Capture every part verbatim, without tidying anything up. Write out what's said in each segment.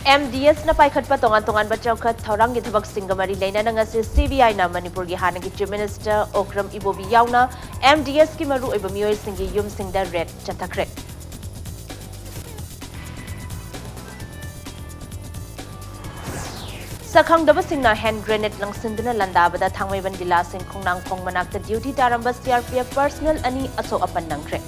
M D ꯑꯦꯁꯅ ꯄꯥꯏꯈꯠꯄ ꯇꯣꯉꯥꯟ ꯇꯣꯉꯥꯟꯕ ꯆꯥꯎꯈꯠ ꯊꯧꯔꯥꯡꯒꯤ ꯊꯕꯛꯁꯤꯡꯒ ꯃꯔꯤ ꯂꯩꯅꯅ ꯉꯁꯤ ꯁꯤ ꯕꯤ ꯑꯥꯏꯅ ꯃꯅꯤꯄꯨꯔꯒꯤ ꯍꯥꯟꯅꯒꯤ Chief Minister ꯑꯣꯀ꯭ꯔꯝ ꯏꯕꯣꯕꯤ ꯌꯥꯎꯅ ꯑꯦꯝ ꯗꯤ ꯑꯦꯁꯀꯤ ꯃꯔꯨꯑꯣꯏꯕ ꯃꯤꯑꯣꯏꯁꯤꯡꯒꯤ ꯌꯨꯝꯁꯤꯡꯗ ꯔꯦꯗ ꯆꯠꯊꯈ꯭ꯔꯦ꯫ ꯁꯛꯈꯪꯗꯕꯁꯤꯡꯅ ꯍꯦꯟ ꯒ꯭ꯔꯦꯅꯦꯗ ꯂꯪꯁꯤꯟꯗꯨꯅ ꯂꯥꯟꯗꯥꯕꯗ ꯊꯥꯡꯃꯩꯕꯟ ꯖꯤꯂꯥꯁꯤꯡ ꯈꯣꯡꯅꯥꯡꯈꯣꯡ ꯃꯅꯥꯛꯇ ꯗ꯭ꯌꯨꯇꯤ ꯇꯥꯔꯝꯕ ꯁꯤ ꯑꯥꯔ ꯄꯤ ꯑꯦꯐ ꯄꯔꯁꯅꯦꯜ ꯑꯅꯤ ꯑꯁꯣꯛ ꯑꯄꯟ ꯅꯪꯈ꯭ꯔꯦ꯫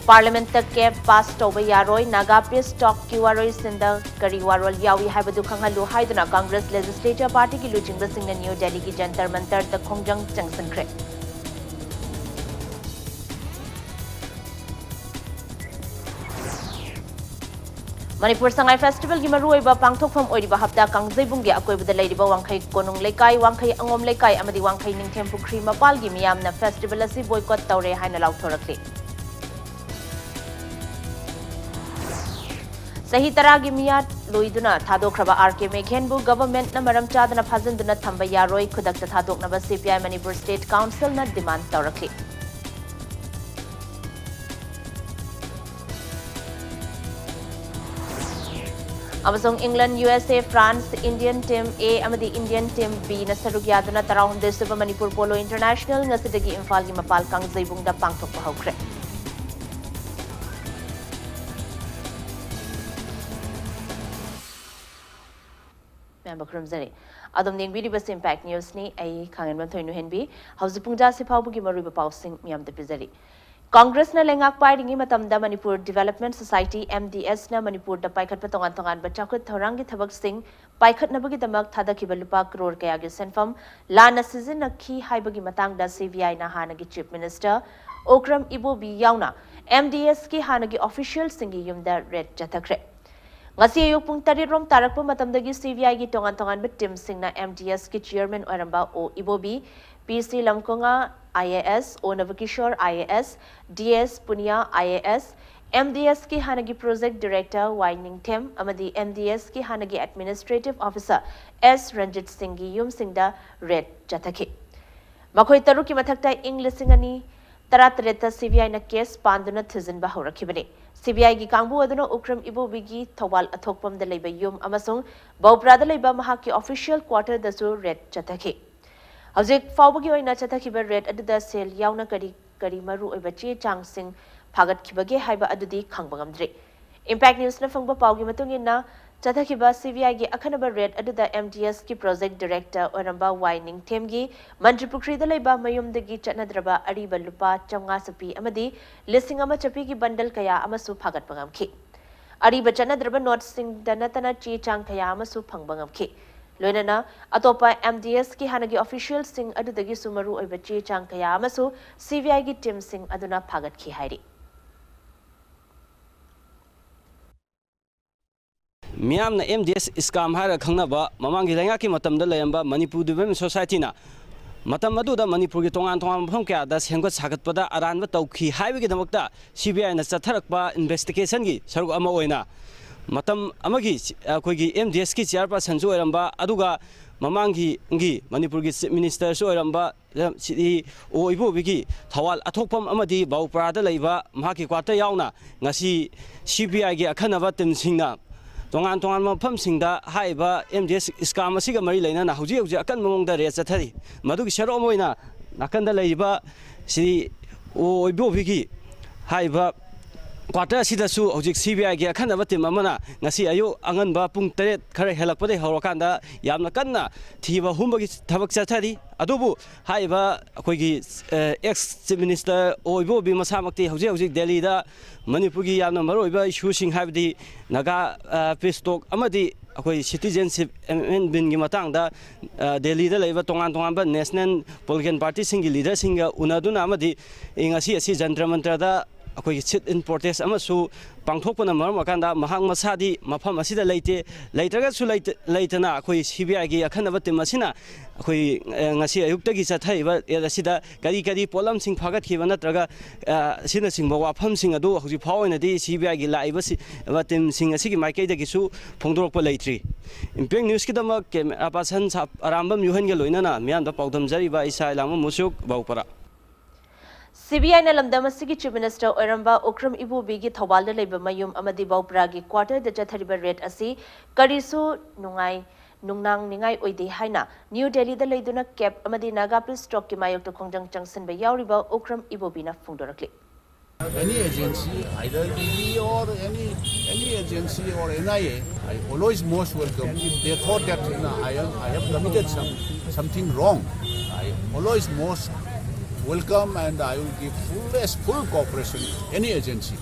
ꯄꯥꯔꯂꯤꯌꯥꯃꯦꯟꯠꯇ ꯀꯦꯞ ꯄꯥꯁ ꯇꯧꯕ ꯌꯥꯔꯣꯏ, ꯅꯥꯒꯥ ꯄꯤꯁ ꯇꯣꯛꯀꯤ ꯋꯥꯔꯣꯏꯁꯤꯟꯗ ꯀꯔꯤ ꯋꯥꯔꯣꯜ ꯌꯥꯎꯏ ꯍꯥꯏꯕꯗꯨ ꯈꯪꯍꯜꯂꯨ ꯍꯥꯏꯗꯨꯅ ꯀꯪꯒ꯭ꯔꯦꯁ ꯂꯦꯖꯤꯁꯂꯦꯆꯔ ꯄꯥꯔꯇꯤꯒꯤ ꯂꯨꯆꯤꯡꯕꯁꯤꯡꯅ ꯅ꯭ꯌꯨ ꯗꯦꯜꯂꯤꯒꯤ ꯖꯟꯇꯔ ꯃꯟꯇꯔꯗ ꯈꯣꯡꯖꯪ ꯆꯪꯁꯤꯟꯈ꯭ꯔꯦ꯫ ꯃꯅꯤꯄꯨꯔ ꯁꯉꯥꯏ ꯐꯦꯁꯇꯤꯚꯦꯜꯒꯤ ꯃꯔꯨꯑꯣꯏꯕ ꯄꯥꯡꯊꯣꯛꯐꯝ ꯑꯣꯏꯔꯤꯕ ꯍꯞꯇꯥ ꯀꯥꯡꯖꯩꯕꯨꯡꯒꯤ ꯑꯀꯣꯏꯕꯗ ꯂꯩꯔꯤꯕ ꯋꯥꯡꯈꯩ ꯀꯣꯅꯨꯡ ꯂꯩꯀꯥꯏ, ꯋꯥꯡꯈꯩ ꯑꯉꯣꯝ ꯂꯩꯀꯥꯏ ꯑꯃꯗꯤ ꯋꯥꯡꯈꯩ ꯅꯤꯡꯊꯦꯝ ꯄꯨꯈ꯭ꯔꯤ ꯃꯄꯥꯜꯒꯤ ꯃꯤꯌꯥꯝꯅ ꯐꯦꯁꯇꯤꯚꯦꯜ ꯑꯁꯤ ꯕꯣꯏꯀꯣꯠ ꯇꯧꯔꯦ ꯍꯥꯏꯅ ꯂꯥꯎꯊꯣꯔꯛꯂꯤ꯫ ꯆꯍꯤ ꯇꯔꯥꯒꯤ ꯃꯤꯌꯥꯠ ꯂꯣꯏꯗꯨꯅ ꯊꯥꯗꯣꯛꯈ꯭ꯔꯕ ꯑꯥꯔ ꯀꯦ ꯃꯦꯘꯦꯟꯕꯨ ꯒꯚꯔꯟꯃꯦꯟꯠꯅ ꯃꯔꯝ ꯆꯥꯗꯅ ꯐꯥꯖꯤꯟꯗꯨꯅ ꯊꯝꯕ ꯌꯥꯔꯣꯏ, ꯈꯨꯗꯛꯇ ꯊꯥꯗꯣꯛꯅꯕ ꯁꯤ ꯄꯤ ꯑꯥꯏ ꯃꯅꯤꯄꯨꯔ ꯁ꯭ꯇꯦꯠ ꯀꯥꯎꯟꯁꯤꯜꯅ ꯗꯤꯃꯥꯟꯗ ꯇꯧꯔꯛꯂꯤ꯫ ꯑꯃꯁꯨꯡ ꯏꯪꯂꯦꯟꯗ, ꯌꯨ ꯑꯦꯁ ꯑꯦ, ꯐ꯭ꯔꯥꯟꯁ, ꯏꯟꯗꯤꯌꯟ ꯇꯤꯝ ꯑꯦ ꯑꯃꯗꯤ ꯏꯟꯗꯤꯌꯟ ꯇꯤꯝ ꯕꯤꯅ ꯁꯔꯨꯛ ꯌꯥꯗꯨꯅ ꯇꯔꯥꯍꯨꯝꯗꯣꯏ ꯁꯨꯕ ꯃꯅꯤꯄꯨꯔ ꯄꯣꯂꯣ ꯏꯟꯇꯔꯅꯦꯁꯅꯦꯜ ꯉꯁꯤꯗꯒꯤ ꯏꯝꯐꯥꯜꯒꯤ ꯃꯄꯥꯜ ꯀꯥꯡꯖꯩꯕꯨꯡꯗ ꯄꯥꯡꯊꯣꯛꯄ ꯍꯧꯈ꯭ꯔꯦ꯫ ꯃꯌꯥꯝꯕ ꯈꯨꯔꯨꯝꯖꯔꯤ꯫ ꯑꯗꯨꯝ ꯌꯦꯡꯕꯤꯔꯤꯕꯁꯤ ꯏꯝꯄꯦꯛ ꯅ꯭ꯌꯨꯁꯅꯤ꯫ ꯑꯩ ꯈꯥꯡꯉꯦꯟꯕꯝ ꯊꯣꯏꯅꯨ ꯍꯦꯟꯕꯤ꯫ ꯍꯧꯖꯤꯛ ꯄꯨꯡ ꯇꯔꯥꯁꯤ ꯐꯥꯎꯕꯒꯤ ꯃꯔꯨꯑꯣꯏꯕ ꯄꯥꯎꯁꯤꯡ ꯃꯤꯌꯥꯝꯗ ꯄꯤꯖꯔꯤ꯫ ꯀꯪꯒ꯭ꯔꯦꯁꯅ ꯂꯩꯉꯥꯛ ꯄꯥꯏꯔꯤꯉꯩ ꯃꯇꯝꯗ Manipur development society, M D ꯑꯦꯁꯅ ꯃꯅꯤꯄꯨꯔꯗ ꯄꯥꯏꯈꯠꯄ ꯇꯣꯉꯥꯟ ꯇꯣꯉꯥꯟꯕ ꯆꯥꯎꯈꯠ ꯊꯧꯔꯥꯡꯒꯤ ꯊꯕꯛꯁꯤꯡ ꯄꯥꯏꯈꯠꯅꯕꯒꯤꯗꯃꯛ ꯊꯥꯗꯈꯤꯕ ꯂꯨꯄꯥ ꯀ꯭ꯔꯣꯔ ꯀꯌꯥꯒꯤ ꯁꯦꯟꯐꯝ ꯂꯥꯟꯅ ꯁꯤꯖꯤꯟꯅꯈꯤ ꯍꯥꯏꯕꯒꯤ ꯃꯇꯥꯡꯗ ꯁꯤ ꯕꯤ ꯑꯥꯏꯅ ꯍꯥꯟꯅꯒꯤ ꯆꯤꯐ ꯃꯤꯅꯤꯁꯇꯔ ꯑꯣꯀ꯭ꯔꯝ ꯏꯕꯣꯕꯤ ꯌꯥꯎꯅ ꯑꯦꯝ ꯗꯤ ꯑꯦꯁꯀꯤ ꯍꯥꯟꯅꯒꯤ ꯑꯣꯐꯤꯁꯤꯌꯦꯜꯁꯤꯡꯒꯤ ꯌꯨꯝꯗ ꯔꯦꯗ ꯆꯠꯊꯈ꯭ꯔꯦ꯫ ꯉꯁꯤ ꯑꯌꯨꯛ ꯄꯨꯡ ꯇꯔꯦꯠ ꯔꯣꯝ ꯇꯥꯔꯛꯄ ꯃꯇꯝꯗꯒꯤ ꯁꯤ ꯕꯤ ꯑꯥꯏꯒꯤ ꯇꯣꯉꯥꯟ ꯇꯣꯉꯥꯟꯕ ꯇꯤꯝꯁꯤꯡꯅ ꯑꯦꯝ ꯗꯤ ꯑꯦꯁꯀꯤ ꯆꯤꯌꯔꯃꯦꯟ ꯑꯣꯏꯔꯝꯕ ꯑꯣ ꯏꯕꯣꯕꯤ, ꯄꯤ ꯁꯤ ꯂꯝꯀꯣꯉꯥ ꯑꯥꯏ ꯑꯦ ꯑꯦꯁ, ꯑꯣ ꯅꯕꯀꯤꯁꯣꯔ I A S, D S Punia I A S, M D ꯑꯦꯁꯀꯤ ꯍꯥꯟꯅꯒꯤ ꯄ꯭ꯔꯣꯖꯦꯛ ꯗꯤꯔꯦꯛꯇꯔ ꯋꯥꯏ ꯅꯤꯡꯊꯦꯝ ꯑꯃꯗꯤ ꯑꯦꯝ ꯗꯤ ꯑꯦꯁꯀꯤ ꯍꯥꯟꯅꯒꯤ ꯑꯦꯗꯃꯤꯅꯤꯁꯇ꯭ꯔꯦꯇꯤꯚ ꯑꯣꯐꯤꯁꯔ ꯑꯦꯁ ꯔꯟꯖꯤꯠ ꯁꯤꯡꯒꯤ ꯌꯨꯝꯁꯤꯡꯗ ꯔꯦꯗ ꯆꯠꯊꯈꯤ꯫ ꯃꯈꯣꯏ ꯇꯔꯨꯛꯀꯤ ꯃꯊꯛꯇ ꯏꯪ ꯂꯤꯁꯤꯡ ꯑꯅꯤ ꯇꯔꯥꯇꯔꯦꯠꯇ CBIꯅ case ꯄꯥꯟꯗꯨꯅ ꯊꯤꯖꯤꯟꯕ ꯍꯧꯔꯛꯈꯤꯕꯅꯤ꯫ CBIꯒꯤ ꯀꯥꯡꯕꯨ ꯑꯗꯨꯅ ꯎꯈ꯭ꯔꯨꯜ ꯏꯕꯣꯕꯤꯒꯤ ꯊꯧꯕꯥꯜ ꯑꯊꯣꯛꯄꯝꯗ ꯂꯩꯕ ꯌꯨꯝ ꯑꯃꯁꯨꯡ ꯕꯧꯄ꯭ꯔꯥꯗ ꯂꯩꯕ ꯃꯍꯥꯛꯀꯤ official quarterꯗꯁꯨ raid ꯆꯠꯊꯈꯤ꯫ ꯍꯧꯖꯤꯛ ꯐꯥꯎꯕꯒꯤ ꯑꯣꯏꯅ ꯆꯠꯊꯈꯤꯕ raid ꯑꯗꯨꯗ ꯁꯦꯜ ꯌꯥꯎꯅ ꯀꯔꯤ ꯀꯔꯤ ꯃꯔꯨ ꯑꯣꯏꯕ ꯆꯦ ꯆꯥꯡꯁꯤꯡ ꯐꯥꯒꯠꯈꯤꯕꯒꯦ ꯍꯥꯏꯕ ꯑꯗꯨꯗꯤ ꯈꯪꯕ ꯉꯝꯗ꯭ꯔꯤ꯫ Impact Newsꯅ ꯐꯪꯕ ꯄꯥꯎꯒꯤ ꯃꯇꯨꯡ ꯏꯟꯅ, ꯆꯠꯊꯈꯤꯕ CBIꯒꯤ ꯑꯈꯟꯅꯕ raid ꯑꯗꯨꯗ MDSꯀꯤ project director ꯑꯣꯏꯔꯝꯕ ꯋꯥꯏ ꯅꯤꯡꯊꯦꯝꯒꯤ ꯃꯟꯇ꯭ꯔꯤꯄꯨꯈ꯭ꯔꯤꯗ ꯂꯩꯕ ꯃꯌꯨꯝꯗꯒꯤ ꯆꯠꯅꯗ꯭ꯔꯕ ꯑꯔꯤꯕ ꯂꯨꯄꯥ ꯆꯥꯝꯃꯉꯥ ꯆꯞꯄꯤ ꯑꯃꯗꯤ ꯂꯤꯁꯤꯡ ꯑꯃ ꯆꯞꯄꯤꯒꯤ bundle ꯀꯌꯥ ꯑꯃꯁꯨ ꯐꯥꯒꯠꯄ ꯉꯝꯈꯤ꯫ ꯑꯔꯤꯕ ꯆꯠꯅꯗ꯭ꯔꯕ noteꯁꯤꯡꯗ ꯅꯠꯇꯅ ꯆꯦ ꯆꯥꯡ ꯀꯌꯥ ꯑꯃꯁꯨ ꯐꯪꯕ ꯉꯝꯈꯤ꯫ ꯂꯣꯏꯅꯅ ꯑꯇꯣꯞꯄ MDSꯀꯤ ꯍꯥꯟꯅꯒꯤ officialꯁꯤꯡ ꯑꯗꯨꯗꯒꯤꯁꯨ ꯃꯔꯨ ꯑꯣꯏꯕ ꯆꯦ ꯆꯥꯡ ꯀꯌꯥ ꯑꯃꯁꯨ CBIꯒꯤ teamꯁꯤꯡ ꯑꯗꯨꯅ ꯐꯥꯒꯠꯈꯤ ꯍꯥꯏꯔꯤ꯫ ꯃꯤꯌꯥꯝꯅ MDS scam ꯍꯥꯏꯔꯒ ꯈꯪꯅꯕ ꯃꯃꯥꯡꯒꯤ ꯂꯩꯉꯥꯛꯀꯤ ꯃꯇꯝꯗ ꯂꯩꯔꯝꯕ ꯃꯅꯤꯄꯨꯔ Development Societyꯅ ꯃꯇꯝ ꯑꯗꯨꯗ ꯃꯅꯤꯄꯨꯔꯒꯤ ꯇꯣꯉꯥꯟ ꯇꯣꯉꯥꯟꯕ ꯃꯐꯝ ꯀꯌꯥꯗ ꯁꯦꯝꯒꯠ ꯁꯥꯒꯠꯄꯗ ꯑꯔꯥꯟꯕ ꯇꯧꯈꯤ ꯍꯥꯏꯕꯒꯤꯗꯃꯛꯇ CBIꯅ ꯆꯠꯊꯔꯛꯄ investigationꯒꯤ ꯁꯔꯨꯛ ꯑꯃ ꯑꯣꯏꯅ ꯃꯇꯝ ꯑꯃꯒꯤ ꯑꯩꯈꯣꯏꯒꯤ MDSꯀꯤ chairpersonꯁꯨ ꯑꯣꯏꯔꯝꯕ, ꯑꯗꯨꯒ ꯃꯃꯥꯡꯒꯤ ꯃꯅꯤꯄꯨꯔꯒꯤ Chief Ministerꯁꯨ ꯑꯣꯏꯔꯝꯕ ꯁꯤꯗꯤ ꯑꯣ ꯏꯕꯣꯕꯤꯒꯤ ꯊꯧꯕꯥꯜ ꯑꯊꯣꯛꯄꯝ ꯑꯃꯗꯤ ꯕꯧꯄ꯭ꯔꯥꯗ ꯂꯩꯕ ꯃꯍꯥꯛꯀꯤ quarter ꯌꯥꯎꯅ ꯉꯁꯤ CBIꯒꯤ ꯑꯈꯟꯅꯕ teamꯁꯤꯡꯅ ꯇꯣꯉꯥꯟ ꯇꯣꯉꯥꯟꯕ ꯃꯐꯝꯁꯤꯡꯗ ꯍꯥꯏꯔꯤꯕ MDS scam ꯑꯁꯤꯒ ꯃꯔꯤ ꯂꯩꯅꯅ ꯍꯧꯖꯤꯛ ꯍꯧꯖꯤꯛ ꯑꯀꯟꯕ ꯃꯑꯣꯡꯗ raid ꯆꯠꯊꯔꯤ꯫ ꯃꯗꯨꯒꯤ ꯁꯔꯨꯛ ꯑꯃ ꯑꯣꯏꯅ ꯅꯥꯀꯟꯗ ꯂꯩꯔꯤꯕ ꯁꯤꯗꯤ ꯑꯣ ꯏꯕꯣꯕꯤꯒꯤ ꯍꯥꯏꯔꯤꯕ quarter ꯑꯁꯤꯗꯁꯨ ꯍꯧꯖꯤꯛ CBIꯒꯤ ꯑꯈꯟꯅꯕ team ꯑꯃꯅ ꯉꯁꯤ ꯑꯌꯨꯛ ꯑꯉꯟꯕ ꯄꯨꯡ ꯇꯔꯦꯠ ꯈꯔ ꯍꯦꯜꯂꯛꯄꯗꯒꯤ ꯍꯧꯔꯀꯥꯟꯗ ꯌꯥꯝꯅ ꯀꯟꯅ ꯊꯤꯕ ꯍꯨꯝꯕꯒꯤ ꯊꯕꯛ ꯆꯠꯊꯔꯤ꯫ ꯑꯗꯨꯕꯨ ꯍꯥꯏꯔꯤꯕ ꯑꯩꯈꯣꯏꯒꯤ, ꯑ, ex Chief Minister ꯑꯣ ꯏꯕꯣꯕꯤ ꯃꯁꯥꯃꯛꯇꯤ ꯍꯧꯖꯤꯛ ꯍꯧꯖꯤꯛ ꯗꯦꯜꯂꯤꯗ ꯃꯅꯤꯄꯨꯔꯒꯤ ꯌꯥꯝꯅ ꯃꯔꯨꯑꯣꯏꯕ issueꯁꯤꯡ, ꯍꯥꯏꯕꯗꯤ ꯅꯥꯒꯥ, ꯑ, peace talk ꯑꯃꯗꯤ ꯑꯩꯈꯣꯏ citizenship amendmentꯀꯤ ꯃꯇꯥꯡꯗ, ꯑ, ꯗꯦꯜꯂꯤꯗ ꯂꯩꯕ ꯇꯣꯉꯥꯟ ꯇꯣꯉꯥꯟꯕ national political partyꯁꯤꯡꯒꯤ leaderꯁꯤꯡꯒ ꯎꯅꯗꯨꯅ ꯑꯃꯗꯤ ꯉꯁꯤ ꯑꯁꯤ ꯖꯟꯇ꯭ꯔ ꯃꯟꯇ꯭ꯔꯗ ꯑꯩꯈꯣꯏꯒꯤ sit-in protest ꯑꯃꯁꯨ ꯄꯥꯡꯊꯣꯛꯄꯅ ꯃꯔꯝ ꯑꯣꯏꯔꯀꯥꯟꯗ ꯃꯍꯥꯛ ꯃꯁꯥꯗꯤ ꯃꯐꯝ ꯑꯁꯤꯗ ꯂꯩꯇꯦ꯫ ꯂꯩꯇ꯭ꯔꯒꯁꯨ ꯂꯩꯇ-, ꯂꯩꯇꯅ ꯑꯩꯈꯣꯏ ꯁꯤ ꯕꯤ ꯑꯥꯏꯒꯤ ꯑꯈꯟꯅꯕ ꯇꯤꯝ ꯑꯁꯤꯅ ꯑꯩꯈꯣꯏ, ꯑ, ꯉꯁꯤ ꯑꯌꯨꯛꯇꯒꯤ ꯆꯠꯊꯔꯤꯕ ꯔꯦꯗ ꯑꯁꯤꯗ ꯀꯔꯤ ꯀꯔꯤ ꯄꯣꯠꯂꯝꯁꯤꯡ ꯐꯥꯒꯠꯈꯤꯕ ꯅꯠꯇ꯭ꯔꯒ, ꯑ, ꯑꯁꯤꯅꯆꯤꯡꯕ ꯋꯥꯐꯝꯁꯤꯡ ꯑꯗꯨ ꯍꯧꯖꯤꯛ ꯐꯥꯎ ꯑꯣꯏꯅꯗꯤ ꯁꯤ ꯕꯤ ꯑꯥꯏꯒꯤ ꯂꯥꯛꯏꯕ ꯁꯤ-, ꯇꯤꯝꯁꯤꯡ ꯑꯁꯤꯒꯤ ꯃꯥꯏꯀꯩꯗꯒꯤꯁꯨ ꯐꯣꯡꯗꯣꯔꯛꯄ ꯂꯩꯇ꯭ꯔꯤ꯫ ꯏꯝꯄꯦꯛ ꯅ꯭ꯌꯨꯁꯀꯤꯗꯃꯛ ꯀꯦꯃꯦꯔꯥ ꯄꯥꯔꯁꯟ ꯁꯥ-, ꯑꯔꯥꯝꯕꯝ ꯌꯨꯍꯟꯒ ꯂꯣꯏꯅꯅ ꯃꯤꯌꯥꯝꯗ ꯄꯥꯎꯗꯝꯖꯔꯤꯕ ꯏꯁꯥ ꯏꯂꯥꯡꯕꯝ ꯃꯨꯁꯨꯛ, ꯕꯧꯄꯔꯥ꯫ ꯁꯤ ꯕꯤ ꯑꯥꯏꯅ ꯂꯝꯗꯝ ꯑꯁꯤꯒꯤ ꯆꯤꯐ ꯃꯤꯅꯤꯁꯇꯔ ꯑꯣꯏꯔꯝꯕ ꯎꯈ꯭ꯔꯝ ꯏꯕꯣꯕꯤꯒꯤ ꯊꯧꯕꯥꯜꯗ ꯂꯩꯕ ꯃꯌꯨꯝ ꯑꯃꯗꯤ ꯕꯧꯄ꯭ꯔꯥꯒꯤ ꯀ꯭ꯋꯥꯇꯔꯗ ꯆꯠꯊꯔꯤꯕ ꯔꯦꯗ ꯑꯁꯤ ꯀꯔꯤꯁꯨ ꯅꯨꯡꯉꯥꯏ, ꯅꯨꯡꯅꯥꯡꯅꯤꯡꯉꯥꯏ ꯑꯣꯏꯗꯦ ꯍꯥꯏꯅ ꯅ꯭ꯌꯨ ꯗꯦꯜꯂꯤꯗ ꯂꯩꯗꯨꯅ ꯀꯦꯞ ꯑꯃꯗꯤ ꯅꯥꯒꯥ ꯄꯤꯁ ꯇꯣꯛꯀꯤ ꯃꯥꯌꯣꯛꯇ ꯈꯣꯡꯖꯪ ꯆꯪꯁꯤꯟꯕ ꯌꯥꯎꯔꯤꯕ ꯎꯈ꯭ꯔꯝ ꯏꯕꯣꯕꯤꯅ ꯐꯣꯡꯗꯣꯔꯛꯂꯤ꯫ Any agency, either E D or any, any agency or N I A, I always most welcome. If they thought that, you know, I am, I have committed some, something wrong, I always most welcome and I will give fullest, full cooperation any agency.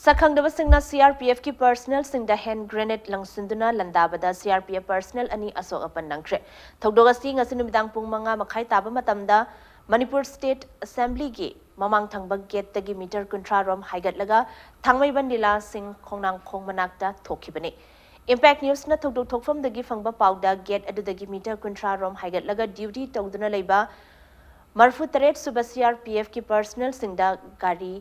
ꯁꯛꯈꯪꯗꯕꯁꯤꯡꯅ C R P ꯑꯦꯐꯀꯤ ꯄꯔꯁꯅꯦꯜꯁꯤꯡꯗ hand grenade ꯂꯪꯁꯤꯟꯗꯨꯅ ꯂꯥꯟꯗꯥꯕꯗ C R P F personal ꯑꯅꯤ ꯑꯁꯣꯛ ꯑꯄꯟ ꯅꯪꯈ꯭ꯔꯦ꯫ ꯊꯧꯗꯣꯛ ꯑꯁꯤ ꯉꯁꯤ ꯅꯨꯃꯤꯗꯥꯡ ꯄꯨꯡ ꯃꯉꯥ ꯃꯈꯥꯏ ꯇꯥꯕ ꯃꯇꯝꯗ ꯃꯅꯤꯄꯨꯔ ꯁ꯭ꯇꯦꯠ ꯑꯦꯁꯦꯝꯕ꯭ꯂꯤꯒꯤ ꯃꯃꯥꯡ ꯊꯪꯕ ꯒꯦꯠꯇꯒꯤ ꯃꯤꯇꯔ ꯀꯨꯟꯊ꯭ꯔꯥ ꯔꯣꯝ ꯍꯥꯏꯒꯠꯂꯒ ꯊꯥꯡꯃꯩꯕꯟ ꯂꯤꯂꯥ ꯁꯤꯡ ꯈꯣꯡꯅꯥꯡꯈꯣꯡ ꯃꯅꯥꯛꯇ ꯊꯣꯛꯈꯤꯕꯅꯤ꯫ ꯏꯝꯄꯦꯛ ꯅ꯭ꯌꯨꯁꯅ ꯊꯧꯗꯣꯛ ꯊꯣꯛꯐꯝꯗꯒꯤ ꯐꯪꯕ ꯄꯥꯎꯗ ꯒꯦꯠ ꯑꯗꯨꯗꯒꯤ ꯃꯤꯇꯔ ꯀꯨꯟꯊ꯭ꯔꯥ ꯔꯣꯝ ꯍꯥꯏꯒꯠꯂꯒ ꯗ꯭ꯌꯨꯇꯤ ꯇꯧꯗꯨꯅ ꯂꯩꯕ ꯃꯔꯐꯨ ꯇꯔꯦꯠ ꯁꯨꯕ ꯁꯤ ꯑꯥꯔ ꯄꯤ ꯑꯦꯐꯀꯤ ꯄꯔꯁꯅꯦꯜꯁꯤꯡꯗ ꯒꯥꯔꯤ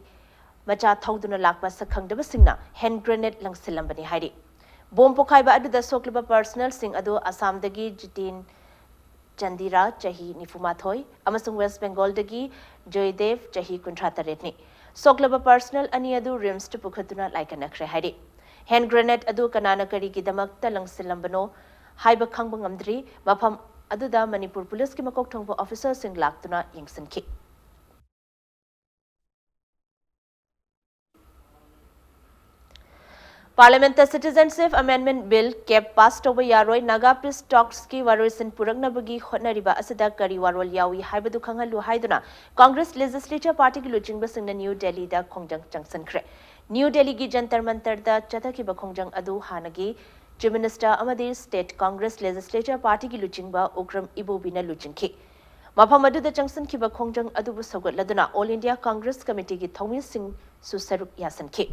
ꯃꯆꯥ ꯊꯧꯗꯨꯅ ꯂꯥꯛꯄ ꯁꯛꯈꯪꯗꯕꯁꯤꯡꯅ ꯍꯦꯟ ꯒ꯭ꯔꯦꯅꯦꯗ ꯂꯪꯁꯤꯜꯂꯝꯕꯅꯤ ꯍꯥꯏꯔꯤ꯫ ꯕꯣꯝ ꯄꯣꯈꯥꯏꯕ ꯑꯗꯨꯗ ꯁꯣꯛꯂꯤꯕ ꯄꯔꯁꯅꯦꯜꯁꯤꯡ ꯑꯗꯨ ꯑꯁꯥꯝꯗꯒꯤ ꯖꯤꯇꯦꯟ ꯆꯟꯗꯤꯔꯥ, ꯆꯍꯤ ꯅꯤꯐꯨ ꯃꯥꯊꯣꯏ, ꯑꯃꯁꯨꯡ ꯋꯦꯁ ꯕꯦꯡꯒꯣꯜꯗꯒꯤ ꯖꯣꯏꯗꯦꯕ, ꯆꯍꯤ ꯀꯨꯟꯊ꯭ꯔꯥ ꯇꯔꯦꯠꯅꯤ꯫ ꯁꯣꯛꯂꯕ ꯄꯔꯁꯅꯦꯜ ꯑꯅꯤ ꯑꯗꯨ ꯔꯤꯝꯁꯇ ꯄꯨꯈꯠꯇꯨꯅ ꯂꯥꯏꯀꯠꯅꯈ꯭ꯔꯦ ꯍꯥꯏꯔꯤ꯫ ꯍꯦꯟ ꯒ꯭ꯔꯦꯅꯦꯗ ꯑꯗꯨ ꯀꯅꯥꯅ ꯀꯔꯤꯒꯤꯗꯃꯛꯇ ꯂꯪꯁꯤꯜꯂꯝꯕꯅꯣ ꯍꯥꯏꯕ ꯈꯪꯕ ꯉꯝꯗ꯭ꯔꯤ꯫ ꯃꯐꯝ ꯑꯗꯨꯗ ꯃꯅꯤꯄꯨꯔ ꯄꯨꯂꯤꯁꯀꯤ ꯃꯀꯣꯛ ꯊꯣꯡꯕ ꯑꯣꯐꯤꯁꯔꯁꯤꯡ ꯂꯥꯛꯇꯨꯅ ꯌꯦꯡꯁꯤꯟꯈꯤ꯫ ꯄꯥꯔꯂꯤꯌꯥꯃꯦꯟꯠꯇ ꯁꯤꯇꯤꯖꯦꯟꯁꯤꯞ ꯑꯦꯃꯦꯟꯗꯃꯦꯟꯠ ꯕꯤꯜ, ꯀꯦꯞ, ꯄꯥꯁ ꯇꯧꯕ ꯌꯥꯔꯣꯏ, ꯅꯥꯒꯥ ꯄꯤꯁ ꯇꯣꯛꯁꯀꯤ ꯋꯥꯔꯣꯏꯁꯤꯟ ꯄꯨꯔꯛꯅꯕꯒꯤ ꯍꯣꯠꯅꯔꯤꯕ ꯑꯁꯤꯗ ꯀꯔꯤ ꯋꯥꯔꯣꯜ ꯌꯥꯎꯏ ꯍꯥꯏꯕꯗꯨ ꯈꯪꯍꯜꯂꯨ ꯍꯥꯏꯗꯨꯅ ꯀꯣꯡꯒ꯭ꯔꯦꯁ ꯂꯦꯖꯤꯁꯂꯦꯆꯔ ꯄꯥꯔꯇꯤꯒꯤ ꯂꯨꯆꯤꯡꯕꯁꯤꯡꯅ ꯅ꯭ꯌꯨ ꯗꯦꯜꯂꯤꯗ ꯈꯣꯡꯖꯪ ꯆꯪꯁꯤꯟꯈ꯭ꯔꯦ꯫ ꯅ꯭ꯌꯨ ꯗꯦꯜꯂꯤꯒꯤ ꯖꯟꯇꯔ ꯃꯟꯇꯔꯗ ꯆꯠꯊꯈꯤꯕ ꯈꯣꯡꯖꯪ ꯑꯗꯨ ꯍꯥꯟꯅꯒꯤ ꯆꯤꯐ ꯃꯤꯅꯤꯁꯇꯔ ꯑꯃꯗꯤ ꯁ꯭ꯇꯦꯠ ꯀꯣꯡꯒ꯭ꯔꯦꯁ ꯂꯦꯖꯤꯁꯂꯦꯆꯔ ꯄꯥꯔꯇꯤꯒꯤ ꯂꯨꯆꯤꯡꯕ ꯎꯒ꯭ꯔꯝ ꯏꯕꯣꯕꯤꯅ ꯂꯨꯆꯤꯡꯈꯤ꯫ ꯃꯐꯝ ꯑꯗꯨꯗ ꯆꯪꯁꯤꯟꯈꯤꯕ ꯈꯣꯡꯖꯪ ꯑꯗꯨꯕꯨ ꯁꯧꯒꯠꯂꯗꯨꯅ All India Congress Committeeꯒꯤ ꯊꯧꯃꯤꯁꯤꯡꯁꯨ ꯁꯔꯨꯛ ꯌꯥꯁꯤꯟꯈꯤ꯫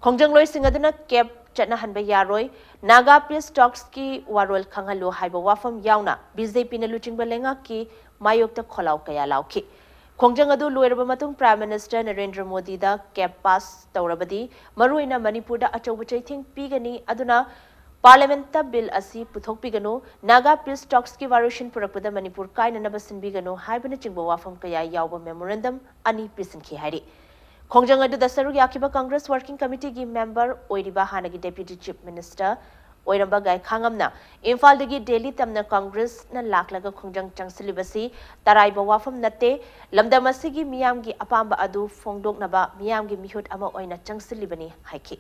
ꯈꯣꯡꯖꯪꯂꯣꯏꯁꯤꯡ ꯑꯗꯨꯅ ꯀꯦꯞ ꯆꯠꯅꯍꯟꯕ ꯌꯥꯔꯣꯏ, ꯅꯥꯒꯥ peace talksꯀꯤ ꯋꯥꯔꯣꯜ ꯈꯪꯍꯜꯂꯨ ꯍꯥꯏꯕ ꯋꯥꯐꯝ ꯌꯥꯎꯅ BJPꯅ ꯂꯨꯆꯤꯡꯕ ꯂꯩꯉꯥꯛꯀꯤ ꯃꯥꯌꯣꯛꯇ ꯈꯣꯜꯂꯥꯎ ꯀꯌꯥ ꯂꯥꯎꯈꯤ꯫ ꯈꯣꯡꯖꯪ ꯑꯗꯨ ꯂꯣꯏꯔꯕ ꯃꯇꯨꯡ Prime Minister ꯅꯔꯦꯟꯗ꯭ꯔ ꯃꯣꯗꯤꯗ ꯀꯦꯞ ꯄꯥꯁ ꯇꯧꯔꯕꯗꯤ ꯃꯔꯨꯑꯣꯏꯅ ꯃꯅꯤꯄꯨꯔꯗ ꯑꯆꯧꯕ ꯆꯩꯊꯦꯡ ꯄꯤꯒꯅꯤ, ꯑꯗꯨꯅ Parliamentꯇ bill ꯑꯁꯤ ꯄꯨꯊꯣꯛꯄꯤꯒꯅꯨ, ꯅꯥꯒꯥ peace talksꯀꯤ ꯋꯥꯔꯣꯏꯁꯤꯟ ꯄꯨꯔꯛꯄꯗ ꯃꯅꯤꯄꯨꯔ ꯀꯥꯏꯅꯅꯕ ꯁꯤꯟꯕꯤꯒꯅꯨ ꯍꯥꯏꯕꯅꯆꯤꯡꯕ ꯋꯥꯐꯝ ꯀꯌꯥ ꯌꯥꯎꯕ memorandum ꯑꯅꯤ ꯄꯤꯁꯤꯟꯈꯤ ꯍꯥꯏꯔꯤ꯫ ꯈꯣꯡꯖꯪ ꯑꯗꯨꯗ ꯁꯔꯨꯛ ꯌꯥꯈꯤꯕ Congress Working Committeeꯒꯤ member ꯑꯣꯏꯔꯤꯕ ꯍꯥꯟꯅꯒꯤ Deputy Chief Minister ꯑꯣꯏꯔꯝꯕ ꯒꯥꯏꯈꯥꯉꯝꯅ ꯏꯝꯐꯥꯜꯗꯒꯤ ꯗꯦꯜꯂꯤ ꯇꯝꯅ Congressꯅ ꯂꯥꯛꯂꯒ ꯈꯣꯡꯖꯪ ꯆꯪꯁꯤꯜꯂꯤꯕꯁꯤ ꯇꯔꯥꯏꯕ ꯋꯥꯐꯝ ꯅꯠꯇꯦ, ꯂꯝꯗꯝ ꯑꯁꯤꯒꯤ ꯃꯤꯌꯥꯝꯒꯤ ꯑꯄꯥꯝꯕ ꯑꯗꯨ ꯐꯣꯡꯗꯣꯛꯅꯕ ꯃꯤꯌꯥꯝꯒꯤ ꯃꯤꯍꯨꯠ ꯑꯃ ꯑꯣꯏꯅ ꯆꯪꯁꯤꯜꯂꯤꯕꯅꯤ ꯍꯥꯏꯈꯤ꯫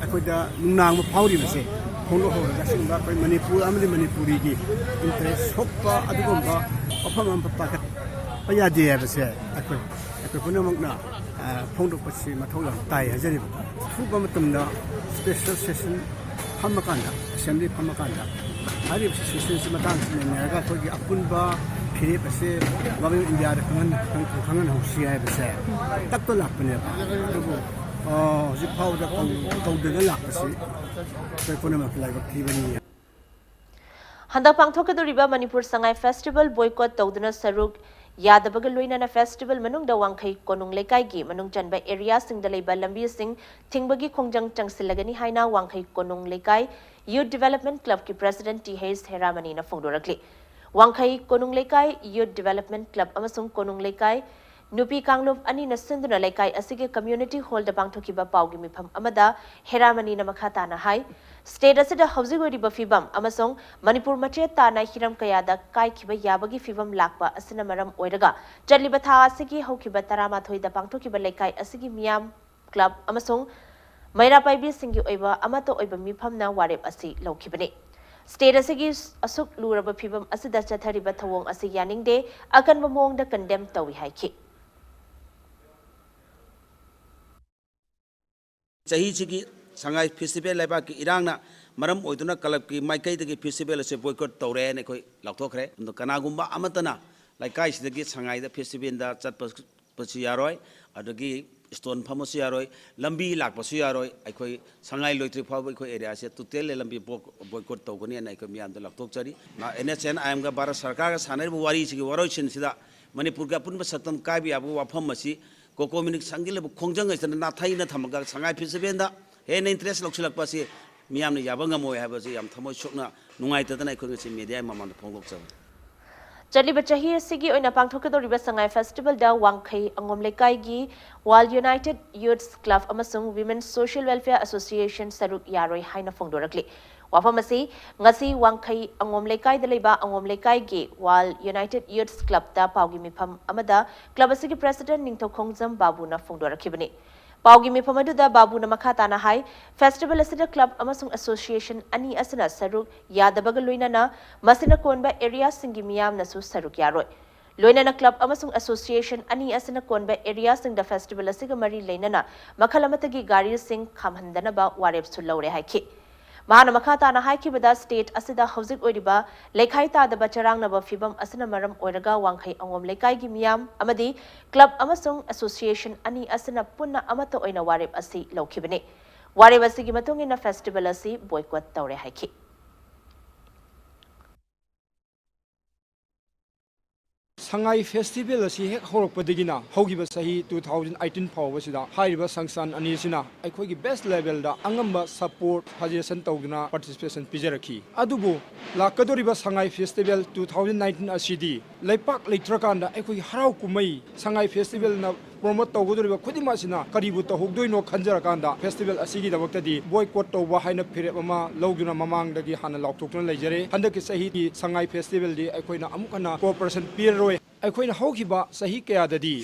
ꯑꯩꯈꯣꯏꯗ ꯅꯨꯡꯅꯥꯡꯕ ꯐꯥꯎꯔꯤꯕꯁꯦ ꯐꯣꯡꯗꯣꯛꯍꯧꯔꯒ ꯑꯁꯤꯒꯨꯝꯕ ꯑꯩꯈꯣꯏ ꯃꯅꯤꯄꯨꯔ ꯑꯃꯗꯤ ꯃꯅꯤꯄꯨꯔꯤꯒꯤ interest ꯁꯣꯛꯄ ꯑꯗꯨꯒꯨꯝꯕ ꯋꯥꯐꯝ ꯑꯃ ꯄꯥꯏꯈꯠꯄ ꯌꯥꯗꯦ ꯍꯥꯏꯕꯁꯦ ꯑꯩꯈꯣꯏ ꯑꯩꯈꯣꯏ ꯄꯨꯝꯅꯃꯛꯅ ꯐꯣꯡꯗꯣꯛꯄꯁꯤ ꯃꯊꯧ ꯌꯥꯝ ꯇꯥꯏ ꯍꯥꯏꯖꯔꯤꯕ꯫ ꯑꯊꯨꯕ ꯃꯇꯝꯗ special session ꯐꯝꯃꯀꯥꯟꯗ, assembly ꯐꯝꯃꯀꯥꯟꯗ ꯍꯥꯏꯔꯤꯕ situationꯁꯤ ꯃꯇꯥꯡꯁꯤ ꯅꯩꯅꯔꯒ ꯑꯩꯈꯣꯏꯒꯤ ꯑꯄꯨꯟꯕ ꯐꯤꯔꯦꯞ ꯑꯁꯦ government of Indiaꯗ ꯈꯪꯍꯟ ꯈꯪꯍꯟꯍꯧꯁꯤ ꯍꯥꯏꯕꯁꯦ ꯇꯞꯇ ꯂꯥꯛꯄꯅꯦꯕ꯫ ꯑꯗꯨꯕꯨ ꯍꯧꯖꯤꯛ ꯐꯥꯎꯕꯗ ꯇꯧꯗꯅ ꯂꯥꯛꯄꯁꯤ ꯑꯩꯈꯣꯏ ꯄꯨꯝꯅꯃꯛꯀꯤ ꯂꯥꯏꯕꯛ ꯊꯤꯕꯅꯤ꯫ ꯍꯟꯗꯛ ꯄꯥꯡꯊꯣꯛꯀꯗꯧꯔꯤꯕ ꯃꯅꯤꯄꯨꯔ ꯁꯉꯥꯏ festival boycott ꯇꯧꯗꯨꯅ ꯁꯔꯨꯛ ꯌꯥꯗꯕꯒ ꯂꯣꯏꯅꯅ festival ꯃꯅꯨꯡꯗ ꯋꯥꯡꯈꯩ ꯀꯣꯅꯨꯡ ꯂꯩꯀꯥꯏꯒꯤ ꯃꯅꯨꯡ ꯆꯟꯕ areaꯁꯤꯡꯗ ꯂꯩꯕ ꯂꯝꯕꯤꯁꯤꯡ ꯊꯤꯡꯕꯒꯤ ꯈꯣꯡꯖꯪ ꯆꯪꯁꯤꯜꯂꯒꯅꯤ ꯍꯥꯏꯅ ꯋꯥꯡꯈꯩ ꯀꯣꯅꯨꯡ ꯂꯩꯀꯥꯏ Youth Development Clubꯀꯤ President Th ꯍꯦꯔꯥꯃꯅꯤꯅ ꯐꯣꯡꯗꯣꯔꯛꯂꯤ꯫ ꯋꯥꯡꯈꯩ ꯀꯣꯅꯨꯡ ꯂꯩꯀꯥꯏ Youth Development Club ꯑꯃꯁꯨꯡ ꯀꯣꯅꯨꯡ ꯂꯩꯀꯥꯏ ꯅꯨꯄꯤ ꯀꯥꯡꯂꯨꯞ ꯑꯅꯤꯅ ꯁꯤꯟꯗꯨꯅ ꯂꯩꯀꯥꯏ ꯑꯁꯤꯒꯤ community hallꯗ ꯄꯥꯡꯊꯣꯛꯈꯤꯕ ꯄꯥꯎꯒꯤ ꯃꯤꯐꯝ ꯑꯃꯗ ꯍꯦꯔꯥꯃꯅꯤꯅ ꯃꯈꯥ ꯇꯥꯅ ꯍꯥꯏ, state ꯑꯁꯤꯗ ꯍꯧꯖꯤꯛ ꯑꯣꯏꯔꯤꯕ ꯐꯤꯕꯝ ꯑꯃꯁꯨꯡ ꯃꯅꯤꯄꯨꯔ ꯃꯆꯦꯠ ꯇꯥꯅ ꯍꯤꯔꯝ ꯀꯌꯥꯗ ꯀꯥꯏꯈꯤꯕ ꯌꯥꯕꯒꯤ ꯐꯤꯕꯝ ꯂꯥꯛꯄ ꯑꯁꯤꯅ ꯃꯔꯝ ꯑꯣꯏꯔꯒ ꯆꯠꯂꯤꯕ ꯊꯥ ꯑꯁꯤꯒꯤ ꯍꯧꯈꯤꯕ ꯇꯔꯥꯃꯥꯊꯣꯏꯗ ꯄꯥꯡꯊꯣꯛꯈꯤꯕ ꯂꯩꯀꯥꯏ ꯑꯁꯤꯒꯤ ꯃꯤꯌꯥꯝ club ꯑꯃꯁꯨꯡ ꯃꯩꯔꯥ ꯄꯥꯏꯕꯤꯁꯤꯡꯒꯤ ꯑꯣꯏꯕ ꯑꯃꯠꯇ ꯑꯣꯏꯕ ꯃꯤꯐꯝꯅ ꯋꯥꯔꯦꯞ ꯑꯁꯤ ꯂꯧꯈꯤꯕꯅꯤ꯫ State ꯑꯁꯤꯒꯤ ꯑꯁꯨꯛ ꯂꯨꯔꯕ ꯐꯤꯕꯝ ꯑꯁꯤꯗ ꯆꯠꯊꯔꯤꯕ ꯊꯧꯑꯣꯡ ꯑꯁꯤ ꯌꯥꯅꯤꯡꯗꯦ, ꯑꯀꯟꯕ ꯃꯑꯣꯡꯗ condemn ꯇꯧꯏ ꯍꯥꯏꯈꯤ꯫ ꯆꯍꯤꯁꯤꯒꯤ ꯁꯉꯥꯏ festival ꯂꯩꯕꯥꯛꯀꯤ ꯏꯔꯥꯡꯅ ꯃꯔꯝ ꯑꯣꯏꯗꯨꯅ clubꯀꯤ ꯃꯥꯏꯀꯩꯗꯒꯤ festival ꯑꯁꯤ boycott ꯇꯧꯔꯦ ꯍꯥꯏꯅ ꯑꯩꯈꯣꯏ ꯂꯥꯎꯊꯣꯛꯈ꯭ꯔꯦ꯫ ꯑꯗꯣ ꯀꯅꯥꯒꯨꯝꯕ ꯑꯃꯠꯇꯅ ꯂꯩꯀꯥꯏꯁꯤꯗꯒꯤ ꯁꯉꯥꯏꯗ festivalꯗ ꯆꯠꯄꯁꯨ ꯌꯥꯔꯣꯏ, ꯑꯗꯒꯤ stall ꯐꯝꯕꯁꯨ ꯌꯥꯔꯣꯏ, ꯂꯝꯕꯤ ꯂꯥꯛꯄꯁꯨ ꯌꯥꯔꯣꯏ꯫ ꯑꯩꯈꯣꯏ ꯁꯉꯥꯏ ꯂꯣꯏꯇ꯭ꯔꯤ ꯐꯥꯎꯕ ꯑꯩꯈꯣꯏ areaꯁꯦ totally ꯂꯝꯕꯤ block, boycott ꯇꯧꯒꯅꯤ ꯍꯥꯏꯅ ꯑꯩꯈꯣꯏ ꯃꯤꯌꯥꯝꯗ ꯂꯥꯎꯊꯣꯛꯆꯔꯤ꯫ ꯃꯥ NHAIMꯒ ꯚꯥꯔꯠ ꯁꯔꯀꯥꯔꯒ ꯁꯥꯟꯅꯔꯤꯕ ꯋꯥꯔꯤꯁꯤꯒꯤ ꯋꯥꯔꯣꯏꯁꯤꯟꯁꯤꯗ ꯃꯅꯤꯄꯨꯔꯒꯤ ꯑꯄꯨꯟꯕ ꯁꯛꯇꯝ ꯀꯥꯏꯕ ꯌꯥꯕꯒꯤ ꯋꯥꯐꯝ ꯑꯁꯤ COCOMIꯅ ꯁꯪꯒꯤꯜꯂꯤꯕ ꯈꯣꯡꯖꯪ ꯑꯁꯤꯗ ꯅꯥꯊꯩꯅ ꯊꯝꯃꯒ ꯁꯉꯥꯏ festivalꯗ ꯍꯦꯟꯅ interest ꯂꯧꯁꯤꯜꯂꯛꯄ ꯑꯁꯤ ꯃꯤꯌꯥꯝꯅ ꯌꯥꯕ ꯉꯝꯃꯣꯏ ꯍꯥꯏꯕꯁꯤ ꯌꯥꯝ ꯊꯃꯣꯏ ꯁꯣꯛꯅ ꯅꯨꯡꯉꯥꯏꯇꯗꯅ ꯑꯩꯈꯣꯏ ꯉꯁꯤ mediaꯒꯤ ꯃꯃꯥꯡꯗ ꯐꯣꯡꯗꯣꯛꯆꯕꯅꯤ꯫ ꯆꯠꯂꯤꯕ ꯆꯍꯤ ꯑꯁꯤꯒꯤ ꯑꯣꯏꯅ ꯄꯥꯡꯊꯣꯛꯀꯗꯧꯔꯤꯕ ꯁꯉꯥꯏ festivalꯗ ꯋꯥꯡꯈꯩ ꯑꯉꯣꯝ ꯂꯩꯀꯥꯏꯒꯤ World United Youths Club ꯑꯃꯁꯨꯡ Women Social Welfare Association ꯁꯔꯨꯛ ꯌꯥꯔꯣꯏ ꯍꯥꯏꯅ ꯐꯣꯡꯗꯣꯔꯛꯂꯤ꯫ ꯋꯥꯐꯝ ꯑꯁꯤ ꯉꯁꯤ ꯋꯥꯡꯈꯩ ꯑꯉꯣꯝ ꯂꯩꯀꯥꯏꯗ ꯂꯩꯕ ꯑꯉꯣꯝ ꯂꯩꯀꯥꯏꯒꯤ World United Youths Clubꯇ ꯄꯥꯎꯒꯤ ꯃꯤꯐꯝ ꯑꯃꯗ club ꯑꯁꯤꯒꯤ president ꯅꯤꯡꯊꯧꯈꯣꯡꯖꯝ ꯕꯥꯕꯨꯅ ꯐꯣꯡꯗꯣꯔꯛꯈꯤꯕꯅꯤ꯫ ꯄꯥꯎꯒꯤ ꯃꯤꯐꯝ ꯑꯗꯨꯗ ꯕꯥꯕꯨꯅ ꯃꯈꯥ ꯇꯥꯅ ꯍꯥꯏ, festival ꯑꯁꯤꯗ club ꯑꯃꯁꯨꯡ association ꯑꯅꯤ ꯑꯁꯤꯅ ꯁꯔꯨꯛ ꯌꯥꯗꯕꯒ ꯂꯣꯏꯅꯅ ꯃꯁꯤꯅ ꯀꯣꯟꯕ areaꯁꯤꯡꯒꯤ ꯃꯤꯌꯥꯝꯅꯁꯨ ꯁꯔꯨꯛ ꯌꯥꯔꯣꯏ꯫ ꯂꯣꯏꯅꯅ club ꯑꯃꯁꯨꯡ association ꯑꯅꯤ ꯑꯁꯤꯅ ꯀꯣꯟꯕ areaꯁꯤꯡꯗ festival ꯑꯁꯤꯒ ꯃꯔꯤ ꯂꯩꯅꯅ ꯃꯈꯜ ꯑꯃꯠꯇꯒꯤ ꯒꯥꯔꯤꯁꯤꯡ ꯈꯥꯝꯍꯟꯗꯅꯕ ꯋꯥꯔꯦꯞꯁꯨ ꯂꯧꯔꯦ ꯍꯥꯏꯈꯤ꯫ ꯃꯍꯥꯛꯅ ꯃꯈꯥ ꯇꯥꯅ ꯍꯥꯏꯈꯤꯕꯗ, state ꯑꯁꯤꯗ ꯍꯧꯖꯤꯛ ꯑꯣꯏꯔꯤꯕ ꯂꯩꯈꯥꯏ ꯇꯥꯗꯕ ꯆꯔꯥꯡꯅꯕ ꯐꯤꯕꯝ ꯑꯁꯤꯅ ꯃꯔꯝ ꯑꯣꯏꯔꯒ ꯋꯥꯡꯈꯩ ꯑꯉꯣꯝ ꯂꯩꯀꯥꯏꯒꯤ ꯃꯤꯌꯥꯝ ꯑꯃꯗꯤ club ꯑꯃꯁꯨꯡ association ꯑꯅꯤ ꯑꯁꯤꯅ ꯄꯨꯟꯅ ꯑꯃꯠꯇ ꯑꯣꯏꯅ ꯋꯥꯔꯦꯞ ꯑꯁꯤ ꯂꯧꯈꯤꯕꯅꯤ꯫ ꯋꯥꯔꯦꯞ ꯑꯁꯤꯒꯤ ꯃꯇꯨꯡ ꯏꯟꯅ festival ꯑꯁꯤ boycott ꯇꯧꯔꯦ ꯍꯥꯏꯈꯤ꯫ ꯁꯉꯥꯏ festival ꯑꯁꯤ ꯍꯦꯛ ꯍꯧꯔꯛꯄꯗꯒꯤꯅ ꯍꯧꯈꯤꯕ ꯆꯍꯤ two thousand eighteen ꯐꯥꯎꯕꯁꯤꯗ ꯍꯥꯏꯔꯤꯕ ꯁꯪꯁꯊꯥꯟ ꯑꯅꯤꯁꯤꯅ ꯑꯩꯈꯣꯏꯒꯤ best levelꯗ ꯑꯉꯝꯕ support suggestion ꯇꯧꯗꯨꯅ participation ꯄꯤꯖꯔꯛꯈꯤ꯫ ꯑꯗꯨꯕꯨ ꯂꯥꯛꯀꯗꯧꯔꯤꯕ ꯁꯉꯥꯏ festival two thousand nineteen ꯑꯁꯤꯗꯤ ꯂꯩꯄꯥꯛ ꯂꯩꯇ꯭ꯔꯀꯥꯟꯗ ꯑꯩꯈꯣꯏꯒꯤ ꯍꯔꯥꯎ ꯀꯨꯝꯍꯩ ꯁꯉꯥꯏ festivalꯅ promote ꯇꯧꯒꯗꯧꯔꯤꯕ ꯈꯨꯗꯤꯡꯃꯛ ꯑꯁꯤꯅ ꯀꯔꯤꯕꯨ ꯇꯧꯍꯧꯗꯣꯏꯅꯣ ꯈꯟꯖꯔꯀꯥꯟꯗ festival ꯑꯁꯤꯒꯤꯗꯃꯛꯇꯗꯤ boycott ꯇꯧꯕ ꯍꯥꯏꯅ ꯐꯤꯔꯦꯞ ꯑꯃ ꯂꯧꯗꯨꯅ ꯃꯃꯥꯡꯗꯒꯤ ꯍꯥꯟꯅ ꯂꯥꯎꯊꯣꯛꯇꯨꯅ ꯂꯩꯖꯔꯦ꯫ ꯍꯟꯗꯛꯀꯤ ꯆꯍꯤꯗꯤ ꯁꯉꯥꯏ festivalꯗꯤ ꯑꯩꯈꯣꯏꯅ ꯑꯃꯨꯛ ꯍꯟꯅ cooperation ꯄꯤꯔꯔꯣꯏ꯫ ꯑꯩꯈꯣꯏꯅ ꯍꯧꯈꯤꯕ ꯆꯍꯤ ꯀꯌꯥꯗꯗꯤ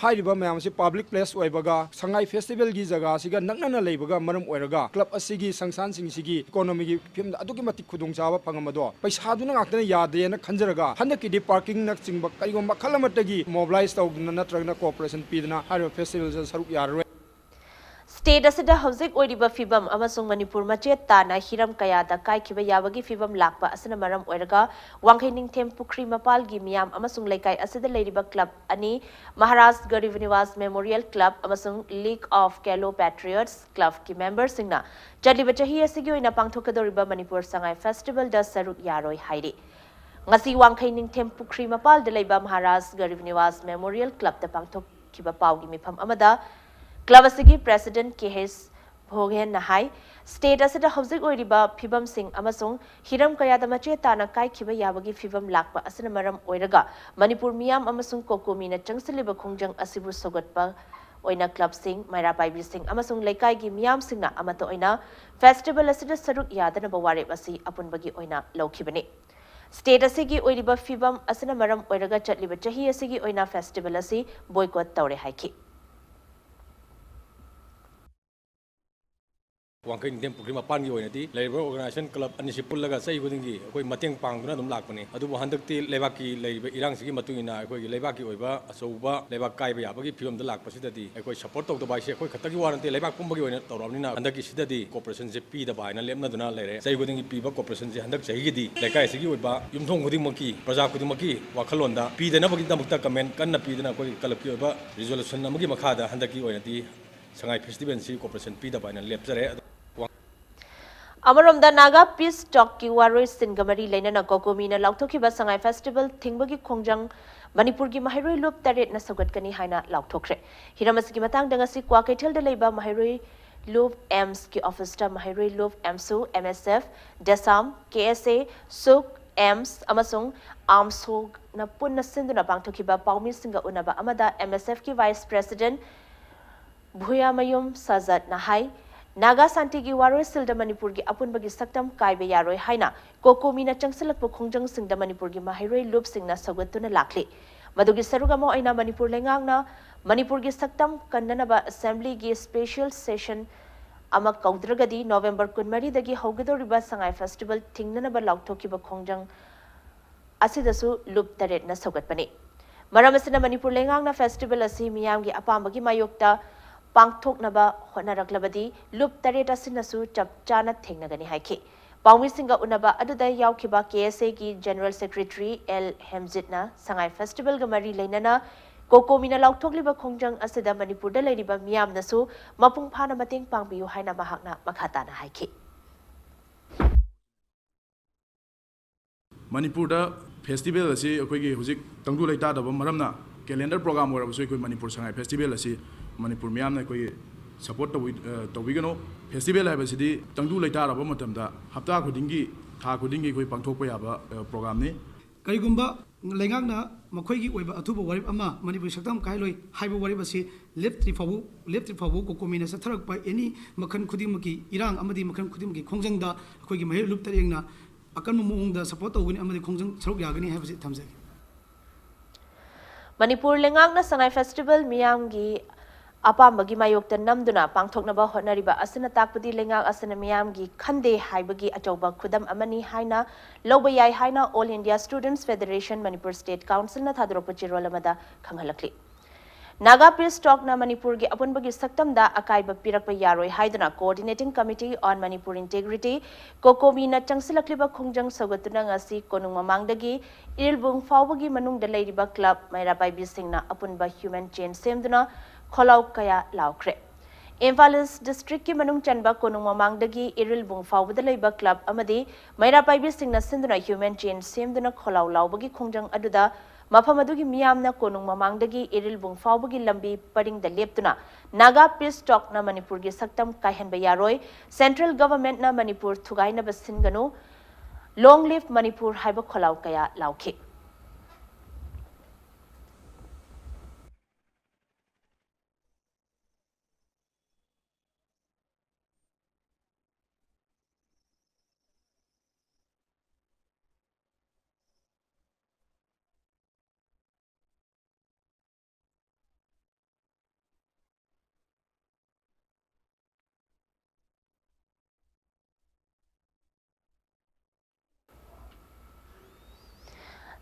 ꯍꯥꯏꯔꯤꯕ ꯃꯌꯥꯝ ꯑꯁꯤ public place ꯑꯣꯏꯕꯒ ꯁꯉꯥꯏ festivalꯒꯤ ꯖꯒꯥ ꯑꯁꯤꯒ ꯅꯛꯅꯅ ꯂꯩꯕꯒ ꯃꯔꯝ ꯑꯣꯏꯔꯒ club ꯑꯁꯤꯒꯤ ꯁꯪꯁꯊꯥꯟꯁꯤꯡꯁꯤꯒꯤ economyꯒꯤ ꯐꯤꯕꯝꯗ ꯑꯗꯨꯛꯀꯤ ꯃꯇꯤꯛ ꯈꯨꯗꯣꯡꯆꯥꯕ ꯐꯪꯉꯝꯕꯗꯣ ꯄꯩꯁꯥꯗꯨꯅ ꯉꯥꯛꯇꯅ ꯌꯥꯗꯦꯅ ꯈꯟꯖꯔꯒ ꯍꯟꯗꯛꯀꯤꯗꯤ parkingꯅꯆꯤꯡꯕ ꯀꯔꯤꯒꯨꯝꯕ ꯃꯈꯜ ꯑꯃꯠꯇꯒꯤ mobilize ꯇꯧꯗꯨꯅ ꯅꯠꯇ꯭ꯔꯒꯅ cooperation ꯄꯤꯗꯨꯅ ꯍꯥꯏꯔꯤꯕ festivalꯁꯤꯗ ꯁꯔꯨꯛ ꯌꯥꯔꯔꯣꯏ꯫ ꯁ꯭ꯇꯦꯠ ꯑꯁꯤꯗ ꯍꯧꯖꯤꯛ ꯑꯣꯏꯔꯤꯕ ꯐꯤꯕꯝ ꯑꯃꯁꯨꯡ ꯃꯅꯤꯄꯨꯔ ꯃꯆꯦꯠ ꯇꯥꯅ ꯍꯤꯔꯝ ꯀꯌꯥꯗ ꯀꯥꯏꯈꯤꯕ ꯌꯥꯕꯒꯤ ꯐꯤꯕꯝ ꯂꯥꯛꯄ ꯑꯁꯤꯅ ꯃꯔꯝ ꯑꯣꯏꯔꯒ ꯋꯥꯡꯈꯩ ꯅꯤꯡꯊꯦꯝ ꯄꯨꯈ꯭ꯔꯤ ꯃꯄꯥꯜꯒꯤ ꯃꯤꯌꯥꯝ ꯑꯃꯁꯨꯡ ꯂꯩꯀꯥꯏ ꯑꯁꯤꯗ ꯂꯩꯔꯤꯕ ꯀ꯭ꯂꯕ ꯑꯅꯤ, ꯃꯍꯥꯔꯥꯖ ꯒꯔꯤꯕ ꯅꯤꯋꯥꯁ ꯃꯦꯃꯣꯔꯤꯌꯦꯜ ꯀ꯭ꯂꯕ ꯑꯃꯁꯨꯡ ꯂꯤꯒ ꯑꯣꯐ ꯀꯦꯂꯣ ꯄꯦꯇ꯭ꯔꯤꯌꯠꯁ ꯀ꯭ꯂꯕꯀꯤ ꯃꯦꯝꯕꯔꯁꯤꯡꯅ ꯆꯠꯂꯤꯕ ꯆꯍꯤ ꯑꯁꯤꯒꯤ ꯑꯣꯏꯅ ꯄꯥꯡꯊꯣꯛꯀꯗꯧꯔꯤꯕ ꯃꯅꯤꯄꯨꯔ ꯁꯉꯥꯏ ꯐꯦꯁꯇꯤꯚꯦꯜꯗ ꯁꯔꯨꯛ ꯌꯥꯔꯣꯏ ꯍꯥꯏꯔꯤ꯫ ꯉꯁꯤ ꯋꯥꯡꯈꯩ ꯅꯤꯡꯊꯦꯝ ꯄꯨꯈ꯭ꯔꯤ ꯃꯄꯥꯜꯗ ꯂꯩꯕ ꯃꯍꯥꯔꯥꯖ ꯒꯔꯤꯕ ꯅꯤꯋꯥꯁ ꯃꯦꯃꯣꯔꯤꯌꯦꯜ ꯀ꯭ꯂꯕꯇ ꯄꯥꯡꯊꯣꯛꯈꯤꯕ ꯄꯥꯎꯒꯤ ꯃꯤꯐꯝ ꯑꯃꯗ ꯀ꯭ꯂꯕ ꯑꯁꯤꯒꯤ ꯄ꯭ꯔꯦꯁꯤꯗꯦꯟꯠ ꯀꯦ ꯍꯩꯆ ꯚꯣꯒꯦꯟꯅ ꯍꯥꯏ, ꯁ꯭ꯇꯦꯠ ꯑꯁꯤꯗ ꯍꯧꯖꯤꯛ ꯑꯣꯏꯔꯤꯕ ꯐꯤꯕꯝꯁꯤꯡ ꯑꯃꯁꯨꯡ ꯍꯤꯔꯝ ꯀꯌꯥꯗ ꯃꯆꯦꯠ ꯇꯥꯅ ꯀꯥꯏꯈꯤꯕ ꯌꯥꯕꯒꯤ ꯐꯤꯕꯝ ꯂꯥꯛꯄ ꯑꯁꯤꯅ ꯃꯔꯝ ꯑꯣꯏꯔꯒ ꯃꯅꯤꯄꯨꯔ ꯃꯤꯌꯥꯝ ꯑꯃꯁꯨꯡ ꯀꯣꯀꯣꯃꯤꯅ ꯆꯪꯁꯤꯜꯂꯤꯕ ꯈꯣꯡꯖꯪ ꯑꯁꯤꯕꯨ ꯁꯧꯒꯠꯄ ꯑꯣꯏꯅ ꯀ꯭ꯂꯕꯁꯤꯡ, ꯃꯩꯔꯥ ꯄꯥꯏꯕꯤꯁꯤꯡ ꯑꯃꯁꯨꯡ ꯂꯩꯀꯥꯏꯒꯤ ꯃꯤꯌꯥꯝꯁꯤꯡꯅ ꯑꯃꯠꯇ ꯑꯣꯏꯅ ꯐꯦꯁꯇꯤꯚꯦꯜ ꯑꯁꯤꯗ ꯁꯔꯨꯛ ꯌꯥꯗꯅꯕ ꯋꯥꯔꯦꯞ ꯑꯁꯤ ꯑꯄꯨꯟꯕꯒꯤ ꯑꯣꯏꯅ ꯂꯧꯈꯤꯕꯅꯤ꯫ ꯁ꯭ꯇꯦꯠ ꯑꯁꯤꯒꯤ ꯑꯣꯏꯔꯤꯕ ꯐꯤꯕꯝ ꯑꯁꯤꯅ ꯃꯔꯝ ꯑꯣꯏꯔꯒ ꯆꯠꯂꯤꯕ ꯆꯍꯤ ꯑꯁꯤꯒꯤ ꯑꯣꯏꯅ ꯐꯦꯁꯇꯤꯚꯦꯜ ꯑꯁꯤ ꯕꯣꯏꯀꯣꯠ ꯇꯧꯔꯦ ꯍꯥꯏꯈꯤ꯫ ꯋꯥꯡꯈꯩ ꯅꯤꯡꯊꯦꯝ ꯄꯨꯈ꯭ꯔꯤ ꯃꯄꯥꯟꯒꯤ ꯑꯣꯏꯅꯗꯤ ꯂꯩꯔꯤꯕ ꯑꯣꯔꯒꯅꯥꯏꯖꯦꯁꯟ ꯀ꯭ꯂꯕ ꯑꯅꯤꯁꯤ ꯄꯨꯜꯂꯒ ꯆꯍꯤ ꯈꯨꯗꯤꯡꯒꯤ ꯑꯩꯈꯣꯏ ꯃꯇꯦꯡ ꯄꯥꯡꯗꯨꯅ ꯑꯗꯨꯝ ꯂꯥꯛꯄꯅꯤ꯫ ꯑꯗꯨꯕꯨ ꯍꯟꯗꯛꯇꯤ ꯂꯩꯕꯥꯛꯀꯤ ꯂꯩꯔꯤꯕ ꯏꯔꯥꯡꯁꯤꯒꯤ ꯃꯇꯨꯡ ꯏꯟꯅ ꯑꯩꯈꯣꯏꯒꯤ ꯂꯩꯕꯥꯛꯀꯤ ꯑꯣꯏꯕ ꯑꯆꯧꯕ ꯂꯩꯕꯥꯛ ꯀꯥꯏꯕ ꯌꯥꯕꯒꯤ ꯐꯤꯕꯝꯗ ꯂꯥꯛꯄꯁꯤꯗꯗꯤ ꯑꯩꯈꯣꯏ ꯁꯄꯣꯔꯠ ꯇꯧꯗꯕ ꯍꯥꯏꯁꯦ ꯑꯩꯈꯣꯏ ꯈꯛꯇꯒꯤ ꯋꯥ ꯅꯠꯇꯦ, ꯂꯩꯕꯥꯛ ꯄꯨꯝꯕꯒꯤ ꯑꯣꯏꯅ ꯇꯧꯔꯕꯅꯤꯅ ꯍꯟꯗꯛꯀꯤꯁꯤꯗꯗꯤ ꯀꯣꯔꯄꯣꯔꯦꯁꯟꯁꯦ ꯄꯤꯗꯕ ꯍꯥꯏꯅ ꯂꯦꯞꯅꯗꯨꯅ ꯂꯩꯔꯦ꯫ ꯆꯍꯤ ꯈꯨꯗꯤꯡꯒꯤ ꯄꯤꯕ ꯀꯣꯔꯄꯣꯔꯦꯁꯟꯁꯦ ꯍꯟꯗꯛ ꯆꯍꯤꯒꯤꯗꯤ ꯂꯩꯀꯥꯏ ꯑꯁꯤꯒꯤ ꯑꯣꯏꯕ ꯌꯨꯝꯊꯣꯡ ꯈꯨꯗꯤꯡꯃꯛꯀꯤ, ꯄ꯭ꯔꯖꯥ ꯈꯨꯗꯤꯡꯃꯛꯀꯤ ꯋꯥꯈꯜꯂꯣꯟꯗ ꯄꯤꯗꯅꯕꯒꯤꯗꯃꯛꯇ ꯀꯃꯦꯟ ꯀꯟꯅ ꯄꯤꯗꯅ ꯑꯩꯈꯣꯏꯒꯤ ꯀ꯭ꯂꯕꯀꯤ ꯑꯣꯏꯕ ꯔꯤꯖꯣꯂꯨꯁꯟ ꯑꯃꯒꯤ ꯃꯈꯥꯗ ꯍꯟꯗꯛꯀꯤ ꯑꯣꯏꯅꯗꯤ ꯁꯉꯥꯏ ꯐꯦꯁꯇꯤꯚꯦꯜꯁꯤ ꯀꯣꯔꯄꯣꯔꯦꯁꯟ ꯄꯤꯗꯕ ꯍꯥꯏꯅ ꯂꯦꯞꯆꯔꯦ꯫ ꯑꯗꯣ ꯑꯃꯔꯣꯝꯗ ꯅꯥꯒꯥ ꯄꯤꯁ ꯇꯣꯛꯀꯤ ꯋꯥꯔꯣꯏꯁꯤꯟꯒ ꯃꯔꯤ ꯂꯩꯅꯅ ꯀꯣꯀꯣꯃꯤꯅ ꯂꯥꯎꯊꯣꯛꯈꯤꯕ ꯁꯉꯥꯏ ꯐꯦꯁꯇꯤꯚꯦꯜ ꯊꯤꯡꯕꯒꯤ ꯈꯣꯡꯖꯪ ꯃꯅꯤꯄꯨꯔꯒꯤ ꯃꯍꯩꯔꯣꯏ ꯂꯨꯞ ꯇꯔꯦꯠꯅ ꯁꯧꯒꯠꯀꯅꯤ ꯍꯥꯏꯅ ꯂꯥꯎꯊꯣꯛꯈ꯭ꯔꯦ꯫ ꯍꯤꯔꯝ ꯑꯁꯤꯒꯤ ꯃꯇꯥꯡꯗ ꯉꯁꯤ ꯀ꯭ꯋꯥꯀꯩꯊꯦꯜꯗ ꯂꯩꯕ ꯃꯍꯩꯔꯣꯏ ꯂꯨꯞ ꯑꯦꯝꯁꯀꯤ ꯑꯣꯐꯤꯁꯇ ꯃꯍꯩꯔꯣꯏ ꯂꯨꯞ ꯑꯦꯝꯁꯨ, ꯑꯦꯝ ꯑꯦꯁ ꯑꯦꯐ, ꯗꯦꯁꯥꯝ, ꯀꯦ ꯑꯦꯁ ꯑꯦ, ꯁꯨꯛ, ꯑꯦꯝꯁ ꯑꯃꯁꯨꯡ ꯑꯥꯝꯁꯣꯛꯅ ꯄꯨꯟꯅ ꯁꯤꯟꯗꯨꯅ ꯄꯥꯡꯊꯣꯛꯈꯤꯕ ꯄꯥꯎꯃꯤꯁꯤꯡꯒ ꯎꯅꯕ ꯑꯃꯗ ꯑꯦꯝ ꯑꯦꯁ ꯑꯦꯐꯀꯤ ꯚꯥꯏꯁ ꯄ꯭ꯔꯦꯁꯤꯗꯦꯟꯠ ꯚꯨꯌꯥꯃꯌꯨꯝ ꯁꯖꯠꯅ ꯍꯥꯏ, ꯅꯥꯒꯥ ꯁꯥꯟꯇꯤꯒꯤ ꯋꯥꯔꯣꯏꯁꯤꯜꯗ ꯃꯅꯤꯄꯨꯔꯒꯤ ꯑꯄꯨꯟꯕꯒꯤ ꯁꯛꯇꯝ ꯀꯥꯏꯕ ꯌꯥꯔꯣꯏ ꯍꯥꯏꯅ ꯀꯣꯀꯣꯃꯤꯅ ꯆꯪꯁꯤꯜꯂꯛꯄ ꯈꯣꯡꯖꯪꯁꯤꯡꯗ ꯃꯅꯤꯄꯨꯔꯒꯤ ꯃꯍꯩꯔꯣꯏ ꯂꯨꯞꯁꯤꯡꯅ ꯁꯧꯒꯠꯇꯨꯅ ꯂꯥꯛꯂꯤ꯫ ꯃꯗꯨꯒꯤ ꯁꯔꯨꯛ ꯑꯃ ꯑꯣꯏꯅ ꯃꯅꯤꯄꯨꯔ ꯂꯩꯉꯥꯛꯅ ꯃꯅꯤꯄꯨꯔꯒꯤ ꯁꯛꯇꯝ ꯀꯟꯅꯅꯕ ꯑꯦꯁꯦꯝꯕ꯭ꯂꯤꯒꯤ ꯁ꯭ꯄꯦꯁꯤꯌꯦꯜ ꯁꯦꯁꯟ ꯑꯃ ꯀꯧꯗ꯭ꯔꯒꯗꯤ ꯅꯣꯕꯦꯝꯕꯔ ꯀꯨꯟꯃꯔꯤꯗꯒꯤ ꯍꯧꯒꯗꯧꯔꯤꯕ ꯁꯉꯥꯏ ꯐꯦꯁꯇꯤꯚꯦꯜ ꯊꯤꯡꯅꯅꯕ ꯂꯥꯎꯊꯣꯛꯈꯤꯕ ꯈꯣꯡꯖꯪ ꯑꯁꯤꯗꯁꯨ ꯂꯨꯞ ꯇꯔꯦꯠꯅ ꯁꯧꯒꯠꯄꯅꯤ꯫ ꯃꯔꯝ ꯑꯁꯤꯅ ꯃꯅꯤꯄꯨꯔ ꯂꯩꯉꯥꯛꯅ ꯐꯦꯁꯇꯤꯚꯦꯜ ꯑꯁꯤ ꯃꯤꯌꯥꯝꯒꯤ ꯑꯄꯥꯝꯕꯒꯤ ꯃꯥꯌꯣꯛꯇ ꯄꯥꯡꯊꯣꯛꯅꯕ ꯍꯣꯠꯅꯔꯛꯂꯕꯗꯤ ꯂꯨꯞ ꯇꯔꯦꯠ ꯑꯁꯤꯅꯁꯨ ꯆꯞ ꯆꯥꯅ ꯊꯦꯡꯅꯒꯅꯤ ꯍꯥꯏꯈꯤ꯫ ꯄꯥꯎꯃꯤꯁꯤꯡꯒ ꯎꯅꯕ ꯑꯗꯨꯗ ꯌꯥꯎꯈꯤꯕ ꯀꯦ ꯑꯦꯁ ꯑꯦꯒꯤ ꯖꯦꯅꯔꯦꯜ ꯁꯦꯀ꯭ꯔꯦꯇꯔꯤ ꯑꯦꯜ ꯍꯦꯝꯖꯤꯠꯅ ꯁꯉꯥꯏ ꯐꯦꯁꯇꯤꯚꯦꯜꯒ ꯃꯔꯤ ꯂꯩꯅꯅ ꯀꯣꯀꯣꯃꯤꯅ ꯂꯥꯎꯊꯣꯛꯂꯤꯕ ꯈꯣꯡꯖꯪ ꯑꯁꯤꯗ ꯃꯅꯤꯄꯨꯔꯗ ꯂꯩꯔꯤꯕ ꯃꯤꯌꯥꯝꯅꯁꯨ ꯃꯄꯨꯡ ꯐꯥꯅ ꯃꯇꯦꯡ ꯄꯥꯡꯕꯤꯌꯨ ꯍꯥꯏꯅ ꯃꯍꯥꯛꯅ ꯃꯈꯥ ꯇꯥꯅ ꯍꯥꯏꯈꯤ꯫ ꯃꯅꯤꯄꯨꯔꯗ ꯐꯦꯁꯇꯤꯚꯦꯜ ꯑꯁꯤ ꯑꯩꯈꯣꯏꯒꯤ ꯍꯧꯖꯤꯛ ꯇꯪꯗꯨ ꯂꯩꯇꯥꯗꯕ ꯃꯔꯝꯅ, ꯀꯦꯂꯦꯟꯗꯔ ꯄ꯭ꯔꯣꯒ꯭ꯔꯥꯝ ꯑꯣꯏꯔꯕꯁꯨ ꯑꯩꯈꯣꯏ ꯃꯅꯤꯄꯨꯔ ꯁꯉꯥꯏ ꯐꯦꯁꯇꯤꯚꯦꯜ ꯑꯁꯤ ꯃꯅꯤꯄꯨꯔ ꯃꯤꯌꯥꯝꯅ ꯑꯩꯈꯣꯏꯒꯤ ꯁꯄꯣꯔꯠ ꯇꯧꯕꯤ-, ꯑ, ꯇꯧꯕꯤꯒꯅꯨ꯫ ꯐꯦꯁꯇꯤꯚꯦꯜ ꯍꯥꯏꯕꯁꯤꯗꯤ ꯇꯪꯗꯨ ꯂꯩꯇꯥꯔꯕ ꯃꯇꯝꯗ ꯍꯞꯇꯥ ꯈꯨꯗꯤꯡꯒꯤ, ꯊꯥ ꯈꯨꯗꯤꯡꯒꯤ ꯑꯩꯈꯣꯏ ꯄꯥꯡꯊꯣꯛꯄ ꯌꯥꯕ, ꯑ, ꯄ꯭ꯔꯣꯒ꯭ꯔꯥꯝꯅꯤ꯫ ꯀꯔꯤꯒꯨꯝꯕ ꯂꯩꯉꯥꯛꯅ ꯃꯈꯣꯏꯒꯤ ꯑꯣꯏꯕ ꯑꯊꯨꯕ ꯋꯥꯔꯦꯞ ꯑꯃ ꯃꯅꯤꯄꯨꯔꯤ ꯁꯛꯇꯝ ꯀꯥꯏꯍꯜꯂꯣꯏ ꯍꯥꯏꯕ ꯋꯥꯔꯦꯞ ꯑꯁꯤ ꯂꯦꯞꯇ꯭ꯔꯤ ꯐꯥꯎꯕ, ꯂꯦꯞꯇ꯭ꯔꯤ ꯐꯥꯎꯕ ꯀꯣꯀꯣꯃꯤꯅ ꯆꯠꯊꯔꯛꯄ ꯑꯦꯅꯤ ꯃꯈꯜ ꯈꯨꯗꯤꯡꯃꯛꯀꯤ ꯏꯔꯥꯡ ꯑꯃꯗꯤ ꯃꯈꯜ ꯈꯨꯗꯤꯡꯃꯛꯀꯤ ꯈꯣꯡꯖꯪꯗ ꯑꯩꯈꯣꯏꯒꯤ ꯃꯍꯩꯔꯣꯏ ꯂꯨꯞ ꯇꯔꯦꯠꯅ ꯑꯀꯟꯕ ꯃꯑꯣꯡꯗ ꯁꯄꯣꯔꯠ ꯇꯧꯒꯅꯤ ꯑꯃꯗꯤ ꯈꯣꯡꯖꯪ ꯁꯔꯨꯛ ꯌꯥꯒꯅꯤ ꯍꯥꯏꯕꯁꯤ ꯊꯝꯖꯒꯦ꯫ ꯃꯅꯤꯄꯨꯔ ꯂꯩꯉꯥꯛꯅ ꯁꯉꯥꯏ ꯐꯦꯁꯇꯤꯚꯦꯜ ꯃꯤꯌꯥꯝꯒꯤ ꯑꯄꯥꯝꯕꯒꯤ ꯃꯥꯌꯣꯛꯇ ꯅꯝꯗꯨꯅ ꯄꯥꯡꯊꯣꯛꯅꯕ ꯍꯣꯠꯅꯔꯤꯕ ꯑꯁꯤꯅ ꯇꯥꯛꯄꯗꯤ ꯂꯩꯉꯥꯛ ꯑꯁꯤꯅ ꯃꯤꯌꯥꯝꯒꯤ ꯈꯟꯗꯦ ꯍꯥꯏꯕꯒꯤ ꯑꯆꯧꯕ ꯈꯨꯗꯝ ꯑꯃꯅꯤ ꯍꯥꯏꯅ ꯂꯧꯕ ꯌꯥꯏ ꯍꯥꯏꯅ All India Students Federation Manipur State Council ꯅ ꯊꯥꯗꯣꯔꯛꯄ ꯆꯦꯔꯣꯜ ꯑꯃꯗ ꯈꯪꯍꯜꯂꯛꯂꯤ꯫ ꯅꯥꯒꯥ ꯄꯤꯁ ꯇꯣꯛꯅ ꯃꯅꯤꯄꯨꯔꯒꯤ ꯑꯄꯨꯟꯕꯒꯤ ꯁꯛꯇꯝꯗ ꯑꯀꯥꯏꯕ ꯄꯤꯔꯛꯄ ꯌꯥꯔꯣꯏ ꯍꯥꯏꯗꯨꯅ Coordinating Committee on Manipur Integrity, ꯀꯣꯀꯣꯃꯤꯅ ꯆꯪꯁꯤꯜꯂꯛꯂꯤꯕ ꯈꯣꯡꯖꯪ ꯁꯧꯒꯠꯇꯨꯅ ꯉꯁꯤ ꯀꯣꯅꯨꯡ ꯃꯃꯥꯡꯗꯒꯤ ꯏꯔꯤꯜꯕꯨꯡ ꯐꯥꯎꯕꯒꯤ ꯃꯅꯨꯡꯗ ꯂꯩꯔꯤꯕ ꯀ꯭ꯂꯕ ꯃꯩꯔꯥ ꯄꯥꯏꯕꯤꯁꯤꯡꯅ ꯑꯄꯨꯟꯕ ꯍ꯭ꯌꯨꯃꯦꯟ ꯆꯦꯟ ꯁꯦꯝꯗꯨꯅ ꯈꯣꯜꯂꯥꯎ ꯀꯌꯥ ꯂꯥꯎꯈ꯭ꯔꯦ꯫ ꯏꯝꯐꯥꯜ ꯏꯁ ꯗꯤꯁꯇ꯭ꯔꯤꯛꯀꯤ ꯃꯅꯨꯡ ꯆꯟꯕ ꯀꯣꯅꯨꯡ ꯃꯃꯥꯡꯗꯒꯤ ꯏꯔꯤꯜꯕꯨꯡ ꯐꯥꯎꯕꯗ ꯂꯩꯕ ꯀ꯭ꯂꯕ ꯑꯃꯗꯤ ꯃꯩꯔꯥ ꯄꯥꯏꯕꯤꯁꯤꯡꯅ ꯁꯤꯟꯗꯨꯅ ꯍ꯭ꯌꯨꯃꯦꯟ ꯆꯦꯟ ꯁꯦꯝꯗꯨꯅ ꯈꯣꯜꯂꯥꯎ ꯂꯥꯎꯕꯒꯤ ꯈꯣꯡꯖꯪ ꯑꯗꯨꯗ ꯃꯐꯝ ꯑꯗꯨꯒꯤ ꯃꯤꯌꯥꯝꯅ ꯀꯣꯅꯨꯡ ꯃꯃꯥꯡꯗꯒꯤ ꯏꯔꯤꯜꯕꯨꯡ ꯐꯥꯎꯕꯒꯤ ꯂꯝꯕꯤ ꯄꯔꯤꯡꯗ ꯂꯦꯞꯇꯨꯅ ꯅꯥꯒꯥ ꯄꯤꯁ ꯇꯣꯛꯅ ꯃꯅꯤꯄꯨꯔꯒꯤ ꯁꯛꯇꯝ ꯀꯥꯏꯍꯟꯕ ꯌꯥꯔꯣꯏ, ꯁꯦꯟꯇ꯭ꯔꯦꯜ ꯒꯚꯔꯟꯃꯦꯟꯠꯅ ꯃꯅꯤꯄꯨꯔ ꯊꯨꯒꯥꯏꯅꯕ ꯁꯤꯟꯒꯅꯨ, Long live Manipur ꯍꯥꯏꯕ ꯈꯣꯜꯂꯥꯎ ꯀꯌꯥ ꯂꯥꯎꯈꯤ꯫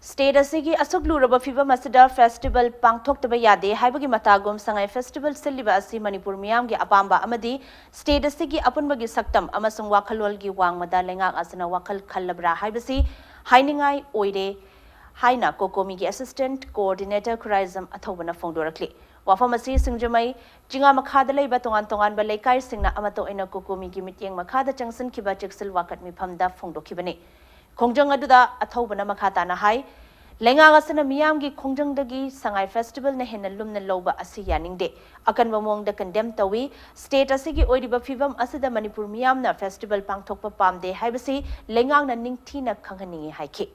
ꯁ꯭ꯇꯦꯠ ꯑꯁꯤꯒꯤ ꯑꯁꯨꯛ ꯂꯨꯔꯕ ꯐꯤꯚꯝ ꯑꯁꯤꯗ ꯐꯦꯁꯇꯤꯚꯦꯜ ꯄꯥꯡꯊꯣꯛꯇꯕ ꯌꯥꯗꯦ ꯍꯥꯏꯕꯒꯤ ꯃꯇꯥꯒꯨꯝ ꯁꯉꯥꯏ ꯐꯦꯁꯇꯤꯚꯦꯜ ꯁꯤꯜꯂꯤꯕ ꯑꯁꯤ ꯃꯅꯤꯄꯨꯔ ꯃꯤꯌꯥꯝꯒꯤ ꯑꯄꯥꯝꯕ ꯑꯃꯗꯤ ꯁ꯭ꯇꯦꯠ ꯑꯁꯤꯒꯤ ꯑꯄꯨꯟꯕꯒꯤ ꯁꯛꯇꯝ ꯑꯃꯁꯨꯡ ꯋꯥꯈꯜꯂꯣꯟꯒꯤ ꯋꯥꯡꯃꯗ ꯂꯩꯉꯥꯛ ꯑꯁꯤꯅ ꯋꯥꯈꯜ ꯈꯜꯂꯕ꯭ꯔꯥ ꯍꯥꯏꯕꯁꯤ ꯍꯥꯏꯅꯤꯡꯉꯥꯏ ꯑꯣꯏꯔꯦ ꯍꯥꯏꯅ ꯀꯣꯀꯣꯃꯤꯒꯤ ꯑꯦꯁꯤꯁꯇꯦꯟꯠ ꯀꯣꯑꯣꯔꯗꯤꯅꯦꯇꯔ ꯈꯨꯔꯥꯏꯖꯝ ꯑꯊꯧꯕꯅ ꯐꯣꯡꯗꯣꯔꯛꯂꯤ꯫ ꯋꯥꯐꯝ ꯑꯁꯤ ꯁꯤꯡꯖꯃꯩ ꯆꯤꯉꯥ ꯃꯈꯥꯗ ꯂꯩꯕ ꯇꯣꯉꯥꯟ ꯇꯣꯉꯥꯟꯕ ꯂꯩꯀꯥꯏꯁꯤꯡꯅ ꯑꯃꯠꯇ ꯑꯣꯏꯅ ꯀꯣꯀꯣꯃꯤꯒꯤ ꯃꯤꯠꯌꯦꯡ ꯃꯈꯥꯗ ꯆꯪꯁꯤꯟꯈꯤꯕ ꯆꯦꯛꯁꯤꯜ ꯋꯥꯀꯠ ꯃꯤꯐꯝꯗ ꯐꯣꯡꯗꯣꯛꯈꯤꯕꯅꯤ꯫ ꯈꯣꯡꯖꯪ ꯑꯗꯨꯗ ꯑꯊꯧꯕꯅ ꯃꯈꯥ ꯇꯥꯅ ꯍꯥꯏ, ꯂꯩꯉꯥꯛ ꯑꯁꯤꯅ ꯃꯤꯌꯥꯝꯒꯤ ꯈꯣꯡꯖꯪꯗꯒꯤ ꯁꯉꯥꯏ ꯐꯦꯁꯇꯤꯚꯦꯜꯅ ꯍꯦꯟꯅ ꯂꯨꯝꯅ ꯂꯧꯕ ꯑꯁꯤ ꯌꯥꯅꯤꯡꯗꯦ꯫ ꯑꯀꯟꯕ ꯃꯑꯣꯡꯗ ꯀꯟꯗꯦꯝ ꯇꯧꯏ꯫ ꯁ꯭ꯇꯦꯠ ꯑꯁꯤꯒꯤ ꯑꯣꯏꯔꯤꯕ ꯐꯤꯚꯝ ꯑꯁꯤꯗ ꯃꯅꯤꯄꯨꯔ ꯃꯤꯌꯥꯝꯅ ꯐꯦꯁꯇꯤꯚꯦꯜ ꯄꯥꯡꯊꯣꯛꯄ ꯄꯥꯝꯗꯦ ꯍꯥꯏꯕꯁꯤ ꯂꯩꯉꯥꯛꯅ ꯅꯤꯡꯊꯤꯅ ꯈꯪꯍꯟꯅꯤꯡꯏ ꯍꯥꯏꯈꯤ꯫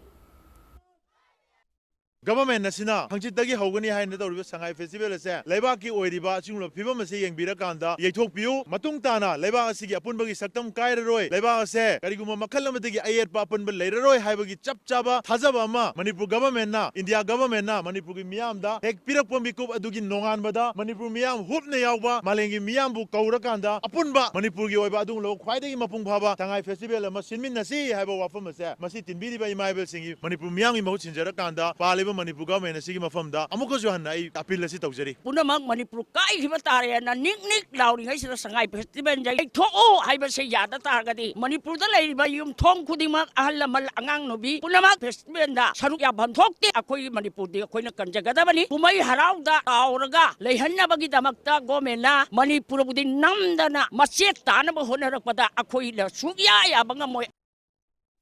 ꯒꯚꯔꯟꯃꯦꯟꯠ ꯑꯁꯤꯅ ꯍꯪꯆꯤꯠꯇꯒꯤ ꯍꯧꯒꯅꯤ ꯍꯥꯏꯅ ꯇꯧꯔꯤꯕ ꯁꯉꯥꯏ ꯐꯦꯁꯇꯤꯚꯦꯜ ꯑꯁꯦ ꯂꯩꯕꯥꯛꯀꯤ ꯑꯣꯏꯔꯤꯕ ꯑꯁꯤꯒꯨꯝꯂꯕ ꯐꯤꯚꯝ ꯑꯁꯤ ꯌꯦꯡꯕꯤꯔꯀꯥꯟꯗ ꯌꯩꯊꯣꯛꯄꯤꯌꯨ꯫ ꯃꯇꯨꯡ ꯇꯥꯅ ꯂꯩꯕꯥꯛ ꯑꯁꯤꯒꯤ ꯑꯄꯨꯟꯕꯒꯤ ꯁꯛꯇꯝ ꯀꯥꯏꯔꯔꯣꯏ, ꯂꯩꯕꯥꯛ ꯑꯁꯦ ꯀꯔꯤꯒꯨꯝꯕ ꯃꯈꯜ ꯑꯃꯗꯒꯤ ꯑꯌꯦꯠꯄ ꯑꯄꯟꯕ ꯂꯩꯔꯔꯣꯏ ꯍꯥꯏꯕꯒꯤ ꯆꯞ ꯆꯥꯕ ꯊꯥꯖꯕ ꯑꯃ ꯃꯅꯤꯄꯨꯔ ꯒꯚꯔꯟꯃꯦꯟꯠꯅ, ꯏꯟꯗꯤꯌꯥ ꯒꯚꯔꯟꯃꯦꯟꯠꯅ ꯃꯅꯤꯄꯨꯔꯒꯤ ꯃꯤꯌꯥꯝꯗ ꯍꯦꯛ ꯄꯤꯔꯛꯄ ꯃꯤꯀꯨꯞ ꯑꯗꯨꯒꯤ ꯅꯣꯡꯉꯥꯟꯕꯗ ꯃꯅꯤꯄꯨꯔ ꯃꯤꯌꯥꯝ ꯍꯨꯞꯅ ꯌꯥꯎꯕ ꯃꯥꯂꯦꯝꯒꯤ ꯃꯤꯌꯥꯝꯕꯨ ꯀꯧꯔꯀꯥꯟꯗ ꯑꯄꯨꯟꯕ ꯃꯅꯤꯄꯨꯔꯒꯤ ꯑꯣꯏꯕ ꯑꯗꯨꯒꯨꯝꯂꯕ ꯈ꯭ꯋꯥꯏꯗꯒꯤ ꯃꯄꯨꯡ ꯐꯥꯕ ꯁꯉꯥꯏ ꯐꯦꯁꯇꯤꯚꯦꯜ ꯑꯃ ꯁꯤꯟꯃꯤꯟꯅꯁꯤ ꯍꯥꯏꯕ ꯋꯥꯐꯝ ꯑꯁꯦ ꯃꯁꯤ ꯇꯤꯟꯕꯤꯔꯤꯕ ꯏꯃꯥ ꯏꯕꯦꯜꯁꯤꯡꯒꯤ, ꯃꯅꯤꯄꯨꯔ ꯃꯤꯌꯥꯝꯒꯤ ꯃꯍꯨꯠ ꯁꯤꯟꯖꯔꯀꯥꯟꯗ ꯄꯥꯜꯂꯤꯕ ꯃꯅꯤꯄꯨꯔ ꯒꯚꯔꯟꯃꯦꯟꯠ ꯑꯁꯤꯒꯤ ꯃꯐꯝꯗ ꯑꯃꯨꯛꯀꯁꯨ ꯍꯟꯅ ꯑꯩ ꯑꯄꯤꯜ ꯑꯁꯤ ꯇꯧꯖꯔꯤ꯫ ꯄꯨꯝꯅꯃꯛ ꯃꯅꯤꯄꯨꯔ ꯀꯥꯏꯈꯤꯕ ꯇꯥꯔꯦꯅ ꯅꯤꯛ ꯅꯤꯛ ꯂꯥꯎꯔꯤꯉꯩꯁꯤꯗ ꯁꯉꯥꯏ ꯐꯦꯁꯇꯤꯚꯦꯜꯁꯦ ꯌꯩꯊꯣꯛꯑꯣ ꯍꯥꯏꯕꯁꯦ ꯌꯥꯗ ꯇꯥꯔꯒꯗꯤ ꯃꯅꯤꯄꯨꯔꯗ ꯂꯩꯔꯤꯕ ꯌꯨꯝꯊꯣꯡ ꯈꯨꯗꯤꯡꯃꯛ, ꯑꯍꯜ ꯂꯃꯟ, ꯑꯉꯥꯡ ꯅꯨꯕꯤ ꯄꯨꯝꯅꯃꯛ ꯐꯦꯁꯇꯤꯚꯦꯜꯗ ꯁꯔꯨꯛ ꯌꯥꯐꯝ ꯊꯣꯛꯇꯦ꯫ ꯑꯩꯈꯣꯏꯒꯤ ꯃꯅꯤꯄꯨꯔꯗꯤ ꯑꯩꯈꯣꯏꯅ ꯀꯟꯖꯒꯗꯕꯅꯤ꯫ ꯀꯨꯝꯍꯩ ꯍꯔꯥꯎꯗ ꯇꯥꯎꯔꯒ ꯂꯩꯍꯟꯅꯕꯒꯤꯗꯃꯛꯇ ꯒꯣꯔꯟꯃꯦꯟꯠꯅ ꯃꯅꯤꯄꯨꯔꯕꯨꯗꯤ ꯅꯝꯗꯅ ꯃꯆꯦꯠ ꯇꯥꯅꯕ ꯍꯣꯠꯅꯔꯛꯄꯗ ꯑꯩꯈꯣꯏꯅ ꯁꯨꯛꯌꯥ ꯌꯥꯕ ꯉꯝꯃꯣꯏ꯫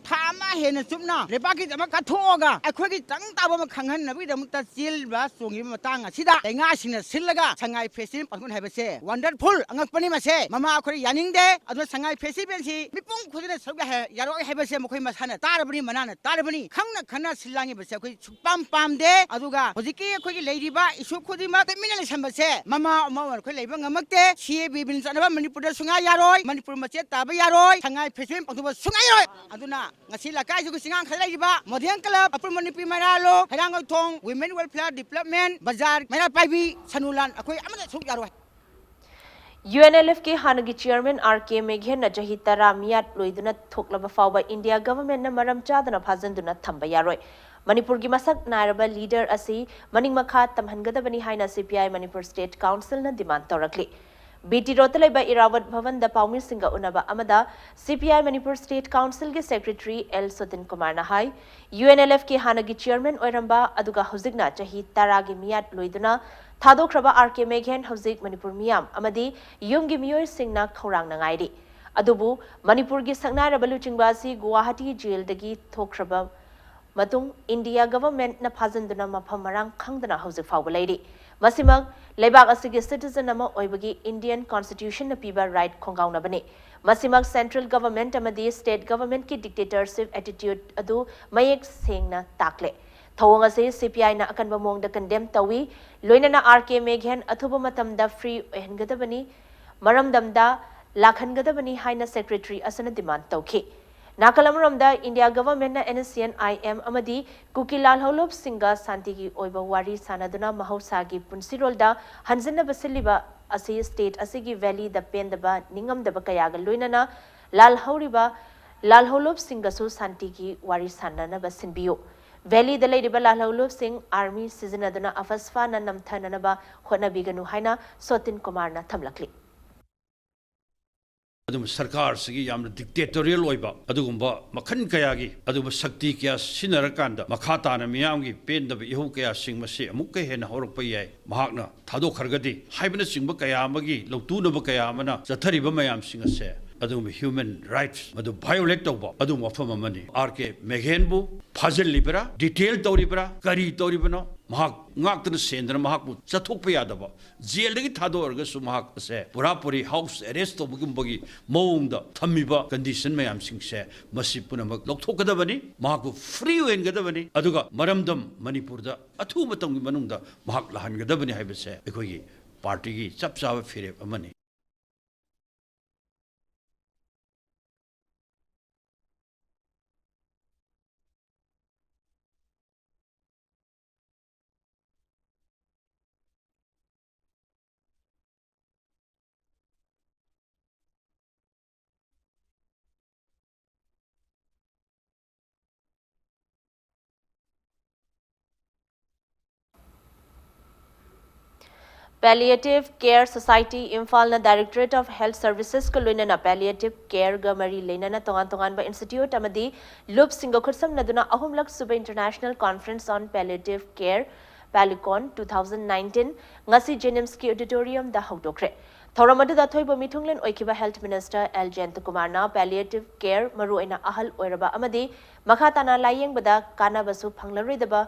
ꯊꯥ ꯑꯃ ꯍꯦꯟꯅ ꯆꯨꯞꯅ ꯂꯩꯕꯥꯛꯀꯤꯗꯃꯛ ꯀꯠꯊꯣꯛꯑꯒ ꯑꯩꯈꯣꯏꯒꯤ ꯇꯪ ꯇꯥꯕ ꯑꯃ ꯈꯪꯍꯟꯅꯕꯒꯤꯗꯃꯛꯇ ꯆꯦꯜꯂꯤꯕ ꯆꯣꯡꯉꯤꯕ ꯃꯇꯥꯡ ꯑꯁꯤꯗ ꯂꯩꯉꯥꯛꯁꯤꯡꯅ ꯁꯤꯜꯂꯒ ꯁꯉꯥꯏ ꯐꯦꯁꯇꯤꯚꯦꯜ ꯄꯥꯡꯊꯣꯛꯅꯤ ꯍꯥꯏꯕꯁꯦ ꯋꯟꯗꯔꯐꯨꯜ, ꯑꯉꯛꯄꯅꯤ꯫ ꯃꯁꯦ ꯃꯃꯥ ꯑꯩꯈꯣꯏꯅ ꯌꯥꯅꯤꯡꯗꯦ꯫ ꯑꯗꯨꯅ ꯁꯉꯥꯏ ꯐꯦꯁꯇꯤꯚꯦꯜꯁꯤ ꯃꯤꯄꯨꯝ ꯈꯨꯗꯤꯡꯅ ꯁꯔꯨꯛ ꯌꯥ-, ꯌꯥꯔꯣꯏ ꯍꯥꯏꯕꯁꯦ ꯃꯈꯣꯏ ꯃꯁꯥꯅ ꯇꯥꯔꯕꯅꯤ, ꯃꯅꯥꯅ ꯇꯥꯔꯕꯅꯤ꯫ ꯈꯪꯅ ꯈꯟꯅ ꯁꯤꯜ ꯂꯥꯡꯉꯤꯕꯁꯦ ꯑꯩꯈꯣꯏ ꯁꯨꯛꯄꯥꯝ ꯄꯥꯝꯗꯦ꯫ ꯑꯗꯨꯒ ꯍꯧꯖꯤꯛꯀꯤ ꯑꯩꯈꯣꯏꯒꯤ ꯂꯩꯔꯤꯕ ꯏꯁꯨ ꯈꯨꯗꯤꯡꯃꯛ ꯇꯨꯃꯤꯟꯅ ꯂꯩꯁꯟꯕꯁꯦ ꯃꯃꯥ ꯑꯃ ꯑꯣꯏꯅ ꯑꯩꯈꯣꯏ ꯂꯩꯕ ꯉꯝꯃꯛꯇꯦ꯫ ꯁꯤ ꯑꯦ ꯕꯤ ꯕꯤꯜ ꯆꯠꯅꯕ ꯃꯅꯤꯄꯨꯔꯗ ꯁꯨꯡꯌꯥ ꯌꯥꯔꯣꯏ꯫ ꯃꯅꯤꯄꯨꯔ ꯃꯆꯦꯠ ꯇꯥꯕ ꯌꯥꯔꯣꯏ꯫ ꯁꯉꯥꯏ ꯐꯦꯁꯇꯤꯚꯦꯜ ꯄꯥꯡꯊꯣꯛꯄ ꯁꯨꯡꯌꯥ ꯌꯥꯔꯣꯏ꯫ ꯑꯗꯨꯅ ꯉꯁꯤ ꯂꯩꯀꯥꯏꯁꯤꯒꯤ ꯆꯤꯡꯉꯥꯡ ꯈꯔ ꯂꯩꯔꯤꯕ ꯃꯣꯗꯦꯟ ꯀ꯭ꯂꯕ, ꯑꯄꯨꯟꯕ ꯅꯨꯄꯤ ꯃꯩꯔꯥꯂꯣ, ꯍꯩꯔꯥꯡꯒꯣꯏꯊꯣꯡ, ꯋꯤꯃꯦꯟ ꯋꯦꯜꯐꯤꯌꯔ ꯗꯤꯕ꯭ꯂꯞꯃꯦꯟ, ꯕꯖꯥꯔ, ꯃꯩꯔꯥ ꯄꯥꯏꯕꯤ, ꯁꯅꯨꯂꯥꯟ, ꯑꯩꯈꯣꯏ ꯑꯃꯠꯇ ꯁꯔꯨꯛ ꯌꯥꯔꯣꯏ꯫ UNLFꯀꯤ ꯍꯥꯟꯅꯒꯤ chairman R K ꯃꯦꯘꯦꯟꯅ ꯆꯍꯤ ꯇꯔꯥ ꯃꯤꯌꯥꯠ ꯂꯣꯏꯗꯨꯅ ꯊꯣꯛꯂꯕ ꯐꯥꯎꯕ India governmentꯅ ꯃꯔꯝ ꯆꯥꯗꯅ ꯐꯥꯖꯤꯟꯗꯨꯅ ꯊꯝꯕ ꯌꯥꯔꯣꯏ꯫ ꯃꯅꯤꯄꯨꯔꯒꯤ ꯃꯁꯛ ꯅꯥꯏꯔꯕ leader ꯑꯁꯤ ꯃꯅꯤꯡ ꯃꯈꯥ ꯇꯝꯍꯟꯒꯗꯕꯅꯤ ꯍꯥꯏꯅ CPI Manipur State Councilꯅ demand ꯇꯧꯔꯛꯂꯤ꯫ BT Roadꯇ ꯂꯩꯕ ꯏꯔꯥꯋꯠ ꯚꯕꯟꯗ ꯄꯥꯎꯃꯤꯁꯤꯡꯒ ꯎꯅꯕ ꯑꯃꯗ CPI Manipur State Councilꯒꯤ secretary L ꯁꯣꯇꯤꯟ ꯀꯨꯃꯥꯔꯅ ꯍꯥꯏ, UNLFꯀꯤ ꯍꯥꯟꯅꯒꯤ chairman ꯑꯣꯏꯔꯝꯕ ꯑꯗꯨꯒ ꯍꯧꯖꯤꯛꯅ ꯆꯍꯤ ꯇꯔꯥꯒꯤ ꯃꯤꯌꯥꯠ ꯂꯣꯏꯗꯨꯅ ꯊꯥꯗꯣꯛꯈ꯭ꯔꯕ R K ꯃꯦꯘꯦꯟ ꯍꯧꯖꯤꯛ ꯃꯅꯤꯄꯨꯔ ꯃꯤꯌꯥꯝ ꯑꯃꯗꯤ ꯌꯨꯝꯒꯤ ꯃꯤꯑꯣꯏꯁꯤꯡꯅ ꯈꯧꯔꯥꯡꯅ ꯉꯥꯏꯔꯤ꯫ ꯑꯗꯨꯕꯨ ꯃꯅꯤꯄꯨꯔꯒꯤ ꯁꯛꯅꯥꯏꯔꯕ ꯂꯨꯆꯤꯡꯕ ꯑꯁꯤ ꯒꯨꯋꯥꯍꯥꯇꯤ jailꯗꯒꯤ ꯊꯣꯛꯈ꯭ꯔꯕ ꯃꯇꯨꯡ India governmentꯅ ꯐꯥꯖꯤꯟꯗꯨꯅ ꯃꯐꯝ ꯃꯔꯥꯡ ꯈꯪꯗꯅ ꯍꯧꯖꯤꯛ ꯐꯥꯎꯕ ꯂꯩꯔꯤ꯫ ꯃꯁꯤꯃꯛ ꯂꯩꯕꯥꯛ ꯑꯁꯤꯒꯤ citizen ꯑꯃ ꯑꯣꯏꯕꯒꯤ Indian Constitutionꯅ ꯄꯤꯕ right ꯈꯣꯡꯒꯥꯎꯅꯕꯅꯤ꯫ ꯃꯁꯤꯃꯛ central government ꯑꯃꯗꯤ state governmentꯀꯤ dictatorship attitude ꯑꯗꯨ ꯃꯌꯦꯛ ꯁꯦꯡꯅ ꯇꯥꯛꯂꯦ꯫ ꯊꯧꯑꯣꯡ ꯑꯁꯤ CPIꯅ ꯑꯀꯟꯕ ꯃꯑꯣꯡꯗ condemn ꯇꯧꯏ꯫ ꯂꯣꯏꯅꯅ R K ꯃꯦꯘꯦꯟ ꯑꯊꯨꯕ ꯃꯇꯝꯗ free ꯑꯣꯏꯍꯟꯒꯗꯕꯅꯤ, ꯃꯔꯝꯗꯝꯗ ꯂꯥꯛꯍꯟꯒꯗꯕꯅꯤ ꯍꯥꯏꯅ secretary ꯑꯁꯤꯅ demand ꯇꯧꯈꯤ꯫ ꯅꯥꯀꯜ ꯑꯃꯔꯣꯝꯗ India governmentꯅ NSCN-IM ꯑꯃꯗꯤ ꯀꯨꯀꯤ ꯂꯥꯜꯍꯧꯂꯨꯞꯁꯤꯡꯒ ꯁꯥꯟꯇꯤꯒꯤ ꯑꯣꯏꯕ ꯋꯥꯔꯤ ꯁꯥꯟꯅꯗꯨꯅ ꯃꯍꯧꯁꯥꯒꯤ ꯄꯨꯟꯁꯤꯔꯣꯜꯗ ꯍꯟꯖꯤꯟꯅꯕ ꯁꯤꯜꯂꯤꯕ ꯑꯁꯤ state ꯑꯁꯤꯒꯤ valleyꯗ ꯄꯦꯟꯗꯕ ꯅꯤꯡꯉꯝꯗꯕ ꯀꯌꯥꯒ ꯂꯣꯏꯅꯅ ꯂꯥꯜꯍꯧꯔꯤꯕ ꯂꯥꯜꯍꯧꯂꯨꯞꯁꯤꯡꯒꯁꯨ ꯁꯥꯟꯇꯤꯒꯤ ꯋꯥꯔꯤ ꯁꯥꯟꯅꯅꯕ ꯁꯤꯟꯕꯤꯌꯨ꯫ Valleyꯗ ꯂꯩꯔꯤꯕ ꯂꯥꯜꯍꯧꯂꯨꯞꯁꯤꯡ army ꯁꯤꯖꯤꯟꯅꯗꯨꯅ ꯑꯐꯁꯐꯥꯅ ꯅꯝꯊꯅꯅꯕ ꯍꯣꯠꯅꯕꯤꯒꯅꯨ ꯍꯥꯏꯅ ꯁꯣꯇꯤꯟ ꯀꯨꯃꯥꯔꯅ ꯊꯝꯂꯛꯂꯤ꯫ ꯑꯗꯨꯝ ꯁꯔꯀꯥꯔꯁꯤꯒꯤ ꯌꯥꯝꯅ dictatorial ꯑꯣꯏꯕ ꯑꯗꯨꯒꯨꯝꯕ ꯃꯈꯜ ꯀꯌꯥꯒꯤ ꯑꯗꯨꯒꯨꯝꯕ ꯁꯛꯇꯤ ꯀꯌꯥ ꯁꯤꯖꯤꯟꯅꯔꯀꯥꯟꯗ ꯃꯈꯥ ꯇꯥꯅ ꯃꯤꯌꯥꯝꯒꯤ ꯄꯦꯟꯗꯕ ꯏꯍꯧ ꯀꯌꯥꯁꯤꯡ ꯃꯁꯤ ꯑꯃꯨꯛꯀ ꯍꯦꯟꯅ ꯍꯧꯔꯛꯄ ꯌꯥꯏ꯫ ꯃꯍꯥꯛꯅ ꯊꯥꯗꯣꯛꯈ꯭ꯔꯒꯗꯤ ꯍꯥꯏꯕꯅꯆꯤꯡꯕ ꯀꯌꯥ ꯑꯃꯒꯤ ꯂꯧꯇꯨꯅꯕ ꯀꯌꯥ ꯑꯃꯅ ꯆꯠꯊꯔꯤꯕ ꯃꯌꯥꯝꯁꯤꯡ ꯑꯁꯦ ꯑꯗꯨꯒꯨꯝꯕ human rights ꯃꯗꯨ violate ꯇꯧꯕ ꯑꯗꯨꯒꯨꯝꯕ ꯋꯥꯐꯝ ꯑꯃꯅꯤ꯫ R K ꯃꯦꯘꯦꯟꯕꯨ ꯐꯥꯖꯤꯜꯂꯤꯕ꯭ꯔꯥ, detain ꯇꯧꯔꯤꯕ꯭ꯔꯥ, ꯀꯔꯤ ꯇꯧꯔꯤꯕꯅꯣ? ꯃꯍꯥꯛ ꯉꯥꯛꯇꯅ ꯁꯦꯟꯗꯅ ꯃꯍꯥꯛꯄꯨ ꯆꯠꯊꯣꯛꯄ ꯌꯥꯗꯕ, jailꯗꯒꯤ ꯊꯥꯗꯣꯛꯑꯔꯒꯁꯨ ꯃꯍꯥꯛ ꯑꯁꯦ ꯄꯨꯔꯥ ꯄꯨꯔꯤ house arrest ꯇꯧꯕꯒꯨꯝꯕꯒꯤ ꯃꯑꯣꯡꯗ ꯊꯝꯃꯤꯕ condition ꯃꯌꯥꯝꯁꯤꯡꯁꯦ ꯃꯁꯤ ꯄꯨꯝꯅꯃꯛ ꯂꯧꯊꯣꯛꯀꯗꯕꯅꯤ꯫ ꯃꯍꯥꯛꯄꯨ free ꯑꯣꯏꯍꯟꯒꯗꯕꯅꯤ꯫ ꯑꯗꯨꯒ ꯃꯔꯝꯗꯝ ꯃꯅꯤꯄꯨꯔꯗ ꯑꯊꯨꯕ ꯃꯇꯝꯒꯤ ꯃꯅꯨꯡꯗ ꯃꯍꯥꯛ ꯂꯥꯛꯍꯟꯒꯗꯕꯅꯤ ꯍꯥꯏꯕꯁꯦ ꯑꯩꯈꯣꯏꯒꯤ partyꯒꯤ ꯆꯞ ꯆꯥꯕ ꯐꯤꯔꯦꯞ ꯑꯃꯅꯤ꯫ Palliative Care Society ꯏꯝꯐꯥꯜꯅ Directorate of Health Servicesꯀ ꯂꯣꯏꯅꯅ palliative careꯒ ꯃꯔꯤ ꯂꯩꯅꯅ ꯇꯣꯉꯥꯟ ꯇꯣꯉꯥꯟꯕ institute ꯑꯃꯗꯤ ꯂꯨꯞꯁꯤꯡꯒ ꯈꯨꯠꯁꯝꯅꯗꯨꯅ ꯑꯍꯨꯝꯂꯛ ꯁꯨꯕ International Conference on Palliative Care, Pallicon two thousand nineteen, ꯉꯁꯤ JNIMSꯀꯤ auditoriumꯗ ꯍꯧꯗꯣꯛꯈ꯭ꯔꯦ꯫ ꯊꯧꯔꯝ ꯑꯗꯨꯗ ꯑꯊꯣꯏꯕ ꯃꯤꯊꯨꯡꯂꯦꯟ ꯑꯣꯏꯈꯤꯕ Health Minister ꯑꯦꯜ ꯖꯌꯟꯇꯀꯨꯃꯥꯔꯅ palliative care, ꯃꯔꯨꯑꯣꯏꯅ ꯑꯍꯜ ꯑꯣꯏꯔꯕ ꯑꯃꯗꯤ ꯃꯈꯥ ꯇꯥꯅ ꯂꯥꯌꯦꯡꯕꯗ ꯀꯥꯟꯅꯕꯁꯨ ꯐꯪꯂꯔꯣꯏꯗꯕ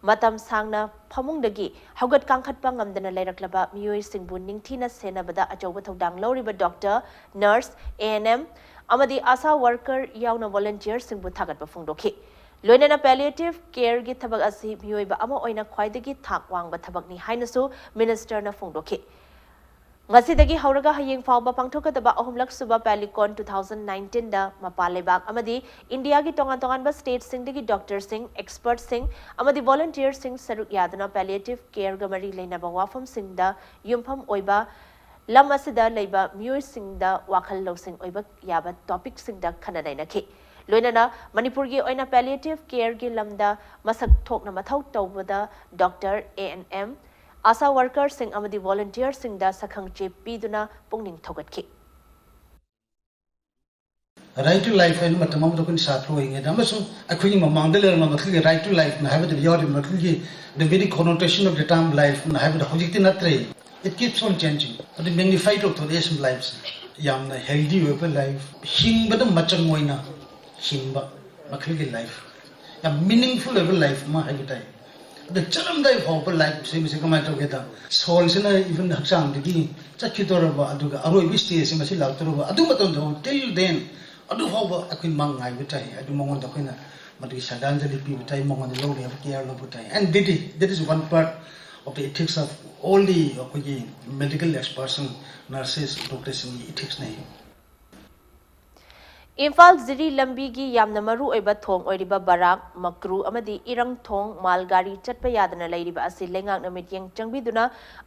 ꯃꯇꯝ ꯁꯥꯡꯅ ꯐꯃꯨꯡꯗꯒꯤ ꯍꯧꯒꯠ ꯀꯥꯡꯈꯠꯄ ꯉꯝꯗꯅ ꯂꯩꯔꯛꯂꯕ ꯃꯤꯑꯣꯏꯁꯤꯡꯕꯨ ꯅꯤꯡꯊꯤꯅ ꯁꯦꯟꯅꯕꯗ ꯑꯆꯧꯕ ꯊꯧꯗꯥꯡ ꯂꯧꯔꯤꯕ doctor, nurse, ANM ꯑꯃꯗꯤ ASHA worker ꯌꯥꯎꯅ volunteerꯁꯤꯡꯕꯨ ꯊꯥꯒꯠꯄ ꯐꯣꯡꯗꯣꯛꯈꯤ꯫ ꯂꯣꯏꯅꯅ palliative careꯒꯤ ꯊꯕꯛ ꯑꯁꯤ ꯃꯤꯑꯣꯏꯕ ꯑꯃ ꯑꯣꯏꯅ ꯈ꯭ꯋꯥꯏꯗꯒꯤ ꯊꯥꯛ ꯋꯥꯡꯕ ꯊꯕꯛꯅꯤ ꯍꯥꯏꯅꯁꯨ ministerꯅ ꯐꯣꯡꯗꯣꯛꯈꯤ꯫ ꯉꯁꯤꯗꯒꯤ ꯍꯧꯔꯒ ꯍꯌꯦꯡ ꯐꯥꯎꯕ ꯄꯥꯡꯊꯣꯛꯀꯗꯕ ꯑꯍꯨꯝꯂꯛ ꯁꯨꯕ Pallicon two thousand nineteenꯗ ꯃꯄꯥꯟ ꯂꯩꯕꯥꯛ ꯑꯃꯗꯤ ꯏꯟꯗꯤꯌꯥꯒꯤ ꯇꯣꯉꯥꯟ ꯇꯣꯉꯥꯟꯕ stateꯁꯤꯡꯗꯒꯤ doctorꯁꯤꯡ, expertꯁꯤꯡ ꯑꯃꯗꯤ volunteerꯁꯤꯡ ꯁꯔꯨꯛ ꯌꯥꯗꯨꯅ palliative careꯒ ꯃꯔꯤ ꯂꯩꯅꯕ ꯋꯥꯐꯝꯁꯤꯡꯗ ꯌꯨꯝꯐꯝ ꯑꯣꯏꯕ ꯂꯝ ꯑꯁꯤꯗ ꯂꯩꯕ ꯃꯤꯑꯣꯏꯁꯤꯡꯗ ꯋꯥꯈꯜ ꯂꯧꯁꯤꯡ ꯑꯣꯏꯕ ꯌꯥꯕ topicꯁꯤꯡꯗ ꯈꯟꯅ ꯅꯩꯅꯈꯤ꯫ ꯂꯣꯏꯅꯅ ꯃꯅꯤꯄꯨꯔꯒꯤ ꯑꯣꯏꯅ palliative careꯒꯤ ꯂꯝꯗ ꯃꯁꯛ ꯊꯣꯛꯅ ꯃꯊꯧ ꯇꯧꯕꯗ doctor, ANM, ASHA workerꯁꯤꯡ ꯑꯃꯗꯤ volunteerꯁꯤꯡꯗ ꯁꯛꯈꯪꯆꯦ ꯄꯤꯗꯨꯅ ꯄꯨꯛꯅꯤꯡ ꯊꯧꯒꯠꯈꯤ꯫ Right to life ꯍꯥꯏꯅ ꯃꯇꯝ ꯑꯃꯗ ꯑꯩꯈꯣꯏꯅ ꯁꯥꯇ꯭ꯔ ꯑꯣꯏꯔꯤꯉꯩꯗ ꯑꯃꯁꯨꯡ ꯑꯩꯈꯣꯏꯒꯤ ꯃꯃꯥꯡꯗ ꯂꯩꯔꯝꯕ ꯃꯈꯣꯏꯒꯤ right to lifeꯅ ꯍꯥꯏꯕꯗꯨꯗ ꯌꯥꯎꯔꯤꯕ ꯃꯈꯣꯏꯒꯤ the very connotation of the term lifeꯅ ꯍꯥꯏꯕꯗꯣ ꯍꯧꯖꯤꯛꯇꯤ ꯅꯠꯇ꯭ꯔꯦ꯫ It keeps on changing. ꯑꯗꯨ magnified ꯇꯧꯊꯣꯔꯛꯑꯦ ꯁꯨꯝ lifeꯁꯦ꯫ ꯌꯥꯝꯅ healthy ꯑꯣꯏꯕ life, ꯍꯤꯡꯕꯗ ꯃꯆꯪ ꯑꯣꯏꯅ ꯍꯤꯡꯕ ꯃꯈꯜꯒꯤ life, ꯌꯥꯝ meaningful ꯑꯣꯏꯕ life ꯑꯃ ꯍꯥꯏꯕ ꯇꯥꯏ꯫ ꯑꯗ ꯆꯠꯂꯝꯗꯥꯏ ꯐꯥꯎꯕ life ꯁꯦ ꯃꯁꯤ ꯀꯃꯥꯏꯅ ꯇꯧꯒꯦꯗ, soulꯁꯤꯅ even ꯍꯛꯆꯥꯡꯗꯒꯤ ꯆꯠꯈꯤꯗꯧꯔꯕ, ꯑꯗꯨꯒ ꯑꯔꯣꯏꯕ stageꯁꯦ ꯃꯁꯤ ꯂꯥꯛꯇꯧꯔꯕ, ꯑꯗꯨ ꯃꯇꯝꯗ ꯐꯥꯎꯕ, till then, ꯑꯗꯨ ꯐꯥꯎꯕ ꯑꯩꯈꯣꯏ ꯃꯥ ꯉꯥꯏꯕ ꯇꯥꯏ꯫ ꯑꯗꯨ ꯃꯉꯣꯟꯗ ꯑꯩꯈꯣꯏꯅ ꯃꯗꯨꯒꯤ ꯁ꯭ꯔꯗꯥꯟꯖꯂꯤ ꯄꯤꯕ ꯇꯥꯏ, ꯃꯉꯣꯟꯗ ꯂꯧꯅꯕ care ꯂꯧꯕ ꯇꯥꯏ꯫ And that is, that is one part of the ethics of all the ꯑꯩꯈꯣꯏꯒꯤ medical experts, nurses, doctorsꯁꯤꯡꯒꯤ ethicsꯅꯤ꯫ ꯏꯝꯐꯥꯜ ꯖꯤꯔꯤ ꯂꯝꯕꯤꯒꯤ ꯌꯥꯝꯅ ꯃꯔꯨ ꯑꯣꯏꯕ ꯊꯣꯡ ꯑꯣꯏꯔꯤꯕ ꯕꯔꯥꯛ, ꯃꯀ꯭ꯔꯨ ꯑꯃꯗꯤ ꯏꯔꯪ ꯊꯣꯡ ꯃꯥꯜ ꯒꯥꯔꯤ ꯆꯠꯄ ꯌꯥꯗꯅ ꯂꯩꯔꯤꯕ ꯑꯁꯤ ꯂꯩꯉꯥꯛꯅ ꯃꯤꯠꯌꯦꯡ ꯆꯪꯕꯤꯗꯨꯅ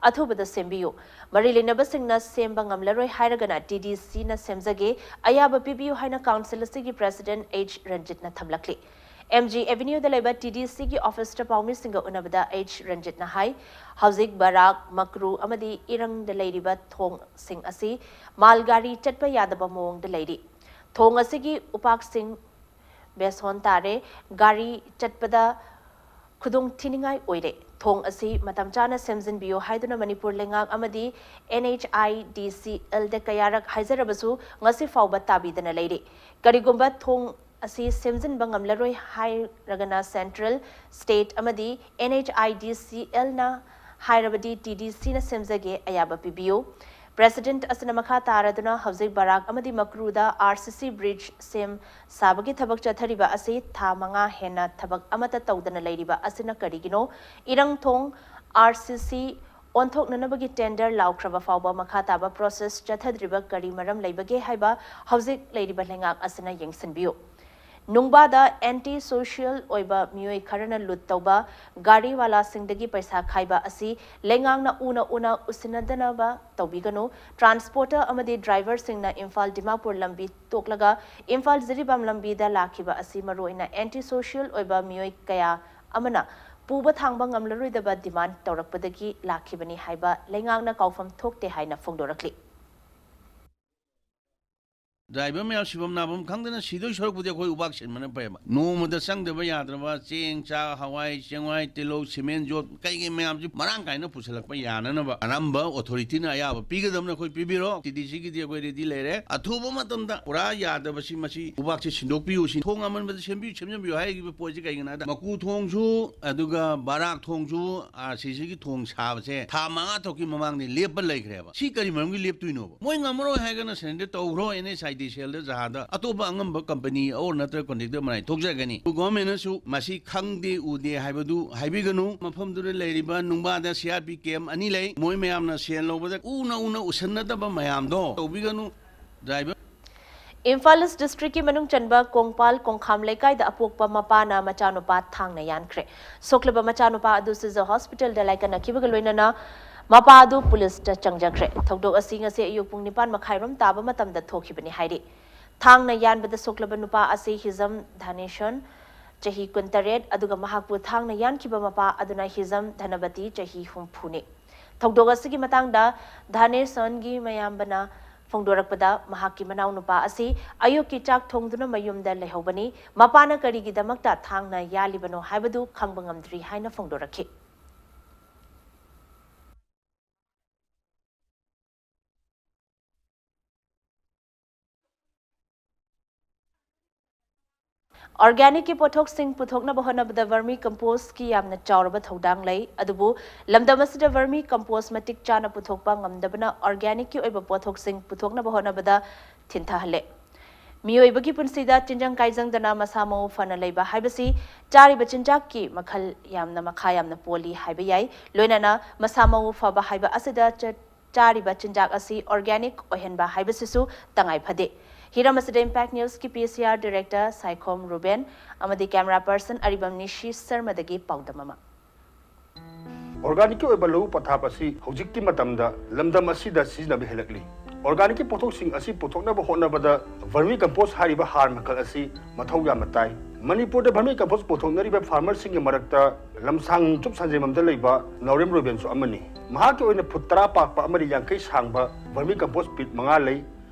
ꯑꯊꯨꯕꯗ ꯁꯦꯝꯕꯤꯌꯨ꯫ ꯃꯔꯤ ꯂꯩꯅꯕꯁꯤꯡꯅ ꯁꯦꯝꯕ ꯉꯝꯂꯔꯣꯏ ꯍꯥꯏꯔꯒꯅ TDCꯅ ꯁꯦꯝꯖꯒꯦ, ꯑꯌꯥꯕ ꯄꯤꯕꯤꯌꯨ ꯍꯥꯏꯅ council ꯑꯁꯤꯒꯤ president H ꯔꯟꯖꯤꯠꯅ ꯊꯝꯂꯛꯂꯤ꯫ ꯑꯦꯝ ꯖꯤ ꯑꯦꯚꯦꯅ꯭ꯌꯨꯗ ꯂꯩꯕ ꯇꯤ ꯗꯤ ꯁꯤꯒꯤ ꯑꯣꯐꯤꯁꯇ ꯄꯥꯎꯃꯤꯁꯤꯡꯒ ꯎꯅꯕꯗ ꯑꯩꯆ ꯔꯟꯖꯤꯠꯅ ꯍꯥꯏ, ꯍꯧꯖꯤꯛ ꯕꯔꯥꯛ, ꯃꯀ꯭ꯔꯨ ꯑꯃꯗꯤ ꯏꯔꯪꯗ ꯂꯩꯔꯤꯕ ꯊꯣꯡꯁꯤꯡ ꯑꯁꯤ ꯃꯥꯜ ꯒꯥꯔꯤ ꯆꯠꯄ ꯌꯥꯗꯕ ꯃꯑꯣꯡꯗ ꯂꯩꯔꯤ꯫ ꯊꯣꯡ ꯑꯁꯤꯒꯤ ꯎꯄꯥꯛꯁꯤꯡ ꯕꯦꯁꯣꯟ ꯇꯥꯔꯦ, ꯒꯥꯔꯤ ꯆꯠꯄꯗ ꯈꯨꯗꯣꯡ ꯊꯤꯅꯤꯡꯉꯥꯏ ꯑꯣꯏꯔꯦ꯫ ꯊꯣꯡ ꯑꯁꯤ ꯃꯇꯝ ꯆꯥꯅ ꯁꯦꯝꯖꯤꯟꯕꯤꯌꯨ ꯍꯥꯏꯗꯨꯅ ꯃꯅꯤꯄꯨꯔ ꯂꯩꯉꯥꯛ ꯑꯃꯗꯤ ꯑꯦꯟ ꯑꯩꯆ ꯑꯥꯏ ꯗꯤ ꯁꯤ ꯑꯦꯜꯗ ꯀꯌꯥꯔꯛ ꯍꯥꯏꯖꯔꯕꯁꯨ ꯉꯁꯤ ꯐꯥꯎꯕ ꯇꯥꯕꯤꯗꯅ ꯂꯩꯔꯤ꯫ ꯀꯔꯤꯒꯨꯝꯕ ꯊꯣꯡ ꯑꯁꯤ ꯁꯦꯝꯖꯤꯟꯕ ꯉꯝꯂꯔꯣꯏ ꯍꯥꯏꯔꯒꯅ ꯁꯦꯟꯇ꯭ꯔꯦꯜ, ꯁ꯭ꯇꯦꯠ ꯑꯃꯗꯤ ꯑꯦꯟ ꯑꯩꯆ ꯑꯥꯏ ꯗꯤ ꯁꯤ ꯑꯦꯜꯅ ꯍꯥꯏꯔꯕꯗꯤ ꯇꯤ ꯗꯤ ꯁꯤꯅ ꯁꯦꯝꯖꯒꯦ ꯑꯌꯥꯕ ꯄꯤꯕꯤꯌꯨ꯫ ꯄ꯭ꯔꯦꯁꯤꯗꯦꯟꯠ ꯑꯁꯤꯅ ꯃꯈꯥ ꯇꯥꯔꯗꯨꯅ ꯍꯧꯖꯤꯛ ꯕꯔꯥꯛ ꯑꯃꯗꯤ ꯃꯀ꯭ꯔꯨꯗ ꯑꯥꯔ ꯁꯤ ꯁꯤ ꯕ꯭ꯔꯤꯖ ꯁꯦꯝ ꯁꯥꯕꯒꯤ ꯊꯕꯛ ꯆꯠꯊꯔꯤꯕ ꯑꯁꯤ ꯊꯥ ꯃꯉꯥ ꯍꯦꯟꯅ ꯊꯕꯛ ꯑꯃꯠꯇ ꯇꯧꯗꯅ ꯂꯩꯔꯤꯕ ꯑꯁꯤꯅ ꯀꯔꯤꯒꯤꯅꯣ? ꯏꯔꯪ ꯊꯣꯡ, ꯑꯥꯔ ꯁꯤ ꯁꯤ ꯑꯣꯟꯊꯣꯛꯅꯅꯕꯒꯤ ꯇꯦꯟꯗꯔ ꯂꯥꯎꯈ꯭ꯔꯕ ꯐꯥꯎꯕ ꯃꯈꯥ ꯇꯥꯕ ꯄ꯭ꯔꯣꯁꯦꯁ ꯆꯠꯊꯗ꯭ꯔꯤꯕ ꯀꯔꯤ ꯃꯔꯝ ꯂꯩꯕꯒꯦ ꯍꯥꯏꯕ ꯍꯧꯖꯤꯛ ꯂꯩꯔꯤꯕ ꯂꯩꯉꯥꯛ ꯑꯁꯤꯅ ꯌꯦꯡꯁꯤꯟꯕꯤꯌꯨ꯫ ꯅꯨꯡꯕꯥꯗ ꯑꯦꯟꯇꯤ ꯁꯣꯁꯤꯌꯦꯜ ꯑꯣꯏꯕ ꯃꯤꯑꯣꯏ ꯈꯔꯅ ꯂꯨꯠ ꯇꯧꯕ ꯒꯥꯔꯤꯋꯥꯂꯥꯁꯤꯡꯗꯒꯤ ꯄꯩꯁꯥ ꯈꯥꯏꯕ ꯑꯁꯤ ꯂꯩꯉꯥꯛꯅ ꯎꯅ ꯎꯅ ꯎꯁꯤꯟꯅꯗꯅꯕ ꯇꯧꯕꯤꯒꯅꯨ꯫ ꯇ꯭ꯔꯥꯟꯁꯄꯣꯔꯇꯔ ꯑꯃꯗꯤ ꯗ꯭ꯔꯥꯏꯚꯔꯁꯤꯡꯅ ꯏꯝꯐꯥꯜ ꯗꯤꯃꯥꯄꯨꯔ ꯂꯝꯕꯤ ꯇꯣꯛꯂꯒ ꯏꯝꯐꯥꯜ ꯖꯤꯔꯤꯕꯥꯝ ꯂꯝꯕꯤꯗ ꯂꯥꯛꯈꯤꯕ ꯑꯁꯤ ꯃꯔꯨꯑꯣꯏꯅ ꯑꯦꯟꯇꯤ ꯁꯣꯁꯤꯌꯦꯜ ꯑꯣꯏꯕ ꯃꯤꯑꯣꯏ ꯀꯌꯥ ꯑꯃꯅ ꯄꯨꯕ ꯊꯥꯡꯕ ꯉꯝꯂꯔꯣꯏꯗꯕ ꯗꯤꯃꯥꯟ ꯇꯧꯔꯛꯄꯗꯒꯤ ꯂꯥꯛꯈꯤꯕꯅꯤ ꯍꯥꯏꯕ ꯂꯩꯉꯥꯛꯅ ꯀꯥꯎꯐꯝ ꯊꯣꯛꯇꯦ ꯍꯥꯏꯅ ꯐꯣꯡꯗꯣꯔꯛꯂꯤ꯫ ꯗ꯭ꯔꯥꯏꯚꯔ ꯃꯌꯥꯝ ꯁꯤꯐꯝ ꯅꯥꯐꯝ ꯈꯪꯗꯅ ꯁꯤꯗꯣꯏ ꯁꯔꯨꯛꯄꯨꯗꯤ ꯑꯩꯈꯣꯏ ꯎꯕꯥꯛ ꯁꯤꯟꯕꯅ ꯐꯩꯌꯦꯕ꯫ ꯅꯣꯡꯃꯗ ꯆꯪꯗꯕ ꯌꯥꯗ꯭ꯔꯕ ꯆꯦꯡ, ꯆꯥꯛ, ꯍꯋꯥꯏ ꯆꯦꯡꯋꯥꯏ, ꯇꯤꯜꯍꯧ, ꯁꯤꯃꯦꯟ, ꯌꯣꯠ, ꯀꯩꯀꯩ ꯃꯌꯥꯝꯁꯤ ꯃꯔꯥꯡ ꯀꯥꯏꯅ ꯄꯨꯁꯤꯜꯂꯛꯄ ꯌꯥꯅꯅꯕ ꯑꯔꯝꯕ ꯑꯣꯊꯣꯔꯤꯇꯤꯅ ꯑꯌꯥꯕ ꯄꯤꯒꯗꯕꯅ ꯑꯩꯈꯣꯏ ꯄꯤꯕꯤꯔꯣ꯫ ꯇꯤ ꯗꯤ ꯁꯤꯒꯤꯗꯤ ꯑꯩꯈꯣꯏ ꯔꯦꯗꯤ ꯂꯩꯔꯦ꯫ ꯑꯊꯨꯕ ꯃꯇꯝꯗ ꯄꯨꯔꯥ ꯌꯥꯗꯕꯁꯤ ꯃꯁꯤ ꯎꯕꯥꯛꯁꯤ ꯁꯤꯟꯗꯣꯛꯄꯤꯌꯨ ꯁꯤ꯫ ꯊꯣꯡ ꯑꯃꯟꯕꯗ ꯁꯦꯝꯕꯤꯌꯨ, ꯁꯦꯝꯖꯟꯕꯤꯌꯨ ꯍꯥꯏꯔꯤꯕ ꯄꯣꯠꯁꯤ ꯀꯩꯒꯤꯅꯣ ꯍꯥꯏꯗ ꯃꯀꯨ ꯊꯣꯡꯁꯨ ꯑꯗꯨꯒ ꯕꯔꯥꯛ ꯊꯣꯡꯁꯨ ꯑꯥꯔ ꯁꯤ ꯁꯤꯒꯤ ꯊꯣꯡ ꯁꯥꯕꯁꯦ ꯊꯥ ꯃꯉꯥ ꯇꯔꯨꯛꯀꯤ ꯃꯃꯥꯡꯗ ꯂꯦꯞꯄ ꯂꯩꯈ꯭ꯔꯦꯕ꯫ ꯁꯤ ꯀꯔꯤ ꯃꯔꯝꯒꯤ ꯂꯦꯞꯇꯣꯏꯅꯣꯕ? ꯃꯣꯏ ꯉꯝꯃꯔꯣꯏ ꯍꯥꯏꯔꯒꯅ ꯁꯔꯦꯟꯗꯔ ꯇꯧꯈ꯭ꯔꯣ and S I D ꯁꯦꯜꯗ Jahad ꯑꯇꯣꯞꯄ ꯑꯉꯝꯕ ꯀꯝꯄꯅꯤ ꯑꯣꯔ ꯅꯠꯇ꯭ꯔꯒ ꯀꯣꯟꯇ꯭ꯔꯦꯛꯇꯔ ꯃꯔꯥꯏ ꯊꯣꯛꯆꯒꯅꯤ꯫ ꯒꯣꯔꯃꯦꯟꯅꯁꯨ ꯃꯁꯤ ꯈꯪꯗꯦ ꯎꯗꯦ ꯍꯥꯏꯕꯗꯨ ꯍꯥꯏꯕꯤꯒꯅꯨ꯫ ꯃꯐꯝꯗꯨꯗ ꯂꯩꯔꯤꯕ ꯅꯨꯡꯕꯥꯗ ꯁꯤ ꯑꯥꯔ ꯄꯤ ꯀꯦꯝ ꯑꯅꯤ ꯂꯩ꯫ ꯃꯣꯏ ꯃꯌꯥꯝꯅ ꯁꯦꯜ ꯂꯧꯕꯗ ꯎꯅ ꯎꯅ ꯎꯁꯟꯅꯗꯕ ꯃꯌꯥꯝꯗꯣ ꯇꯧꯕꯤꯒꯅꯨ꯫ ꯗ꯭ꯔꯥꯏꯚꯔ ꯏꯝꯐꯥꯜ ꯏꯁ ꯗꯤꯁꯇ꯭ꯔꯤꯛꯀꯤ ꯃꯅꯨꯡ ꯆꯟꯕ ꯀꯣꯡꯄꯥꯜ ꯀꯣꯡꯈꯥꯝ ꯂꯩꯀꯥꯏꯗ ꯑꯄꯣꯛꯄ ꯃꯄꯥꯅ ꯃꯆꯥꯅꯨꯄꯥ ꯊꯥꯡꯅ ꯌꯥꯟꯈ꯭ꯔꯦ꯫ ꯁꯣꯛꯂꯕ ꯃꯆꯥꯅꯨꯄꯥ ꯑꯗꯨ ꯁꯤꯖ ꯍꯣꯁꯄꯤꯇꯥꯜꯗ ꯂꯥꯏꯀꯠꯅꯈꯤꯕꯒ ꯂꯣꯏꯅꯅ ꯃꯄꯥ ꯑꯗꯨ ꯄꯨꯂꯤꯁꯇ ꯆꯪꯖꯈ꯭ꯔꯦ꯫ ꯊꯧꯗꯣꯛ ꯑꯁꯤ ꯉꯁꯤ ꯑꯌꯨꯛ ꯄꯨꯡ ꯅꯤꯄꯥꯟ ꯃꯈꯥꯏꯔꯣꯝ ꯇꯥꯕ ꯃꯇꯝꯗ ꯊꯣꯛꯈꯤꯕꯅꯤ ꯍꯥꯏꯔꯤ꯫ ꯊꯥꯡꯅ ꯌꯥꯟꯕꯗ ꯁꯣꯛꯂꯕ ꯅꯨꯄꯥ ꯑꯁꯤ ꯍꯤꯖꯝ ꯙꯥꯅꯦꯁꯟ ꯆꯍꯤ ꯀꯨꯟꯇꯔꯦꯠ, ꯑꯗꯨꯒ ꯃꯍꯥꯛꯄꯨ ꯊꯥꯡꯅ ꯌꯥꯟꯈꯤꯕ ꯃꯄꯥ ꯑꯗꯨꯅ ꯍꯤꯖꯝ ꯙꯅꯕꯇꯤ, ꯆꯍꯤ ꯍꯨꯝꯐꯨꯅꯤ꯫ ꯊꯧꯗꯣꯛ ꯑꯁꯤꯒꯤ ꯃꯇꯥꯡꯗ ꯙꯥꯅꯦꯁꯣꯟꯒꯤ ꯃꯌꯥꯝꯕꯅ ꯐꯣꯡꯗꯣꯔꯛꯄꯗ, ꯃꯍꯥꯛꯀꯤ ꯃꯅꯥꯎꯅꯨꯄꯥ ꯑꯁꯤ ꯑꯌꯨꯛꯀꯤ ꯆꯥꯛ ꯊꯣꯡꯗꯨꯅ ꯃꯌꯨꯝꯗ ꯂꯩꯍꯧꯕꯅꯤ꯫ ꯃꯄꯥꯅ ꯀꯔꯤꯒꯤꯗꯃꯛꯇ ꯊꯥꯡꯅ ꯌꯥꯜꯂꯤꯕꯅꯣ ꯍꯥꯏꯕꯗꯨ ꯈꯪꯕ ꯉꯝꯗ꯭ꯔꯤ ꯍꯥꯏꯅ ꯐꯣꯡꯗꯣꯔꯛꯈꯤ꯫ Organicꯀꯤ ꯄꯣꯠꯊꯣꯛꯁꯤꯡ ꯄꯨꯊꯣꯛꯅꯕ ꯍꯣꯠꯅꯕꯗ vermi compost ꯀꯤ ꯌꯥꯝꯅ ꯆꯥꯎꯔꯕ ꯊꯧꯗꯥꯡ ꯂꯩ꯫ ꯑꯗꯨꯕꯨ ꯂꯝꯗꯝ ꯑꯁꯤꯗ vermi compost ꯃꯇꯤꯛ ꯆꯥꯅ ꯄꯨꯊꯣꯛꯄ ꯉꯝꯗꯕꯅ organicꯀꯤ ꯑꯣꯏꯕ ꯄꯣꯠꯊꯣꯛꯁꯤꯡ ꯄꯨꯊꯣꯛꯅꯕ ꯍꯣꯠꯅꯕꯗ ꯊꯤꯟꯊꯍꯜꯂꯦ꯫ ꯃꯤꯑꯣꯏꯕꯒꯤ ꯄꯨꯟꯁꯤꯗ ꯇꯤꯟꯖꯪ ꯀꯥꯏꯖꯪꯗꯅ ꯃꯁꯥ ꯃꯎ ꯐꯅ ꯂꯩꯕ ꯍꯥꯏꯕꯁꯤ ꯆꯥꯔꯤꯕ ꯆꯤꯟꯖꯥꯛꯀꯤ ꯃꯈꯜ ꯌꯥꯝꯅ, ꯃꯈꯥ ꯌꯥꯝꯅ ꯄꯣꯜꯂꯤ ꯍꯥꯏꯕ ꯌꯥꯏ꯫ ꯂꯣꯏꯅꯅ ꯃꯁꯥ ꯃꯎ ꯐꯕ ꯍꯥꯏꯕ ꯑꯁꯤꯗ ꯆ-, ꯆꯥꯔꯤꯕ ꯆꯤꯟꯖꯥꯛ ꯑꯁꯤ organic ꯑꯣꯏꯍꯟꯕ ꯍꯥꯏꯕꯁꯤꯁꯨ ꯇꯉꯥꯏ ꯐꯗꯦ꯫ ꯍꯤꯔꯝ ꯑꯁꯤꯗ Impact Newsꯀꯤ P C R director Saikhom ꯔꯨꯕꯦꯟ ꯑꯃꯗꯤ camera person ꯑꯔꯤꯕꯝ ꯅꯤꯁꯤ ꯁꯔꯃꯗꯒꯤ ꯄꯥꯎꯗꯝ ꯑꯃ꯫ Organicꯀꯤ ꯑꯣꯏꯕ ꯂꯧꯎ ꯄꯊꯥꯞ ꯑꯁꯤ ꯍꯧꯖꯤꯛꯀꯤ ꯃꯇꯝꯗ ꯂꯝꯗꯝ ꯑꯁꯤꯗ ꯁꯤꯖꯤꯟꯅꯕ ꯍꯦꯜꯂꯛꯂꯤ꯫ Organicꯀꯤ ꯄꯣꯠꯊꯣꯛꯁꯤꯡ ꯑꯁꯤ ꯄꯨꯊꯣꯛꯅꯕ ꯍꯣꯠꯅꯕꯗ vermi compost ꯍꯥꯏꯔꯤꯕ ꯍꯥꯔ ꯃꯈꯜ ꯑꯁꯤ ꯃꯊꯧ ꯌꯥꯝꯅ ꯇꯥꯏ꯫ ꯃꯅꯤꯄꯨꯔꯗ vermi compost ꯄꯨꯊꯣꯛꯅꯔꯤꯕ farmerꯁꯤꯡꯒꯤ ꯃꯔꯛꯇ ꯂꯝꯁꯥꯡ ꯅꯣꯡꯆꯨꯞ ꯁꯟꯖꯦꯟꯕꯝꯗ ꯂꯩꯕ ꯅꯥꯎꯔꯦꯝ ꯔꯨꯕꯦꯟꯁꯨ ꯑꯃꯅꯤ꯫ ꯃꯍꯥꯛꯀꯤ ꯑꯣꯏꯅ ꯐꯨꯠ ꯇꯔꯥ ꯄꯥꯛꯄ ꯑꯃꯗꯤ ꯌꯥꯡꯈꯩ ꯁꯥꯡꯕ vermi compost pit ꯃꯉꯥ ꯂꯩ꯫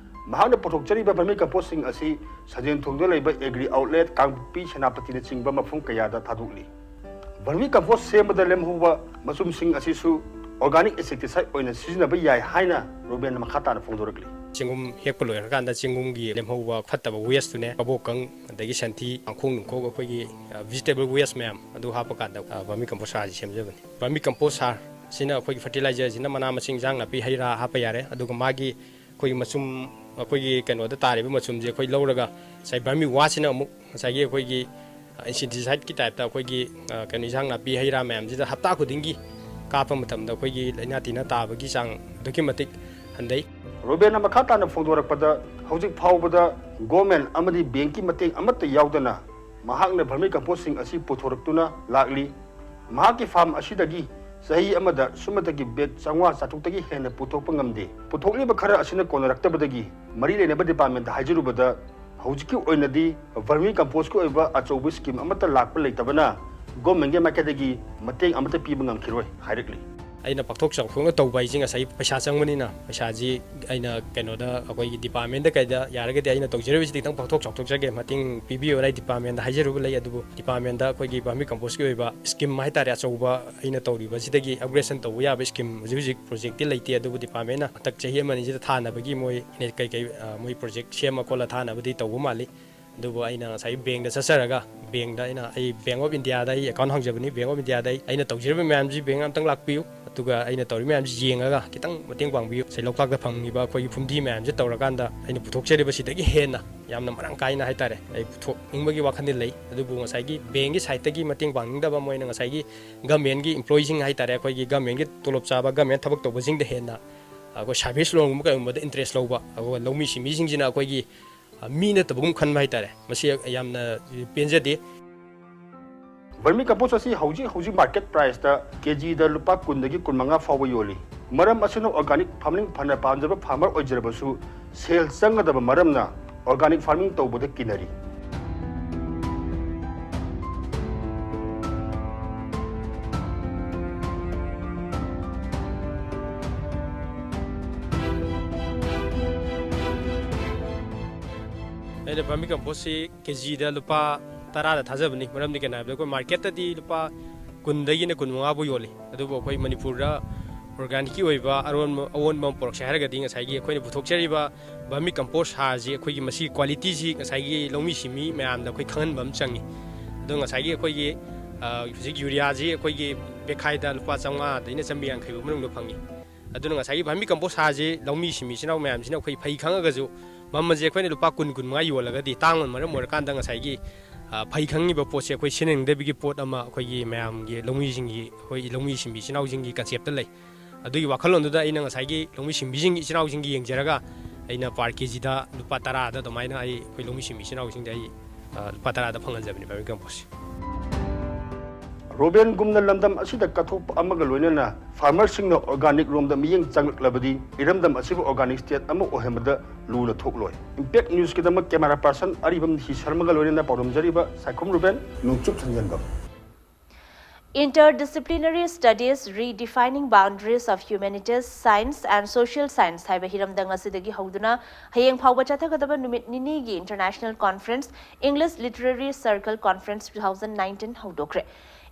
ꯃꯍꯥꯛꯅ ꯄꯨꯊꯣꯛꯆꯔꯤꯕ vermi compost ꯁꯤꯡ ꯑꯁꯤ ꯁꯟꯖꯦꯟꯊꯣꯡꯗ ꯂꯩꯕ Agri Outlet, ꯀꯥꯡꯄꯣꯛꯄꯤ, ꯁꯦꯅꯥꯄꯇꯤꯅꯆꯤꯡꯕ ꯃꯐꯝ ꯀꯌꯥꯗ ꯊꯥꯗꯣꯛꯂꯤ꯫ Vermi compost ꯁꯦꯝꯕꯗ ꯂꯦꯝꯍꯧꯕ ꯃꯆꯨꯝꯁꯤꯡ ꯑꯁꯤꯁꯨ organic insecticide ꯑꯣꯏꯅ ꯁꯤꯖꯤꯟꯅꯕ ꯌꯥꯏ ꯍꯥꯏꯅ ꯔꯨꯕꯦꯟꯅ ꯃꯈꯥ ꯇꯥꯅ ꯐꯣꯡꯗꯣꯔꯛꯂꯤ꯫ ꯆꯦꯡꯒꯨꯝ ꯍꯦꯛꯄ ꯂꯣꯏꯔꯀꯥꯟꯗ ꯆꯦꯡꯒꯨꯝꯒꯤ ꯂꯦꯝꯍꯧꯕ ꯐꯠꯇꯕ waste ꯇꯨꯅꯦ, ꯀꯕꯣꯛꯀꯪ, ꯑꯗꯒꯤ ꯁꯟꯊꯤ, ꯄꯥꯡꯈꯣꯛ ꯅꯨꯡꯈꯣꯛ, ꯑꯩꯈꯣꯏꯒꯤ, ꯑ, vegetable waste ꯃꯌꯥꯝ ꯑꯗꯨ ꯍꯥꯞꯄ ꯀꯥꯟꯗ, ꯑ, vermi compost ꯍꯥꯔꯁꯤ ꯁꯦꯝꯖꯕꯅꯤ꯫ Vermi compost ꯍꯥꯔ ꯁꯤꯅ ꯑꯩꯈꯣꯏꯒꯤ fertilizer ꯁꯤꯅ ꯃꯅꯥ ꯃꯁꯤꯡ, ꯏꯟꯖꯥꯡ ꯅꯥꯄꯤ, ꯍꯩ ꯔꯥ ꯍꯥꯞꯄ ꯌꯥꯔꯦ꯫ ꯑꯗꯨꯒ ꯃꯥꯒꯤ ꯑꯩꯈꯣꯏꯒꯤ ꯃꯆꯨꯝ, ꯑꯩꯈꯣꯏꯒꯤ ꯀꯩꯅꯣꯗ ꯇꯥꯔꯤꯕ ꯃꯆꯨꯝꯁꯦ ꯑꯩꯈꯣꯏ ꯂꯧꯔꯒ ꯉꯁꯥꯏ vermi waste ꯁꯤꯅ ꯑꯃꯨꯛ ꯉꯁꯥꯏꯒꯤ ꯑꯩꯈꯣꯏꯒꯤ, ꯑ, insecticide ꯀꯤ type ꯇ ꯑꯩꯈꯣꯏꯒꯤ, ꯑ, ꯀꯩꯅꯣ, ꯏꯟꯁꯥꯡ ꯅꯥꯄꯤ, ꯍꯩ ꯔꯥ ꯃꯌꯥꯝꯁꯤꯗ ꯍꯞꯇꯥ ꯈꯨꯗꯤꯡꯒꯤ ꯀꯥꯞꯄ ꯃꯇꯝꯗ ꯑꯩꯈꯣꯏꯒꯤ ꯂꯥꯏꯅꯥ ꯇꯤꯟꯅꯥ ꯇꯥꯕꯒꯤ ꯆꯥꯡ ꯑꯗꯨꯛꯀꯤ ꯃꯇꯤꯛ ꯍꯟꯊꯩ꯫ ꯔꯨꯕꯦꯟꯅ ꯃꯈꯥ ꯇꯥꯅ ꯐꯣꯡꯗꯣꯔꯛꯄꯗ, ꯍꯧꯖꯤꯛ ꯐꯥꯎꯕꯗ government ꯑꯃꯗꯤ bank ꯀꯤ ꯃꯇꯦꯡ ꯑꯃꯠꯇ ꯌꯥꯎꯗꯅ ꯃꯍꯥꯛꯅ vermi compost ꯁꯤꯡ ꯑꯁꯤ ꯄꯨꯊꯣꯔꯛꯇꯨꯅ ꯂꯥꯛꯂꯤ꯫ ꯃꯍꯥꯛꯀꯤ farm ꯑꯁꯤꯗꯒꯤ ꯆꯍꯤ ꯑꯃꯗ ꯁꯨꯞꯅꯇꯒꯤ bag ꯆꯥꯝꯃꯉꯥ ꯆꯥꯇ꯭ꯔꯨꯛꯇꯒꯤ ꯍꯦꯟꯅ ꯄꯨꯊꯣꯛꯄ ꯉꯝꯗꯦ꯫ ꯄꯨꯊꯣꯛꯂꯤꯕ ꯈꯔ ꯑꯁꯤꯅ ꯀꯣꯟꯅꯔꯛꯇꯕꯗꯒꯤ ꯃꯔꯤ ꯂꯩꯅꯕ department ꯇ ꯍꯥꯏꯖꯔꯨꯕꯗ, ꯍꯧꯖꯤꯛꯀꯤ ꯑꯣꯏꯅꯗꯤ vermi compost ꯀꯤ ꯑꯣꯏꯕ ꯑꯆꯧꯕ scheme ꯑꯃꯠꯇ ꯂꯥꯛꯄ ꯂꯩꯇꯕꯅ government ꯀꯤ ꯃꯥꯏꯀꯩꯗꯒꯤ ꯃꯇꯦꯡ ꯑꯃꯠꯇ ꯄꯤꯕ ꯉꯝꯈꯤꯔꯣꯏ ꯍꯥꯏꯔꯛꯂꯤ꯫ ꯑꯩꯅ ꯄꯥꯛꯊꯣꯛ ꯆꯥꯎꯊꯣꯛꯅ ꯇꯧꯕ ꯍꯥꯏꯁꯦ ꯉꯁꯥꯏ ꯄꯩꯁꯥ ꯆꯪꯕꯅꯤꯅ, ꯄꯩꯁꯥꯁꯤ ꯑꯩꯅ ꯀꯩꯅꯣꯗ, ꯑꯩꯈꯣꯏꯒꯤ department ꯗ ꯀꯩꯗ ꯌꯥꯔꯒꯗꯤ ꯑꯩꯅ ꯇꯧꯖꯔꯤꯕꯁꯤꯗꯤ ꯈꯤꯇꯪ ꯄꯥꯛꯊꯣꯛ ꯆꯥꯎꯊꯣꯛꯆꯒꯦ, ꯃꯇꯦꯡ ꯄꯤꯕꯤꯌꯣꯅ ꯑꯩ department ꯗ ꯍꯥꯏꯖꯔꯨꯕ ꯂꯩ꯫ ꯑꯗꯨꯕꯨ department ꯗ ꯑꯩꯈꯣꯏꯒꯤ vermi compost ꯀꯤ ꯑꯣꯏꯕ scheme ꯍꯥꯏꯇꯥꯔꯦ, ꯑꯆꯧꯕ ꯑꯩꯅ ꯇꯧꯔꯤꯕꯁꯤꯗꯒꯤ upgradation ꯇꯧꯕ ꯌꯥꯕ scheme ꯍꯧꯖꯤꯛ ꯍꯧꯖꯤꯛ project ꯇꯤ ꯂꯩꯇꯦ꯫ ꯑꯗꯨꯕꯨ department ꯅ ꯍꯟꯗꯛ ꯆꯍꯤ ꯑꯃ ꯑꯅꯤꯁꯤꯗ ꯊꯥꯅꯕꯒꯤ ꯃꯣꯏ ꯀꯩꯀꯩ, ꯑ, ꯃꯣꯏ project ꯁꯦꯝꯃ ꯈꯣꯠꯂ ꯊꯥꯅꯕꯗꯤ ꯇꯧꯕ ꯃꯥꯜꯂꯤ꯫ ꯑꯗꯨꯕꯨ ꯑꯩꯅ ꯉꯁꯥꯏ bank ꯗ ꯆꯠꯆꯔꯒ, bank ꯗ ꯑꯩꯅ, ꯑꯩ Bank of India ꯗ ꯑꯩ account ꯍꯥꯡꯖꯕꯅꯤ, Bank of India ꯗ ꯑꯩ, ꯑꯩꯅ ꯇꯧꯖꯔꯤꯕ ꯃꯌꯥꯝꯁꯤ bank ꯑꯝꯇꯪ ꯂꯥꯛꯄꯤꯌꯨ, ꯑꯗꯨꯒ ꯑꯩꯅ ꯇꯧꯔꯤꯕ ꯃꯌꯥꯝꯁꯤ ꯌꯦꯡꯉꯒ ꯈꯤꯇꯪ ꯃꯇꯦꯡ ꯄꯥꯡꯕꯤꯌꯨ꯫ ꯉꯁꯥꯏ ꯂꯣꯛꯇꯥꯛꯇ ꯐꯪꯉꯤꯕ ꯑꯩꯈꯣꯏꯒꯤ ꯐꯨꯝꯗꯤ ꯃꯌꯥꯝꯁꯦ ꯇꯧꯔꯀꯥꯟꯗ ꯑꯩꯅ ꯄꯨꯊꯣꯛꯆꯔꯤꯕꯁꯤꯗꯒꯤ ꯍꯦꯟꯅ ꯌꯥꯝꯅ ꯃꯔꯥꯡ ꯀꯥꯏꯅ ꯍꯥꯏꯇꯥꯔꯦ, ꯑꯩ ꯄꯨꯊꯣꯛꯅꯤꯡꯕꯒꯤ ꯋꯥꯈꯜꯗꯤ ꯂꯩ꯫ ꯑꯗꯨꯕꯨ ꯉꯁꯥꯏꯒꯤ bank ꯀꯤ side ꯇꯒꯤ ꯃꯇꯦꯡ ꯄꯥꯡꯅꯤꯡꯗꯕ, ꯃꯣꯏꯅ ꯉꯁꯥꯏꯒꯤ government ꯀꯤ employee ꯁꯤꯡ ꯍꯥꯏꯇꯥꯔꯦ, ꯑꯩꯈꯣꯏꯒꯤ government ꯀꯤ ꯇꯣꯂꯣꯞ ꯆꯥꯕ, government ꯊꯕꯛ ꯇꯧꯕꯁꯤꯡꯗ ꯍꯦꯟꯅ ꯑꯩꯈꯣꯏ service loan ꯒꯨꯝꯕ ꯀꯩꯒꯨꯝꯕꯗ interest ꯂꯧꯕ, ꯑꯗꯨꯒ ꯂꯧꯃꯤ ꯁꯤꯟꯃꯤꯁꯤꯡꯁꯤꯅ ꯑꯩꯈꯣꯏꯒꯤ, ꯑ, ꯃꯤ ꯅꯠꯇꯕꯒꯨꯝ ꯈꯟꯕ ꯍꯥꯏꯇꯥꯔꯦ꯫ ꯃꯁꯤ ꯌꯥꯝꯅ ꯄꯦꯟꯖꯗꯦ꯫ Vermi compost ꯑꯁꯤ ꯍꯧꯖꯤꯛ ꯍꯧꯖꯤꯛ market price ꯇ ꯀꯦꯖꯤꯗ ꯂꯨꯄꯥ ꯀꯨꯟꯗꯒꯤ ꯀꯨꯟꯃꯉꯥ ꯐꯥꯎꯕ ꯌꯣꯜꯂꯤ꯫ ꯃꯔꯝ ꯑꯁꯤꯅ organic farming ꯐꯅ ꯄꯥꯝꯖꯕ farmer ꯑꯣꯏꯖꯔꯕꯁꯨ ꯁꯦꯜ ꯆꯪꯒꯗꯕ ꯃꯔꯝꯅ organic farming ꯇꯧꯕꯗ ꯀꯤꯅꯔꯤ꯫ ꯑꯩꯅ vermi compost ꯁꯤ ꯀꯦꯖꯤꯗ ꯂꯨꯄꯥ ꯇꯔꯥꯗ ꯊꯥꯖꯕꯅꯤ꯫ ꯃꯔꯝꯗꯤ ꯀꯩꯅꯣ ꯍꯥꯏꯕꯗ, ꯑꯩꯈꯣꯏ market ꯇꯗꯤ ꯂꯨꯄꯥ ꯀꯨꯟꯗꯒꯤꯅ ꯀꯨꯟꯃꯉꯥ ꯐꯥꯎ ꯌꯣꯜꯂꯤ꯫ ꯑꯗꯨꯕꯨ ꯑꯩꯈꯣꯏ ꯃꯅꯤꯄꯨꯔꯗ organic ꯀꯤ ꯑꯣꯏꯕ ꯑꯔꯣꯟꯕ, ꯑꯑꯣꯟꯕ ꯑꯃ ꯄꯨꯔꯛꯁꯦ ꯍꯥꯏꯔꯒꯗꯤ, ꯉꯁꯥꯏꯒꯤ ꯑꯩꯈꯣꯏꯅ ꯄꯨꯊꯣꯛꯆꯔꯤꯕ vermi compost ꯍꯥꯔꯁꯤ, ꯑꯩꯈꯣꯏꯒꯤ ꯃꯁꯤꯒꯤ quality ꯁꯤ ꯉꯁꯥꯏꯒꯤ ꯂꯧꯃꯤ ꯁꯤꯟꯃꯤ ꯃꯌꯥꯝꯗ ꯑꯩꯈꯣꯏ ꯈꯪꯍꯟꯕ ꯑꯃ ꯆꯪꯉꯤ꯫ ꯑꯗꯣ ꯉꯁꯥꯏꯒꯤ ꯑꯩꯈꯣꯏꯒꯤ, ꯑ, ꯍꯧꯖꯤꯛ urea ꯁꯤ ꯑꯩꯈꯣꯏꯒꯤ ꯕꯦꯈꯥꯏꯗ ꯂꯨꯄꯥ ꯆꯥꯝꯃꯉꯥꯗꯩꯅ ꯆꯥꯝꯃꯔꯤ ꯌꯥꯡꯈꯩ ꯐꯥꯎ ꯃꯅꯨꯡꯗ ꯐꯪꯉꯤ꯫ ꯑꯗꯨꯅ ꯉꯁꯥꯏꯒꯤ vermi compost ꯍꯥꯔꯁꯤ ꯂꯧꯃꯤ ꯁꯤꯟꯃꯤ ꯏꯆꯤꯟ ꯏꯅꯥꯎ ꯃꯌꯥꯝꯁꯤꯅ ꯑꯩꯈꯣꯏ ꯐꯩ ꯈꯪꯉꯒꯁꯨ ꯃꯃꯜꯁꯦ ꯑꯩꯈꯣꯏꯅ ꯂꯨꯄꯥ ꯀꯨꯟ, ꯀꯨꯟꯃꯉꯥ ꯌꯣꯜꯂꯒꯗꯤ ꯇꯥꯡꯕꯅ ꯃꯔꯝ ꯑꯣꯏꯔꯀꯥꯟꯗ ꯉꯁꯥꯏꯒꯤ, ꯑ, ꯐꯩ ꯈꯪꯉꯤꯕ ꯄꯣꯠꯁꯦ ꯑꯩꯈꯣꯏ ꯁꯤꯖꯤꯟꯅꯅꯤꯡꯗꯕꯒꯤ ꯄꯣꯠ ꯑꯃ ꯑꯩꯈꯣꯏꯒꯤ ꯃꯌꯥꯝꯒꯤ ꯂꯧꯃꯤꯁꯤꯡꯒꯤ, ꯑꯩꯈꯣꯏ ꯂꯧꯃꯤ ꯁꯤꯟꯃꯤ ꯏꯆꯤꯟ ꯏꯅꯥꯎꯁꯤꯡꯒꯤ concept ꯇ ꯂꯩ꯫ ꯑꯗꯨꯒꯤ ꯋꯥꯈꯜꯂꯣꯟꯗꯨꯗ ꯑꯩꯅ ꯉꯁꯥꯏꯒꯤ ꯂꯧꯃꯤ ꯁꯤꯟꯃꯤꯁꯤꯡ ꯏꯆꯤꯟ ꯏꯅꯥꯎꯁꯤꯡꯒꯤ ꯌꯦꯡꯖꯔꯒ ꯑꯩꯅ per ꯀꯦꯖꯤꯗ ꯂꯨꯄꯥ ꯇꯔꯥꯗ ꯑꯗꯨꯃꯥꯏꯅ ꯑꯩ ꯑꯩꯈꯣꯏ ꯂꯧꯃꯤ ꯁꯤꯟꯃꯤ ꯏꯆꯤꯟ ꯏꯅꯥꯎꯁꯤꯡꯗ ꯑꯩ, ꯑ, ꯂꯨꯄꯥ ꯇꯔꯥꯗ ꯐꯪꯍꯟꯖꯕꯅꯤ vermi compost ꯁꯦ꯫ ꯔꯣꯕꯦꯟꯒꯨꯝꯅ ꯂꯝꯗꯝ ꯑꯁꯤꯗ ꯀꯠꯊꯣꯛꯄ ꯑꯃꯒ ꯂꯣꯏꯅꯅ ꯐꯥꯔꯃꯔꯁꯤꯡꯅ ꯑꯣꯔꯒꯥꯅꯤꯛ ꯔꯣꯝꯗ ꯃꯤꯠꯌꯦꯡ ꯆꯪꯂꯛꯂꯕꯗꯤ ꯏꯔꯝꯗꯝ ꯑꯁꯤꯕꯨ ꯑꯣꯔꯒꯥꯅꯤꯛ ꯁ꯭ꯇꯦꯠ ꯑꯃ ꯑꯣꯏꯍꯟꯕꯗ ꯂꯨꯅ ꯊꯣꯛꯂꯣꯏ꯫ ꯏꯝꯄꯦꯛ ꯅ꯭ꯌꯨꯁꯀꯤꯗꯃꯛ ꯀꯦꯃꯦꯔꯥ ꯄꯥꯔꯁꯟ ꯑꯔꯤꯕꯝ ꯍꯤꯁꯔꯃꯒ ꯂꯣꯏꯅꯅ ꯄꯥꯎꯗꯝꯖꯔꯤꯕ ꯁꯥꯏꯈꯣꯝ ꯔꯨꯕꯦꯟ, ꯅꯣꯡꯆꯨꯞ ꯁꯟꯖꯦꯟꯕꯝ꯫ Interdisciplinary Studies, Redefining Boundaries of Humanities, Science and Social Science ꯍꯥꯏꯕ ꯍꯤꯔꯝꯗ ꯉꯁꯤꯗꯒꯤ ꯍꯧꯗꯨꯅ ꯍꯌꯦꯡ ꯐꯥꯎꯕ ꯆꯠꯊꯒꯗꯕ ꯅꯨꯃꯤꯠ ꯅꯤꯅꯤꯒꯤ International Conference, English Literary Circle Conference two thousand nineteen ꯍꯧꯗꯣꯛꯈ꯭ꯔꯦ꯫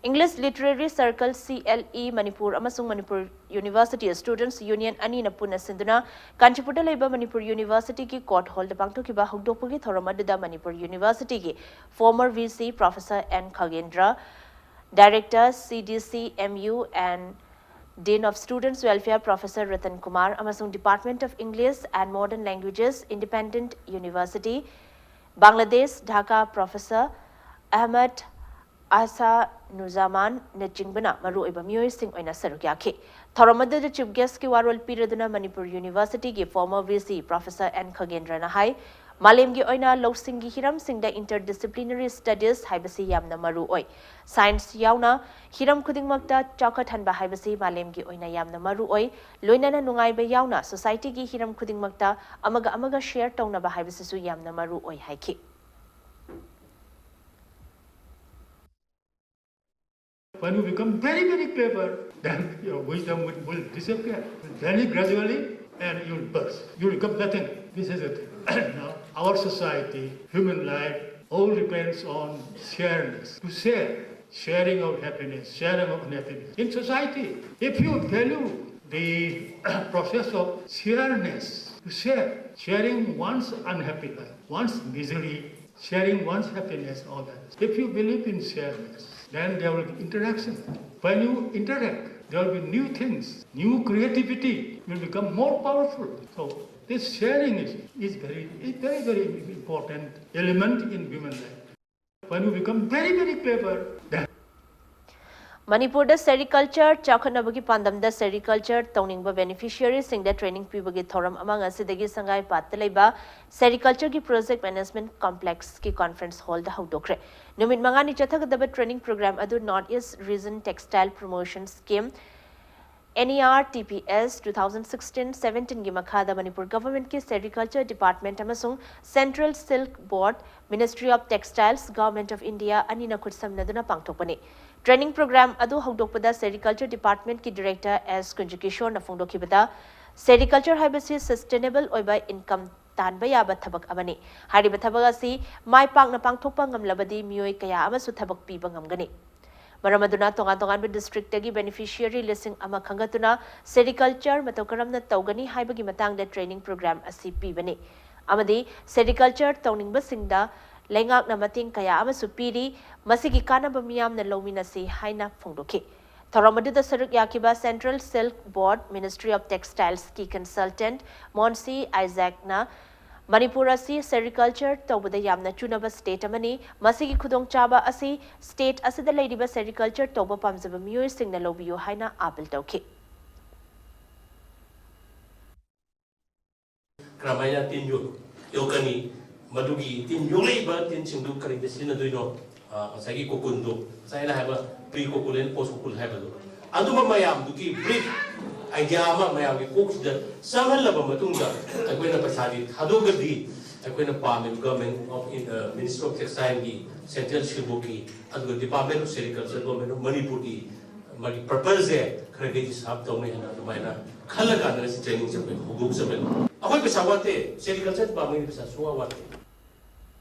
English Literary Circle, C L E, Manipur ꯑꯃꯁꯨꯡ ꯃꯅꯤꯄꯨꯔ University Students Union ꯑꯅꯤꯅ ꯄꯨꯟꯅ ꯁꯤꯟꯗꯨꯅ ꯀꯥꯟꯆꯤꯄꯨꯔꯗ ꯂꯩꯕ ꯃꯅꯤꯄꯨꯔ Universityꯒꯤ court hallꯗ ꯄꯥꯡꯊꯣꯛꯈꯤꯕ ꯍꯧꯗꯣꯛꯄꯒꯤ ꯊꯧꯔꯝ ꯑꯗꯨꯗ Manipur Universityꯒꯤ former V C Professor N Khagendra, Director, C D C M U and Dean of Students Welfare Professor Ratan Kumar ꯑꯃꯁꯨꯡ Department of English and Modern Languages, Independent University, Bangladesh, Dhaka Professor Ahmed Asanuzzaman ꯅꯆꯤꯡꯕꯅ ꯃꯔꯨꯑꯣꯏꯕ ꯃꯤꯑꯣꯏꯁꯤꯡ ꯑꯣꯏꯅ ꯁꯔꯨꯛ ꯌꯥꯈꯤ꯫ ꯊꯧꯔꯝ ꯑꯗꯨꯗ Chief Guestꯀꯤ ꯋꯥꯔꯣꯜ ꯄꯤꯔꯗꯨꯅ Manipur Universityꯒꯤ former V C Professor N Khagendraꯅ ꯍꯥꯏ, ꯃꯥꯂꯦꯝꯒꯤ ꯑꯣꯏꯅ ꯂꯧꯁꯤꯡꯒꯤ ꯍꯤꯔꯝꯁꯤꯡꯗ interdisciplinary studies ꯍꯥꯏꯕꯁꯤ ꯌꯥꯝꯅ ꯃꯔꯨ ꯑꯣꯏ꯫ Science ꯌꯥꯎꯅ ꯍꯤꯔꯝ ꯈꯨꯗꯤꯡꯃꯛꯇ ꯆꯥꯎꯈꯠꯍꯟꯕ ꯍꯥꯏꯕꯁꯤ ꯃꯥꯂꯦꯝꯒꯤ ꯑꯣꯏꯅ ꯌꯥꯝꯅ ꯃꯔꯨ ꯑꯣꯏ꯫ ꯂꯣꯏꯅꯅ ꯅꯨꯡꯉꯥꯏꯕ ꯌꯥꯎꯅ societyꯒꯤ ꯍꯤꯔꯝ ꯈꯨꯗꯤꯡꯃꯛꯇ ꯑꯃꯒ ꯑꯃꯒ share ꯇꯧꯅꯕ ꯍꯥꯏꯕꯁꯤꯁꯨ ꯌꯥꯝꯅ ꯃꯔꯨ ꯑꯣꯏ ꯍꯥꯏꯈꯤ꯫ When you become very, very clever, then your wisdom will, will disappear. Very gradually, and you'll burst. You'll become nothing. This is it. Now, our society, human life, all depends on shareness. To share, sharing of happiness, sharing of unhappiness. In society, if you value the process of shareness, to share, sharing one's unhappy life, one's misery, sharing one's happiness, all that. If you believe in shareness, then there will be interaction. When you interact, there will be new things, new creativity. You will become more powerful. So this sharing is, is very, is very, very important element in human life. When you become very, very clever, then ꯃꯅꯤꯄꯨꯔꯗ sericulture ꯆꯥꯎꯈꯠꯅꯕꯒꯤ ꯄꯥꯟꯗꯝꯗ sericulture ꯇꯧꯅꯤꯡꯕ ꯕꯦꯅꯤꯐꯤꯁꯤꯌꯔꯤꯁꯤꯡꯗ training ꯄꯤꯕꯒꯤ ꯊꯧꯔꯝ ꯑꯃ ꯉꯁꯤꯗꯒꯤ ꯁꯉꯥꯏꯄꯥꯠꯇ ꯂꯩꯕ ꯁꯦꯔꯤꯀꯜꯆꯔꯒꯤ project management ꯀꯣꯝꯄ꯭ꯂꯦꯛꯁꯀꯤ conference ꯍꯣꯜꯗ ꯍꯧꯗꯣꯛꯈ꯭ꯔꯦ꯫ ꯅꯨꯃꯤꯠ ꯃꯉꯥꯅꯤ ꯆꯠꯊꯒꯗꯕ ꯇ꯭ꯔꯦꯅꯤꯡ ꯄ꯭ꯔꯣꯒ꯭ꯔꯥꯝ ꯑꯗꯨ North East Region Textile Promotion Scheme, N E R T P S, two thousand sixteen seventeenꯒꯤ ꯃꯈꯥꯗ ꯃꯅꯤꯄꯨꯔ ꯒꯚꯔꯟꯃꯦꯟꯠꯀꯤ ꯁꯦꯔꯤꯀꯜꯆꯔ ꯗꯤꯄꯥꯔꯠꯃꯦꯟꯠ ꯑꯃꯁꯨꯡ Central Silk Board, Ministry of Textiles, Government of India ꯑꯅꯤꯅ ꯈꯨꯠꯁꯝꯅꯗꯨꯅ ꯄꯥꯡꯊꯣꯛꯄꯅꯤ꯫ Training programme ꯑꯗꯨ ꯍꯧꯗꯣꯛꯄꯗ sericulture ꯗꯤꯄꯥꯔꯠꯃꯦꯟꯠꯀꯤ director ꯑꯦꯁ ꯀꯨꯟꯖꯀꯤꯁꯣꯔꯅ ꯐꯣꯡꯗꯣꯛꯈꯤꯕꯗ, sericulture ꯍꯥꯏꯕꯁꯤ sustainable ꯑꯣꯏꯕ income ꯇꯥꯟꯕ ꯌꯥꯕ ꯊꯕꯛ ꯑꯃꯅꯤ꯫ ꯍꯥꯏꯔꯤꯕ ꯊꯕꯛ ꯑꯁꯤ ꯃꯥꯏ ꯄꯥꯛꯅ ꯄꯥꯡꯊꯣꯛꯄ ꯉꯝꯂꯕꯗꯤ ꯃꯤꯑꯣꯏ ꯀꯌꯥ ꯑꯃꯁꯨ ꯊꯕꯛ ꯄꯤꯕ ꯉꯝꯒꯅꯤ꯫ ꯃꯔꯝ ꯑꯗꯨꯅ ꯇꯣꯉꯥꯟ ꯇꯣꯉꯥꯟꯕ ꯗꯤꯁꯇ꯭ꯔꯤꯛꯇꯒꯤ ꯕꯦꯅꯤꯐꯤꯁꯤꯌꯔꯤ ꯂꯤꯁꯤꯡ ꯑꯃ ꯈꯟꯒꯠꯇꯨꯅ ꯁꯦꯔꯤꯀꯜꯆꯔ ꯃꯇꯧ ꯀꯔꯝꯅ ꯇꯧꯒꯅꯤ ꯍꯥꯏꯕꯒꯤ ꯃꯇꯥꯡꯗ ꯇ꯭ꯔꯦꯅꯤꯡ ꯄ꯭ꯔꯣꯒ꯭ꯔꯥꯝ ꯑꯁꯤ ꯄꯤꯕꯅꯤ ꯑꯃꯗꯤ ꯁꯦꯔꯤꯀꯜꯆꯔ ꯇꯧꯅꯤꯡꯕꯁꯤꯡꯗ ꯂꯩꯉꯥꯛꯅ ꯃꯇꯦꯡ ꯀꯌꯥ ꯑꯃꯁꯨ ꯄꯤꯔꯤ꯫ ꯃꯁꯤꯒꯤ ꯀꯥꯟꯅꯕ ꯃꯤꯌꯥꯝꯅ ꯂꯧꯃꯤꯟꯅꯁꯤ ꯍꯥꯏꯅ ꯐꯣꯡꯗꯣꯛꯈꯤ꯫ ꯊꯧꯔꯝ ꯑꯗꯨꯗ ꯁꯔꯨꯛ ꯌꯥꯈꯤꯕ Central Silk Board, Ministry of Textilesꯀꯤ consultant ꯃꯣꯟꯁꯤ ꯑꯥꯏꯖꯦꯛꯅ Manipur ꯑꯁꯤ ꯁꯦꯔꯤꯀꯜꯆꯔ ꯇꯧꯕꯗ ꯌꯥꯝꯅ ꯆꯨꯅꯕ ꯁ꯭ꯇꯦꯠ ꯑꯃꯅꯤ꯫ ꯃꯁꯤꯒꯤ ꯈꯨꯗꯣꯡꯆꯥꯕ ꯑꯁꯤ ꯁ꯭ꯇꯦꯠ ꯑꯁꯤꯗ ꯂꯩꯔꯤꯕ ꯁꯦꯔꯤꯀꯜꯆꯔ ꯇꯧꯕ ꯄꯥꯝꯖꯕ ꯃꯤꯑꯣꯏꯁꯤꯡꯅ ꯂꯧꯕꯤꯌꯨ ꯍꯥꯏꯅ ꯑꯥꯄꯤꯜ ꯇꯧꯈꯤ꯫ ꯀꯔꯝꯍꯥꯏꯅ ꯇꯤꯟ ꯌꯣꯛ-, ꯌꯣꯛꯀꯅꯤ? ꯃꯗꯨꯒꯤ ꯇꯤꯟ ꯌꯣꯛꯂꯛꯏꯕ ꯇꯤꯟꯁꯤꯡꯗꯨ ꯀꯔꯤꯗ ꯁꯤꯖꯤꯟꯅꯗꯣꯏꯅꯣ? ꯑ, ꯉꯁꯥꯏꯒꯤ ꯀꯣꯀꯨꯟꯗꯣ, ꯉꯁꯥꯏ ꯑꯩꯅ ꯍꯥꯏꯕ pre cocoon and post cocoon ꯍꯥꯏꯕꯗꯣ, ꯑꯗꯨꯝꯕ ꯃꯌꯥꯝꯗꯨꯒꯤ brief idea ꯑꯃ ꯃꯌꯥꯝꯒꯤ ꯀꯣꯛꯁꯤꯗ ꯆꯪꯍꯜꯂꯕ ꯃꯇꯨꯡꯗ, ꯑꯩꯈꯣꯏꯅ ꯄꯩꯁꯥꯗꯤ ꯊꯥꯗꯣꯛꯑꯒꯗꯤ, ꯑꯩꯈꯣꯏꯅ ꯄꯥꯝꯃꯤꯕ Government of In-, ꯑ, Ministry of Textileꯒꯤ, Central Silk Boardꯀꯤ, ꯑꯗꯨꯒ Department of Sericulture, Government of Manipurꯒꯤ ꯃꯥꯒꯤ purposeꯁꯦ ꯈꯔ ꯈꯔꯗꯤ serve ꯇꯧꯅꯤ ꯍꯥꯏꯅ ꯑꯗꯨꯃꯥꯏꯅ ꯈꯜꯂꯀꯥꯟꯗ ꯁꯤ trainingꯁꯦ ꯑꯩꯈꯣꯏ ꯍꯧꯗꯣꯛꯆꯕꯅꯤ꯫ ꯑꯩꯈꯣꯏ ꯄꯩꯁꯥ ꯋꯥꯠꯇꯦ, Sericulture Departmentꯀꯤ ꯄꯩꯁꯥ ꯁꯨꯡꯋꯥꯠ ꯋꯥꯠꯇꯦ꯫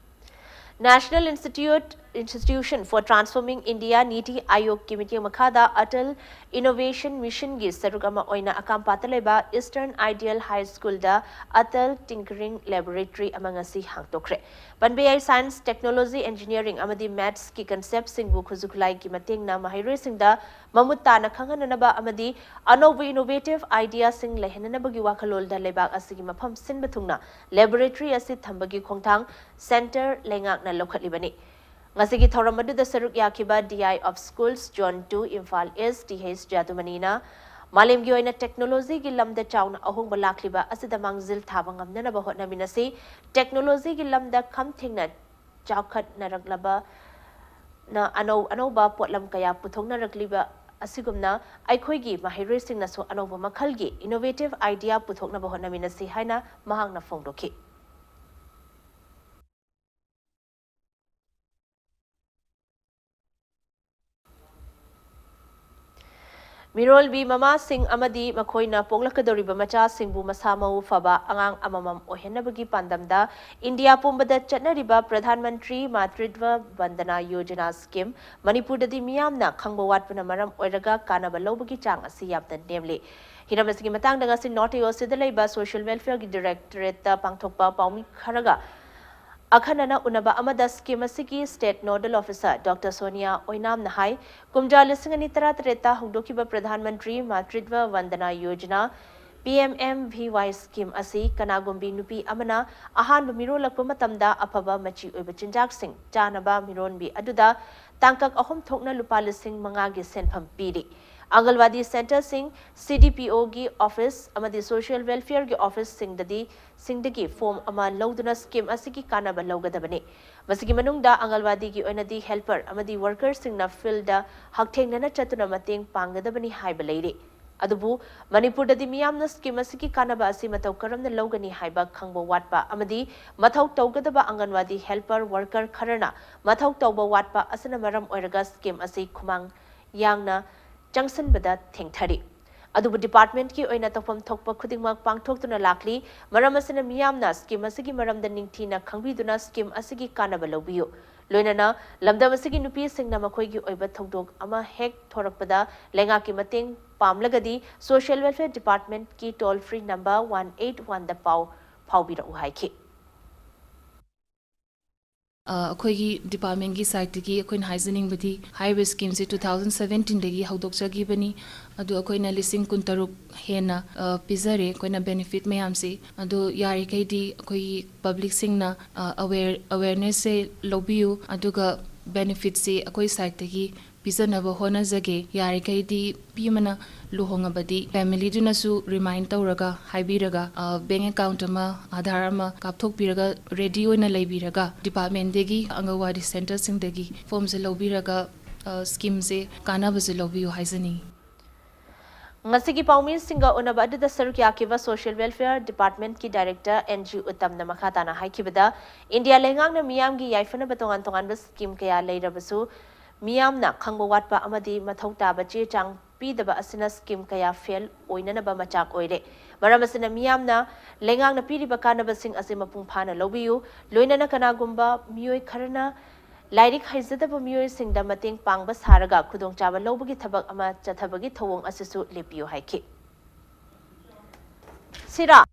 National Institute, Institution for Transforming India, ꯅꯤꯇꯤ ꯑꯥꯌꯣꯒꯀꯤ ꯃꯤꯠꯌꯦꯡ ꯃꯈꯥꯗ Atal Innovation Missionꯒꯤ ꯁꯔꯨꯛ ꯑꯃ ꯑꯣꯏꯅ ꯑꯀꯥꯝꯄꯥꯠꯇ ꯂꯩꯕ Eastern Ideal High Schoolꯗ Atal Tinkering Laboratory ꯑꯃ ꯉꯁꯤ ꯍꯥꯡꯗꯣꯛꯈ꯭ꯔꯦ꯫ ꯄꯟꯕ ꯌꯥꯏ, science, technology, engineering ꯑꯃꯗꯤ mathsꯀꯤ conceptꯁꯤꯡꯕꯨ ꯈꯨꯠꯁꯨ ꯈꯨꯠꯂꯥꯏꯒꯤ ꯃꯇꯦꯡꯅ ꯃꯍꯩꯔꯣꯏꯁꯤꯡꯗ ꯃꯃꯨꯠ ꯇꯥꯅ ꯈꯪꯍꯟꯅꯅꯕ ꯑꯃꯗꯤ ꯑꯅꯧꯕ innovative ideaꯁꯤꯡ ꯂꯩꯍꯟꯅꯅꯕꯒꯤ ꯋꯥꯈꯜꯂꯣꯟꯗ ꯂꯩꯕꯥꯛ ꯑꯁꯤꯒꯤ ꯃꯐꯝ ꯁꯤꯟꯕ ꯊꯨꯡꯅ laboratory ꯑꯁꯤ ꯊꯝꯕꯒꯤ ꯈꯣꯡꯊꯥꯡ centre ꯂꯩꯉꯥꯛꯅ ꯂꯧꯈꯠꯂꯤꯕꯅꯤ꯫ ꯉꯁꯤꯒꯤ ꯊꯧꯔꯝ ꯑꯗꯨꯗ ꯁꯔꯨꯛ ꯌꯥꯈꯤꯕ D I of Schools Zone two Imphal East T H ꯖꯥꯗꯨꯃꯅꯤꯅ ꯃꯥꯂꯦꯝꯒꯤ ꯑꯣꯏꯅ technology ꯒꯤ ꯂꯝꯗ ꯆꯥꯎꯅ ꯑꯍꯣꯡꯕ ꯂꯥꯛꯂꯤꯕ ꯑꯁꯤꯗ ꯃꯥꯡꯖꯤꯜ ꯊꯥꯕ ꯉꯝꯅꯅꯕ ꯍꯣꯠꯅꯃꯤꯟꯅꯁꯤ꯫ Technology ꯒꯤ ꯂꯝꯗ ꯈꯝ ꯊꯦꯡꯅ ꯆꯥꯎꯈꯠꯅꯔꯛꯂꯕꯅ ꯑꯅꯧ ꯑꯅꯧꯕ ꯄꯣꯠꯂꯝ ꯀꯌꯥ ꯄꯨꯊꯣꯛꯅꯔꯛꯂꯤꯕ ꯑꯁꯤꯒꯨꯝꯅ ꯑꯩꯈꯣꯏꯒꯤ ꯃꯍꯩꯔꯣꯏꯁꯤꯡꯅꯁꯨ ꯑꯅꯧꯕ ꯃꯈꯜꯒꯤ innovative idea ꯄꯨꯊꯣꯛꯅꯕ ꯍꯣꯠꯅꯃꯤꯟꯅꯁꯤ ꯍꯥꯏꯅ ꯃꯍꯥꯛꯅ ꯐꯣꯡꯗꯣꯛꯈꯤ꯫ ꯃꯤꯔꯣꯜꯕꯤ ꯃꯃꯥꯁꯤꯡ ꯑꯃꯗꯤ ꯃꯈꯣꯏꯅ ꯄꯣꯛꯂꯛꯀꯗꯧꯔꯤꯕ ꯃꯆꯥꯁꯤꯡꯕꯨ ꯃꯁꯥ ꯃꯎ ꯐꯕ ꯑꯉꯥꯡ ꯑꯃꯃꯝ ꯑꯣꯏꯍꯟꯅꯕꯒꯤ ꯄꯥꯟꯗꯝꯗ ꯏꯟꯗꯤꯌꯥ ꯄꯨꯝꯕꯗ ꯆꯠꯅꯔꯤꯕ ꯄ꯭ꯔꯙꯥꯟ ꯃꯟꯇ꯭ꯔꯤ ꯃꯥꯇ꯭ꯔꯤꯠꯚ ꯚꯟꯗꯅꯥ ꯌꯣꯖꯅꯥ scheme ꯃꯅꯤꯄꯨꯔꯗꯗꯤ ꯃꯤꯌꯥꯝꯅ ꯈꯪꯕ ꯋꯥꯠꯄꯅ ꯃꯔꯝ ꯑꯣꯏꯔꯒ ꯀꯥꯟꯅꯕ ꯂꯧꯕꯒꯤ ꯆꯥꯡ ꯑꯁꯤ ꯌꯥꯝꯅ ꯅꯦꯝꯂꯤ꯫ ꯍꯤꯔꯝ ꯑꯁꯤꯒꯤ ꯃꯇꯥꯡꯗ ꯉꯁꯤ ꯅꯣꯔꯠ ꯏꯌꯣꯁꯤꯗ ꯂꯩꯕ Social Welfare ꯒꯤ Directorate ꯇ ꯄꯥꯡꯊꯣꯛꯄ ꯄꯥꯎꯃꯤ ꯈꯔꯒ ꯑꯈꯟꯅꯅ ꯎꯅꯕ ꯑꯃꯗ scheme ꯑꯁꯤꯒꯤ State Nodal Officer Doctor Sonia ꯑꯣꯏꯅꯥꯝꯅ ꯍꯥꯏ, ꯀꯨꯝꯖꯥ ꯂꯤꯁꯤꯡ ꯑꯅꯤ ꯇꯔꯥꯇꯔꯦꯠꯇ ꯍꯧꯗꯣꯛꯈꯤꯕ Pradhan Mantri Matritva ꯚꯟꯗꯅꯥ Yojana, P M M V Y scheme ꯑꯁꯤ ꯀꯅꯥꯒꯨꯝꯕꯤ ꯅꯨꯄꯤ ꯑꯃꯅ ꯑꯍꯥꯟꯕ ꯃꯤꯔꯣꯜꯂꯛꯄ ꯃꯇꯝꯗ ꯑꯐꯕ ꯃꯆꯤ ꯑꯣꯏꯕ ꯆꯤꯟꯖꯥꯛꯁꯤꯡ ꯆꯥꯅꯕ ꯃꯤꯔꯣꯟꯕꯤ ꯑꯗꯨꯗ ꯇꯥꯡꯀꯛ ꯑꯍꯨꯝ ꯊꯣꯛꯅ ꯂꯨꯄꯥ ꯂꯤꯁꯤꯡ ꯃꯉꯥꯒꯤ ꯁꯦꯟꯐꯝ ꯄꯤꯔꯤ꯫ ꯑꯪꯒꯜꯋꯥꯗꯤ centre ꯁꯤꯡ, C D P O ꯒꯤ office ꯑꯃꯗꯤ Social Welfare ꯒꯤ office ꯁꯤꯡꯗꯗꯤ, ꯁꯤꯡꯗꯒꯤ form ꯑꯃ ꯂꯧꯗꯨꯅ scheme ꯑꯁꯤꯒꯤ ꯀꯥꯟꯅꯕ ꯂꯧꯒꯗꯕꯅꯤ꯫ ꯃꯁꯤꯒꯤ ꯃꯅꯨꯡꯗ ꯑꯪꯒꯜꯋꯥꯗꯤꯒꯤ ꯑꯣꯏꯅꯗꯤ helper ꯑꯃꯗꯤ worker ꯁꯤꯡꯅ field ꯗ ꯍꯛꯊꯦꯡꯅꯅ ꯆꯠꯇꯨꯅ ꯃꯇꯦꯡ ꯄꯥꯡꯒꯗꯕꯅꯤ ꯍꯥꯏꯕ ꯂꯩꯔꯤ꯫ ꯑꯗꯨꯕꯨ ꯃꯅꯤꯄꯨꯔꯗꯗꯤ ꯃꯤꯌꯥꯝꯅ scheme ꯑꯁꯤꯒꯤ ꯀꯥꯟꯅꯕ ꯑꯁꯤ ꯃꯇꯧ ꯀꯔꯝꯅ ꯂꯧꯒꯅꯤ ꯍꯥꯏꯕ ꯈꯪꯕ ꯋꯥꯠꯄ ꯑꯃꯗꯤ ꯃꯊꯧ ꯇꯧꯒꯗꯕ ꯑꯪꯒꯟꯋꯥꯗꯤ helper worker ꯈꯔꯅ ꯃꯊꯧ ꯇꯧꯕ ꯋꯥꯠꯄ ꯑꯁꯤꯅ ꯃꯔꯝ ꯑꯣꯏꯔꯒ scheme ꯑꯁꯤ ꯈꯨꯃꯥꯡ ꯌꯥꯡꯅ ꯆꯪꯁꯤꯟꯕꯗ ꯊꯦꯡꯊꯔꯤ꯫ ꯑꯗꯨꯕꯨ department ꯀꯤ ꯑꯣꯏꯅ ꯇꯧꯐꯝ ꯊꯣꯛꯄ ꯈꯨꯗꯤꯡꯃꯛ ꯄꯥꯡꯊꯣꯛꯇꯨꯅ ꯂꯥꯛꯂꯤ꯫ ꯃꯔꯝ ꯑꯁꯤꯅ ꯃꯤꯌꯥꯝꯅ scheme ꯑꯁꯤꯒꯤ ꯃꯔꯝꯗ ꯅꯤꯡꯊꯤꯅ ꯈꯪꯕꯤꯗꯨꯅ scheme ꯑꯁꯤꯒꯤ ꯀꯥꯟꯅꯕ ꯂꯧꯕꯤꯌꯨ꯫ ꯂꯣꯏꯅꯅ ꯂꯝꯗꯝ ꯑꯁꯤꯒꯤ ꯅꯨꯄꯤꯁꯤꯡꯅ ꯃꯈꯣꯏꯒꯤ ꯑꯣꯏꯕ ꯊꯧꯗꯣꯛ ꯑꯃ ꯍꯦꯛ ꯊꯣꯔꯛꯄꯗ ꯂꯩꯉꯥꯛꯀꯤ ꯃꯇꯦꯡ ꯄꯥꯝꯂꯒꯗꯤ Social Welfare Department ꯀꯤ toll free number one eight one ꯗ ꯄꯥꯎ ꯐꯥꯎꯕꯤꯔꯛꯎ ꯍꯥꯏꯈꯤ꯫ ꯑ, ꯑꯩꯈꯣꯏꯒꯤ ꯗꯤꯄꯥꯔꯠꯃꯦꯟꯒꯤ ꯁꯥꯏꯠꯇꯒꯤ ꯑꯩꯈꯣꯏꯅ ꯍꯥꯏꯖꯅꯤꯡꯕꯗꯤ, ꯍꯥꯏꯔꯤꯕ ꯁ꯭ꯀꯤꯝꯁꯤ ꯇꯨ ꯊꯥꯎꯖꯟ ꯁꯕꯦꯟꯇꯤꯟꯗꯒꯤ ꯍꯧꯗꯣꯛꯆꯈꯤꯕꯅꯤ꯫ ꯑꯗꯨ ꯑꯩꯈꯣꯏꯅ ꯂꯤꯁꯤꯡ ꯀꯨꯟꯇꯔꯨꯛ ꯍꯦꯟꯅ, ꯑ, ꯄꯤꯖꯔꯦ, ꯑꯩꯈꯣꯏꯅ ꯕꯦꯅꯤꯐꯤꯠ ꯃꯌꯥꯝꯁꯤ꯫ ꯑꯗꯨ ꯌꯥꯔꯤꯈꯩꯗꯤ ꯑꯩꯈꯣꯏꯒꯤ ꯄꯕ꯭ꯂꯤꯛꯁꯤꯡꯅ, ꯑ, ꯑꯋꯦꯔ-, ꯑꯋꯦꯔꯅꯦꯁꯁꯦ ꯂꯧꯕꯤꯌꯨ, ꯑꯗꯨꯒ ꯕꯦꯅꯤꯐꯤꯠꯁꯤ ꯑꯩꯈꯣꯏ ꯁꯥꯏꯠꯇꯒꯤ ꯄꯤꯖꯅꯕ ꯍꯣꯠꯅꯖꯒꯦ꯫ ꯌꯥꯔꯤꯈꯩꯗꯤ ꯅꯨꯄꯤ ꯑꯃꯅ ꯂꯨꯍꯣꯡꯉꯕꯗꯤ ꯐꯦꯃꯤꯂꯤꯗꯨꯅꯁꯨ ꯔꯤꯃꯥꯏꯟ ꯇꯧꯔꯒ, ꯍꯥꯏꯕꯤꯔꯒ, ꯑ, ꯕꯦꯡ ꯑꯦꯀꯥꯎꯟꯠ ꯑꯃ, ꯑꯥꯙꯥꯔ ꯑꯃ ꯀꯥꯞꯊꯣꯛꯄꯤꯔꯒ, ꯔꯦꯗꯤ ꯑꯣꯏꯅ ꯂꯩꯕꯤꯔꯒ, ꯗꯤꯄꯥꯔꯠꯃꯦꯟꯗꯒꯤ, ꯑꯪꯒꯟꯋꯥꯗꯤ ꯁꯦꯟꯇꯔꯁꯤꯡꯗꯒꯤ ꯐꯣꯝꯁꯦ ꯂꯧꯕꯤꯔꯒ, ꯑ, ꯁ꯭ꯀꯤꯝꯁꯦ ꯀꯥꯟꯅꯕꯁꯦ ꯂꯧꯕꯤꯌꯨ ꯍꯥꯏꯖꯅꯤꯡꯏ꯫ ꯉꯁꯤꯒꯤ ꯄꯥꯎꯃꯤꯁꯤꯡꯒ ꯎꯅꯕ ꯑꯗꯨꯗ ꯁꯔꯨꯛ ꯌꯥꯈꯤꯕ ꯁꯣꯁꯤꯌꯦꯜ ꯋꯦꯜꯐꯤꯌꯔ ꯗꯤꯄꯥꯔꯠꯃꯦꯟꯠꯀꯤ ꯗꯥꯏꯔꯦꯛꯇꯔ ꯑꯦꯟ ꯖꯤ ꯎꯠꯇꯝꯅ ꯃꯈꯥ ꯇꯥꯅ ꯍꯥꯏꯈꯤꯕꯗ, ꯏꯟꯗꯤꯌꯥ ꯂꯩꯉꯥꯛꯅ ꯃꯤꯌꯥꯝꯒꯤ ꯌꯥꯏꯐꯅꯕ ꯇꯣꯉꯥꯟ ꯇꯣꯉꯥꯟꯕ ꯁ꯭ꯀꯤꯝ ꯀꯌꯥ ꯂꯩꯔꯕꯁꯨ, ꯃꯤꯌꯥꯝꯅ ꯈꯪꯕ ꯋꯥꯠꯄ ꯑꯃꯗꯤ ꯃꯊꯧ ꯇꯥꯕ ꯆꯦ ꯆꯥꯡ ꯄꯤꯗꯕ ꯑꯁꯤꯅ ꯁ꯭ꯀꯤꯝ ꯀꯌꯥ ꯐꯦꯜ ꯑꯣꯏꯅꯅꯕ ꯃꯆꯥꯛ ꯑꯣꯏꯔꯦ꯫ ꯃꯔꯝ ꯑꯁꯤꯅ ꯃꯤꯌꯥꯝꯅ ꯂꯩꯉꯥꯛꯅ ꯄꯤꯔꯤꯕ ꯀꯥꯟꯅꯕꯁꯤꯡ ꯑꯁꯤ ꯃꯄꯨꯡ ꯐꯥꯅ ꯂꯧꯕꯤꯌꯨ꯫ ꯂꯣꯏꯅꯅ ꯀꯅꯥꯒꯨꯝꯕ ꯃꯤꯑꯣꯏ ꯈꯔꯅ ꯂꯥꯏꯔꯤꯛ ꯍꯩꯖꯗꯕ ꯃꯤꯑꯣꯏꯁꯤꯡꯗ ꯃꯇꯦꯡ ꯄꯥꯡꯕ ꯁꯥꯔꯒ ꯈꯨꯗꯣꯡꯆꯥꯕ ꯂꯧꯕꯒꯤ ꯊꯕꯛ ꯑꯃ ꯆꯠꯊꯕꯒꯤ ꯊꯧꯑꯣꯡ ꯑꯁꯤꯁꯨ ꯂꯦꯞꯄꯤꯌꯨ ꯍꯥꯏꯈꯤ꯫ ꯁꯤꯔꯥ꯫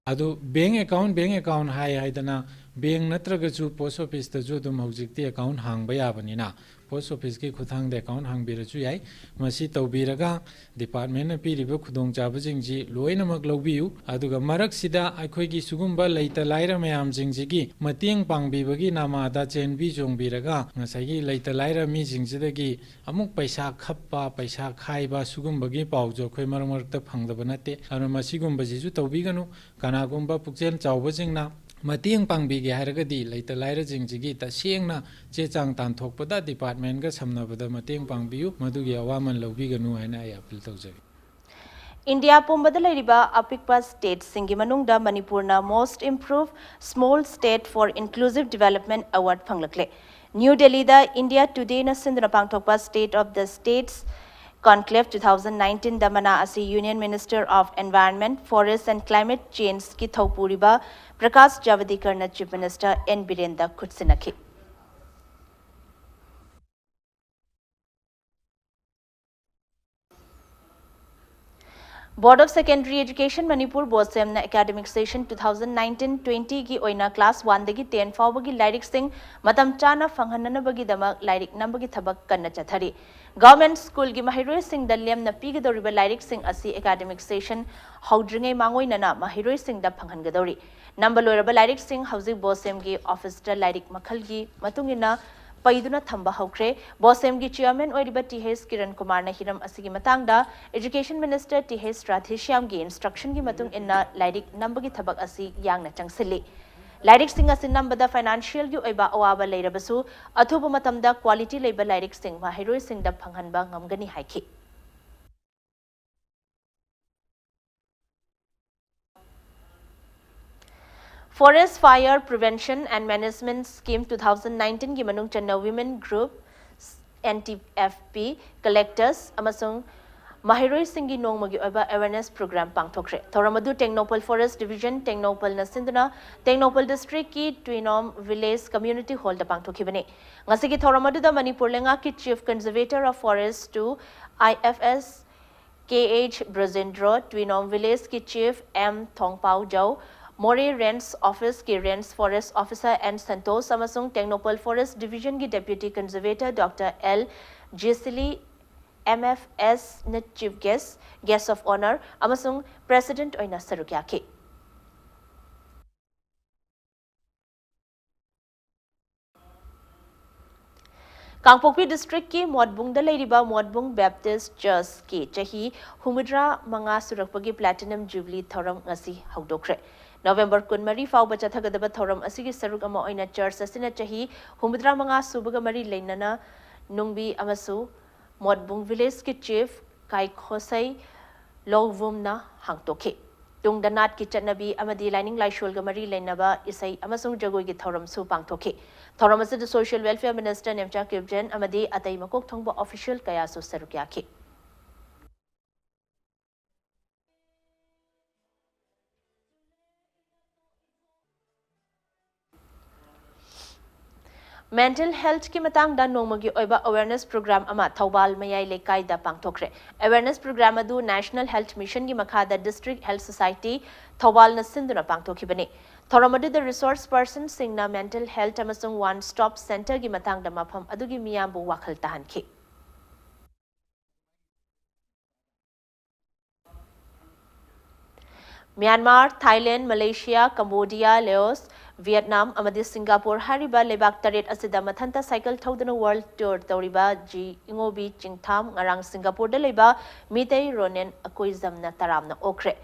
ꯑꯗꯨ ꯕꯦꯡ ꯑꯦꯀꯥꯎꯟꯠ, ꯕꯦꯡ ꯑꯦꯀꯥꯎꯟꯠ ꯍꯥꯏ ꯍꯥꯏꯗꯅ ꯕꯦꯡ ꯅꯠꯇ꯭ꯔꯒꯁꯨ ꯄꯣꯁ ꯑꯣꯐꯤꯁꯇꯁꯨ ꯑꯗꯨꯝ ꯍꯧꯖꯤꯛꯇꯤ ꯑꯦꯀꯥꯎꯟꯠ ꯍꯥꯡꯕ ꯌꯥꯕꯅꯤꯅ, ꯄꯣꯁ ꯑꯣꯐꯤꯁꯀꯤ ꯈꯨꯠꯊꯥꯡꯗ ꯑꯦꯀꯥꯎꯟꯠ ꯍꯥꯡꯕꯤꯔꯁꯨ ꯌꯥꯏ꯫ ꯃꯁꯤ ꯇꯧꯕꯤꯔꯒ ꯗꯤꯄꯥꯔꯠꯃꯦꯟꯠꯅ ꯄꯤꯔꯤꯕ ꯈꯨꯗꯣꯡꯆꯥꯕꯁꯤꯡꯁꯤ ꯂꯣꯏꯅꯃꯛ ꯂꯧꯕꯤꯌꯨ꯫ ꯑꯗꯨꯒ ꯃꯔꯛꯁꯤꯗ ꯑꯩꯈꯣꯏꯒꯤ ꯁꯤꯒꯨꯝꯕ ꯂꯩꯇ ꯂꯥꯏꯔ ꯃꯌꯥꯝꯁꯤꯡꯁꯤꯒꯤ ꯃꯇꯦꯡ ꯄꯥꯡꯕꯤꯕꯒꯤ ꯅꯃꯥꯗ ꯆꯦꯟꯕꯤ ꯆꯣꯡꯕꯤꯔꯒ ꯉꯁꯥꯏꯒꯤ ꯂꯩꯇ ꯂꯥꯏꯔ ꯃꯤꯁꯤꯡꯁꯤꯗꯒꯤ ꯑꯃꯨꯛ ꯄꯩꯁꯥ ꯈꯞꯄ, ꯄꯩꯁꯥ ꯈꯥꯏꯕ, ꯁꯤꯒꯨꯝꯕꯒꯤ ꯄꯥꯎꯁꯨ ꯑꯩꯈꯣꯏ ꯃꯔꯛ ꯃꯔꯛꯇ ꯐꯪꯗꯕ ꯅꯠꯇꯦ꯫ ꯑꯗꯨꯅ ꯃꯁꯤꯒꯨꯝꯕꯁꯤꯁꯨ ꯇꯧꯕꯤꯒꯅꯨ꯫ ꯀꯅꯥꯒꯨꯝꯕ ꯄꯨꯛꯆꯦꯜ ꯆꯥꯎꯕꯁꯤꯡꯅ ꯃꯇꯦꯡ ꯄꯥꯡꯕꯤꯒꯦ ꯍꯥꯏꯔꯒꯗꯤ ꯂꯩꯇ ꯂꯥꯏꯔꯁꯤꯡꯁꯤꯒꯤ ꯇꯁꯦꯡꯅ ꯆꯦ ꯆꯥꯡ ꯇꯥꯟꯊꯣꯛꯄꯗ ꯗꯤꯄꯥꯔꯠꯃꯦꯟꯠꯒ ꯁꯝꯅꯕꯗ ꯃꯇꯦꯡ ꯄꯥꯡꯕꯤꯌꯨ, ꯃꯗꯨꯒꯤ ꯑꯋꯥꯃꯟ ꯂꯧꯕꯤꯒꯅꯨ ꯍꯥꯏꯅ ꯑꯩ ꯑꯄꯤꯜ ꯇꯧꯖꯒꯦ꯫ ꯏꯟꯗꯤꯌꯥ ꯄꯨꯝꯕꯗ ꯂꯩꯔꯤꯕ ꯑꯄꯤꯛꯄ ꯁ꯭ꯇꯦꯠꯁꯤꯡꯒꯤ ꯃꯅꯨꯡꯗ ꯃꯅꯤꯄꯨꯔꯅ Most Improved Small State for Inclusive Development Award ꯐꯪꯂꯛꯂꯦ꯫ ꯅ꯭ꯌꯨ ꯗꯦꯜꯂꯤꯗ ꯏꯟꯗꯤꯌꯥ ꯇꯨꯗꯦꯅ ꯁꯤꯟꯗꯨꯅ ꯄꯥꯡꯊꯣꯛꯄ State of the States Conclave two thousand nineteenꯗ ꯃꯅꯥ ꯑꯁꯤ Union Minister of Environment, Forest and Climate Changeꯀꯤ ꯊꯧꯄꯨꯔꯤꯕ ꯄ꯭ꯔꯀꯥꯁ ꯖꯥꯚꯗꯦꯀꯔꯅ Chief Minister ꯑꯦꯟ ꯕꯤꯔꯦꯟꯗ ꯈꯨꯠꯁꯤꯟꯅꯈꯤ꯫ Board of Secondary Education Manipur, BOSEM ꯅ academic session two thousand nineteen twenty ꯒꯤ ꯑꯣꯏꯅ class one ꯗꯒꯤ ten ꯐꯥꯎꯕꯒꯤ ꯂꯥꯏꯔꯤꯛꯁꯤꯡ ꯃꯇꯝ ꯆꯥꯅ ꯐꯪꯍꯟꯅꯅꯕꯒꯤꯗꯃꯛ ꯂꯥꯏꯔꯤꯛ ꯅꯝꯕꯒꯤ ꯊꯕꯛ ꯀꯟꯅ ꯆꯠꯊꯔꯤ꯫ Government school ꯒꯤ ꯃꯍꯩꯔꯣꯏꯁꯤꯡꯗ ꯂꯦꯝꯅ ꯄꯤꯒꯗꯧꯔꯤꯕ ꯂꯥꯏꯔꯤꯛꯁꯤꯡ ꯑꯁꯤ academic session ꯍꯧꯗ꯭ꯔꯤꯉꯩ ꯃꯥꯡꯑꯣꯏꯅꯅ ꯃꯍꯩꯔꯣꯏꯁꯤꯡꯗ ꯐꯪꯍꯟꯒꯗꯧꯔꯤ꯫ ꯅꯝꯕ ꯂꯣꯏꯔꯕ ꯂꯥꯏꯔꯤꯛꯁꯤꯡ ꯍꯧꯖꯤꯛ BOSEM ꯒꯤ office ꯇ ꯂꯥꯏꯔꯤꯛ ꯃꯈꯜꯒꯤ ꯃꯇꯨꯡ ꯏꯟꯅ ꯄꯩꯗꯨꯅ ꯊꯝꯕ ꯍꯧꯈ꯭ꯔꯦ꯫ BOSEM ꯒꯤ chairman ꯑꯣꯏꯔꯤꯕ ꯇꯤ ꯑꯩꯆ ꯀꯤꯔꯟ ꯀꯨꯃꯥꯔꯅ ꯍꯤꯔꯝ ꯑꯁꯤꯒꯤ ꯃꯇꯥꯡꯗ Education Minister ꯇꯤ ꯑꯩꯆ ꯔꯥꯙꯦꯁ꯭ꯌꯥꯝꯒꯤ instruction ꯒꯤ ꯃꯇꯨꯡ ꯏꯟꯅ ꯂꯥꯏꯔꯤꯛ ꯅꯝꯕꯒꯤ ꯊꯕꯛ ꯑꯁꯤ ꯌꯥꯡꯅ ꯆꯪꯁꯤꯜꯂꯤ꯫ ꯂꯥꯏꯔꯤꯛꯁꯤꯡ ꯑꯁꯤ ꯅꯝꯕꯗ financial ꯒꯤ ꯑꯣꯏꯕ ꯑꯋꯥꯕ ꯂꯩꯔꯕꯁꯨ, ꯑꯊꯨꯕ ꯃꯇꯝꯗ quality ꯂꯩꯕ ꯂꯥꯏꯔꯤꯛꯁꯤꯡ ꯃꯍꯩꯔꯣꯏꯁꯤꯡꯗ ꯐꯪꯍꯟꯕ ꯉꯝꯒꯅꯤ ꯍꯥꯏꯈꯤ꯫ Forest Fire Prevention and Management Scheme two thousand nineteen ꯒꯤ ꯃꯅꯨꯡ ꯆꯟꯅ women group, N T F P, collectors ꯑꯃꯁꯨꯡ ꯃꯍꯩꯔꯣꯏꯁꯤꯡꯒꯤ ꯅꯣꯡꯃꯒꯤ ꯑꯣꯏꯕ awareness program ꯄꯥꯡꯊꯣꯛꯈ꯭ꯔꯦ꯫ ꯊꯧꯔꯝ ꯑꯗꯨ ꯇꯦꯡꯅꯧꯄꯜ Forest Division, ꯇꯦꯡꯅꯧꯄꯜꯅ ꯁꯤꯟꯗꯨꯅ ꯇꯦꯡꯅꯧꯄꯜ district ꯀꯤ ꯇꯨꯏꯅꯣꯝ village community hall ꯗ ꯄꯥꯡꯊꯣꯛꯈꯤꯕꯅꯤ꯫ ꯉꯁꯤꯒꯤ ꯊꯧꯔꯝ ꯑꯗꯨꯗ ꯃꯅꯤꯄꯨꯔ ꯂꯩꯉꯥꯛꯀꯤ Chief Conservator of Forest two, I F S, K H ꯕ꯭ꯔꯖꯦꯟꯗ꯭ꯔꯣ, ꯇꯨꯏꯅꯣꯝ village ꯀꯤ chief M ꯊꯣꯡꯄꯥꯎꯖꯧ, ꯃꯣꯔꯦ range office ꯀꯤ range forest officer N Santosh ꯑꯃꯁꯨꯡ ꯇꯦꯡꯅꯧꯄꯜ Forest Division ꯒꯤ Deputy Conservator Doctor L ꯖꯦꯁꯤꯂꯤ, M F S ꯅ chief guest, guest of honour ꯑꯃꯁꯨꯡ president ꯑꯣꯏꯅ ꯁꯔꯨꯛ ꯌꯥꯈꯤ꯫ ꯀꯥꯡꯄꯣꯛꯄꯤ district ꯀꯤ ꯃꯣꯠꯕꯨꯡꯗ ꯂꯩꯔꯤꯕ ꯃꯣꯠꯕꯨꯡ Baptist Church ꯀꯤ ꯆꯍꯤ ꯍꯨꯝꯐꯨꯇꯔꯥ ꯃꯉꯥ ꯁꯨꯔꯛꯄꯒꯤ platinum jubilee ꯊꯧꯔꯝ ꯉꯁꯤ ꯍꯧꯗꯣꯛꯈ꯭ꯔꯦ꯫ ꯅꯕꯦꯝꯕꯔ ꯀꯨꯟꯃꯔꯤ ꯐꯥꯎꯕ ꯆꯠꯊꯒꯗꯕ ꯊꯧꯔꯝ ꯑꯁꯤꯒꯤ ꯁꯔꯨꯛ ꯑꯃ ꯑꯣꯏꯅ church ꯑꯁꯤꯅ ꯆꯍꯤ ꯍꯨꯝꯐꯨꯇꯔꯥ ꯃꯉꯥ ꯁꯨꯕꯒ ꯃꯔꯤ ꯂꯩꯅꯅ ꯅꯨꯡꯕꯤ ꯑꯃꯁꯨ ꯃꯣꯠꯕꯨꯡ village ꯀꯤ chief ꯀꯥꯏꯈꯣꯁꯩ ꯂꯣꯋꯨꯝꯅ ꯍꯥꯡꯗꯣꯛꯈꯤ꯫ ꯇꯨꯡꯗ ꯅꯥꯠꯀꯤ ꯆꯠꯅꯕꯤ ꯑꯃꯗꯤ ꯂꯥꯏꯅꯤꯡ ꯂꯥꯏꯁꯣꯜꯒ ꯃꯔꯤ ꯂꯩꯅꯕ ꯏꯁꯩ ꯑꯃꯁꯨꯡ ꯖꯒꯣꯏꯒꯤ ꯊꯧꯔꯝꯁꯨ ꯄꯥꯡꯊꯣꯛꯈꯤ꯫ ꯊꯧꯔꯝ ꯑꯁꯤꯗ Social Welfare Minister ꯅꯦꯝꯆꯥ ꯀꯤꯞꯖꯦꯟ ꯑꯃꯗꯤ ꯑꯇꯩ ꯃꯀꯣꯛ ꯊꯣꯡꯕ official ꯀꯌꯥꯁꯨ ꯁꯔꯨꯛ ꯌꯥꯈꯤ꯫ Mental healthꯀꯤ ꯃꯇꯥꯡꯗ ꯅꯣꯡꯃꯒꯤ ꯑꯣꯏꯕ awareness program ꯑꯃ ꯊꯧꯕꯥꯜ ꯃꯌꯥꯏ ꯂꯩꯀꯥꯏꯗ ꯄꯥꯡꯊꯣꯛꯈ꯭ꯔꯦ꯫ Awareness program ꯑꯗꯨ National Health Missionꯒꯤ ꯃꯈꯥꯗ District Health Society ꯊꯧꯕꯥꯜꯅ ꯁꯤꯟꯗꯨꯅ ꯄꯥꯡꯊꯣꯛꯈꯤꯕꯅꯤ꯫ ꯊꯧꯔꯝ ꯑꯗꯨꯗ resource personꯁꯤꯡꯅ mental health ꯑꯃꯁꯨꯡ One Stop Centreꯒꯤ ꯃꯇꯥꯡꯗ ꯃꯐꯝ ꯑꯗꯨꯒꯤ ꯃꯤꯌꯥꯝꯕꯨ ꯋꯥꯈꯜ ꯇꯥꯍꯟꯈꯤ꯫ Myanmar, Thailand, Malaysia, Cambodia, ꯂꯦꯑꯣꯁ, Vietnam ꯑꯃꯗꯤ ꯁꯤꯡꯒꯥꯄꯨꯔ ꯍꯥꯏꯔꯤꯕ ꯂꯩꯕꯥꯛ ꯇꯔꯦꯠ ꯑꯁꯤꯗ ꯃꯊꯟꯇ ꯁꯥꯏꯀꯜ ꯊꯧꯗꯨꯅ world tour ꯇꯧꯔꯤꯕ ꯖꯤ ꯏꯉꯣꯕꯤ ꯆꯤꯡꯊꯥꯝ ꯉꯔꯥꯡ ꯁꯤꯡꯒꯥꯄꯨꯔꯗ ꯂꯩꯕ ꯃꯤꯇꯩ ꯔꯣꯅꯦꯟ ꯑꯀꯣꯏꯖꯝꯅ ꯇꯔꯥꯝꯅ ꯑꯣꯛꯈ꯭ꯔꯦ꯫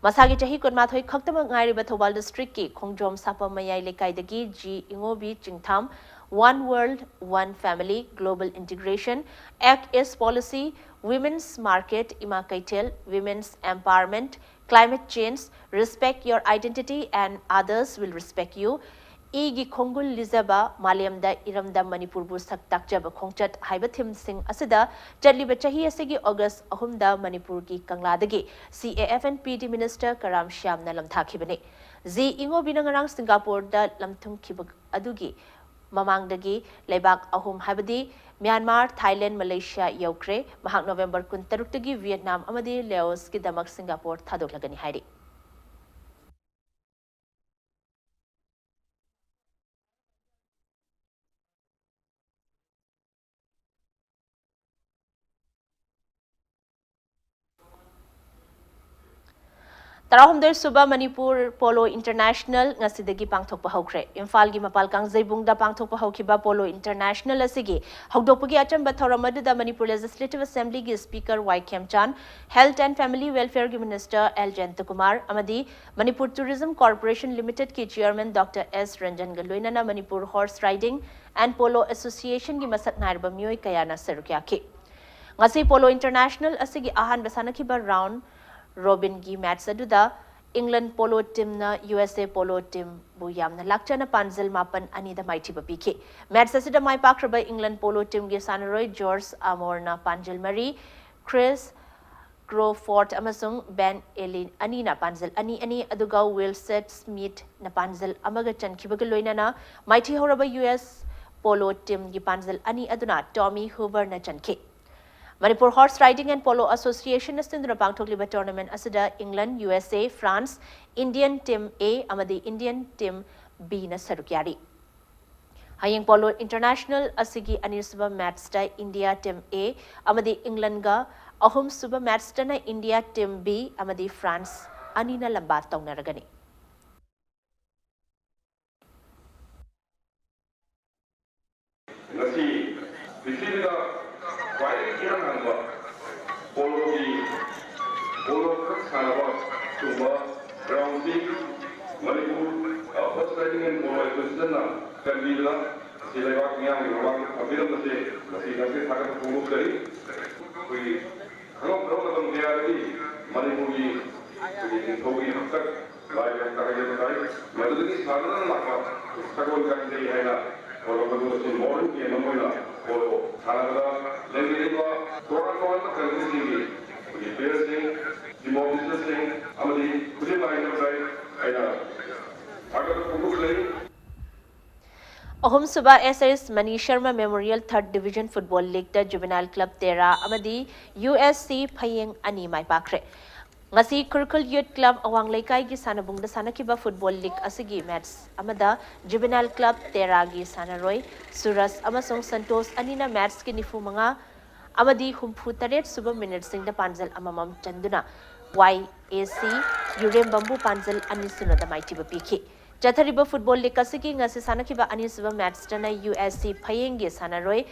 ꯃꯁꯥꯒꯤ ꯆꯍꯤ ꯀꯨꯟꯃꯥꯊꯣꯏ ꯈꯛꯇꯃꯛ ꯉꯥꯏꯔꯤꯕ ꯊꯧꯕꯥꯜ districtꯀꯤ ꯈꯣꯡꯖꯣꯝ ꯁꯥꯄꯝ ꯃꯌꯥꯏ ꯂꯩꯀꯥꯏꯗꯒꯤ G ꯏꯉꯣꯕꯤ ꯆꯤꯡꯊꯥꯝ One World, One Family, Global Integration, Act East Policy, Women's Market, ꯏꯃꯥ ꯀꯩꯊꯦꯜ, Women's Empowerment, Climate Change, Respect Your Identity and Others Will Respect You, ꯏꯒꯤ ꯈꯣꯡꯒꯨꯜ ꯂꯤꯖꯕ, ꯃꯥꯂꯦꯝꯗ ꯏꯔꯝꯗꯝ ꯃꯅꯤꯄꯨꯔꯕꯨ ꯁꯛ ꯇꯥꯛꯆꯕ ꯈꯣꯡꯆꯠ ꯍꯥꯏꯕ themeꯁꯤꯡ ꯑꯁꯤꯗ ꯆꯠꯂꯤꯕ ꯆꯍꯤ ꯑꯁꯤꯒꯤ August ꯑꯍꯨꯝꯗ ꯃꯅꯤꯄꯨꯔꯒꯤ ꯀꯪꯂꯥꯗꯒꯤ C A F and P D minister Karam ꯁ꯭ꯌꯥꯝꯅ ꯂꯝꯊꯥꯈꯤꯕꯅꯤ꯫ ꯖꯤ ꯏꯉꯣꯕꯤꯅ ꯉꯔꯥꯡ ꯁꯤꯡꯒꯥꯄꯨꯔꯗ ꯂꯝꯊꯨꯡꯈꯤꯕ ꯑꯗꯨꯒꯤ ꯃꯃꯥꯡꯗꯒꯤ ꯂꯩꯕꯥꯛ ꯑꯍꯨꯝ ꯍꯥꯏꯕꯗꯤ ꯃ꯭ꯌꯥꯟꯃꯥꯔ, ꯊꯥꯏꯂꯦꯟ, ꯃꯂꯦꯁꯤꯌꯥ ꯌꯧꯈ꯭ꯔꯦ꯫ ꯃꯍꯥꯛ ꯅꯣꯕꯦꯝꯕꯔ ꯀꯨꯟꯇꯔꯨꯛꯇꯒꯤ ꯚꯤꯌꯦꯠꯅꯥꯝ ꯑꯃꯗꯤ ꯂꯦꯑꯣꯁꯀꯤꯗꯃꯛ ꯁꯤꯡꯒꯥꯄꯨꯔ ꯊꯥꯗꯣꯛꯂꯒꯅꯤ ꯍꯥꯏꯔꯤ꯫ ꯇꯔꯥꯍꯨꯝꯗꯣꯏ ꯁꯨꯕ ꯃꯅꯤꯄꯨꯔ ꯄꯣꯂꯣ ꯏꯟꯇꯔꯅꯦꯁꯅꯦꯜ ꯉꯁꯤꯗꯒꯤ ꯄꯥꯡꯊꯣꯛꯄ ꯍꯧꯈ꯭ꯔꯦ꯫ ꯏꯝꯐꯥꯜꯒꯤ ꯃꯄꯥꯜ ꯀꯥꯡꯖꯩꯕꯨꯡꯗ ꯄꯥꯡꯊꯣꯛꯄ ꯍꯧꯈꯤꯕ ꯄꯣꯂꯣ ꯏꯟꯇꯔꯅꯦꯁꯅꯦꯜ ꯑꯁꯤꯒꯤ ꯍꯧꯗꯣꯛꯄꯒꯤ ꯑꯆꯝꯕ ꯊꯧꯔꯝ ꯑꯗꯨꯗ Manipur Legislative Assemblyꯒꯤ Speaker Y ꯈꯦꯝꯆꯥꯟ, Health and Family Welfareꯒꯤ Minister L ꯖꯌꯟꯇꯀꯨꯃꯥꯔ ꯑꯃꯗꯤ Manipur Tourism Corporation Limitedꯀꯤ Chairman Doctor ꯑꯦꯁ ꯔꯟꯖꯟꯒ ꯂꯣꯏꯅꯅ Manipur Horse Riding and Polo Associationꯒꯤ ꯃꯁꯛ ꯅꯥꯏꯔꯕ ꯃꯤꯑꯣꯏ ꯀꯌꯥꯅ ꯁꯔꯨꯛ ꯌꯥꯈꯤ꯫ ꯉꯁꯤ ꯄꯣꯂꯣ ꯏꯟꯇꯔꯅꯦꯁꯅꯦꯜ ꯑꯁꯤꯒꯤ ꯑꯍꯥꯟꯕ ꯁꯥꯟꯅꯈꯤꯕ round robinꯒꯤ match ꯑꯗꯨꯗ England polo teamꯅ U S A polo teamꯕꯨ ꯌꯥꯝꯅ ꯂꯥꯛꯆꯅ ꯄꯥꯟꯖꯜ ꯃꯥꯄꯟ ꯑꯅꯤꯗ ꯃꯥꯏꯊꯤꯕ ꯄꯤꯈꯤ꯫ Match ꯑꯁꯤꯗ ꯃꯥꯏ ꯄꯥꯛꯈ꯭ꯔꯕ England polo teamꯒꯤ ꯁꯥꯟꯅꯔꯣꯏ ꯖꯣꯔꯖ ꯑꯃꯣꯔꯅ ꯄꯥꯟꯖꯜ ꯃꯔꯤ, ꯀ꯭ꯔꯤꯁ ꯀ꯭ꯔꯣꯐꯣꯔꯗ ꯑꯃꯁꯨꯡ ꯕꯦꯟ ꯑꯦꯂꯤ ꯑꯅꯤꯅ ꯄꯥꯟꯖꯜ ꯑꯅꯤ ꯑꯅꯤ, ꯑꯗꯨꯒ ꯋꯤꯜꯁꯦꯠ ꯁ꯭ꯃꯤꯠꯅ ꯄꯥꯟꯖꯜ ꯑꯃꯒ ꯆꯟꯈꯤꯕꯒ ꯂꯣꯏꯅꯅ ꯃꯥꯏꯊꯤꯍꯧꯔꯕ U S Polo teamꯒꯤ ꯄꯥꯟꯖꯜ ꯑꯅꯤ ꯑꯗꯨꯅ Tommy Hooverꯅ ꯆꯟꯈꯤ꯫ Manipur Horse Riding and Polo Associationꯅ ꯁꯤꯟꯗꯨꯅ ꯄꯥꯡꯊꯣꯛꯂꯤꯕ tournament ꯑꯁꯤꯗ England, U S A, France, Indian Team A ꯑꯃꯗꯤ Indian Team Bꯅ ꯁꯔꯨꯛ ꯌꯥꯔꯤ꯫ ꯍꯌꯦꯡ Polo International ꯑꯁꯤꯒꯤ ꯑꯅꯤꯁꯨꯕ matchꯇ India Team A ꯑꯃꯗꯤ Englandꯒ, ꯑꯍꯨꯝꯁꯨꯕ matchꯇꯅ India Team B ꯑꯃꯗꯤ France ꯑꯅꯤꯅ ꯂꯝꯕꯥ ꯇꯧꯅꯔꯒꯅꯤ꯫ ꯉꯁꯤ ꯄ꯭ꯔꯤꯊꯤꯕꯤꯗ ꯈ꯭ꯋꯥꯏꯗꯒꯤ ꯏꯍꯥꯟ ꯍꯥꯟꯕ ꯄꯣꯂꯣꯒꯤ, ꯄꯣꯂꯣ ꯈꯛ ꯁꯥꯟꯅꯕ ꯁꯤꯒꯨꯝꯕ groundꯁꯤ Manipur Horse Riding and Polo Associationꯅ ꯀꯟꯕꯤꯕꯗ ꯉꯁꯤ ꯂꯩꯕꯥꯛ ꯃꯤꯌꯥꯝꯒꯤ ꯃꯃꯥꯡꯗ ꯊꯝꯕꯤꯔꯝꯕꯁꯦ ꯉꯁꯤ ꯉꯁꯤ ꯊꯥꯒꯠꯄ ꯐꯣꯡꯗꯣꯛꯆꯔꯤ꯫ ꯑꯩꯈꯣꯏꯒꯤ ꯈꯪꯍꯧꯗꯕ ꯃꯇꯝ ꯀꯌꯥꯗꯗꯤ ꯃꯅꯤꯄꯨꯔꯒꯤ ꯑꯩꯈꯣꯏꯒꯤ ꯅꯤꯡꯊꯧꯒꯤ ꯍꯥꯛꯇꯛ ꯂꯥꯏ ꯍꯥꯛꯇꯛ ꯍꯥꯏꯖꯕ ꯇꯥꯏ꯫ ꯃꯗꯨꯗꯒꯤ ꯁꯥꯟꯅꯗꯨꯅ ꯂꯥꯛꯄ ꯁꯒꯣꯜ ꯀꯥꯡꯖꯩ ꯍꯥꯏꯅ ꯀꯧꯔꯝꯕꯗꯨ ꯉꯁꯤ modern game ꯑꯃ ꯑꯣꯏꯅ ꯄꯣꯂꯣ ꯁꯥꯟꯅꯕꯗ ꯂꯩꯕꯤꯔꯤꯕ ꯇꯣꯉꯥꯟ ꯇꯣꯉꯥꯟꯕ countryꯁꯤꯡꯒꯤ ꯑꯩꯈꯣꯏꯒꯤ playerꯁꯤꯡ, team officialꯁꯤꯡ ꯑꯃꯗꯤ ꯈꯨꯠꯁꯦꯝ ꯂꯥꯏ ꯍꯥꯏꯖꯕ ꯇꯥꯏ꯫ ꯑꯩꯅ ꯊꯥꯒꯠꯄ ꯐꯣꯡꯗꯣꯛꯆꯔꯤ꯫ ꯑꯍꯨꯝꯁꯨꯕ S S Mani Sharma Memorial Third Division Football Leagueꯇ Juvenile Club ꯇꯦꯔꯥ ꯑꯃꯗꯤ U S C ꯐꯌꯦꯡ ꯑꯅꯤ ꯃꯥꯏ ꯄꯥꯛꯈ꯭ꯔꯦ꯫ ꯉꯁꯤ ꯈꯨꯔꯈꯨꯜ Youth Club ꯑꯋꯥꯡ ꯂꯩꯀꯥꯏꯒꯤ ꯁꯥꯟꯅꯕꯨꯡꯗ ꯁꯥꯟꯅꯈꯤꯕ football league ꯑꯁꯤꯒꯤ match ꯑꯃꯗ Juvenile Club ꯇꯦꯔꯥꯒꯤ ꯁꯥꯟꯅꯔꯣꯏ ꯁꯨꯔꯖ ꯑꯃꯁꯨꯡ ꯁꯟꯇꯣꯁ ꯑꯅꯤꯅ matchꯀꯤ ꯅꯤꯐꯨ ꯃꯉꯥ ꯑꯃꯗꯤ ꯍꯨꯝꯐꯨ ꯇꯔꯦꯠ ꯁꯨꯕ minuteꯁꯤꯡꯗ ꯄꯥꯟꯖꯜ ꯑꯃꯃꯝ ꯆꯟꯗꯨꯅ Y A C ꯌꯨꯔꯦꯝꯕꯝꯕꯨ ꯄꯥꯟꯖꯜ ꯑꯅꯤ ꯁꯤꯅꯣꯗ ꯃꯥꯏꯊꯤꯕ ꯄꯤꯈꯤ꯫ ꯆꯠꯊꯔꯤꯕ football league ꯑꯁꯤꯒꯤ ꯉꯁꯤ ꯁꯥꯟꯅꯈꯤꯕ ꯑꯅꯤꯁꯨꯕ matchꯇꯅ U S C ꯐꯌꯦꯡꯒꯤ ꯁꯥꯟꯅꯔꯣꯏ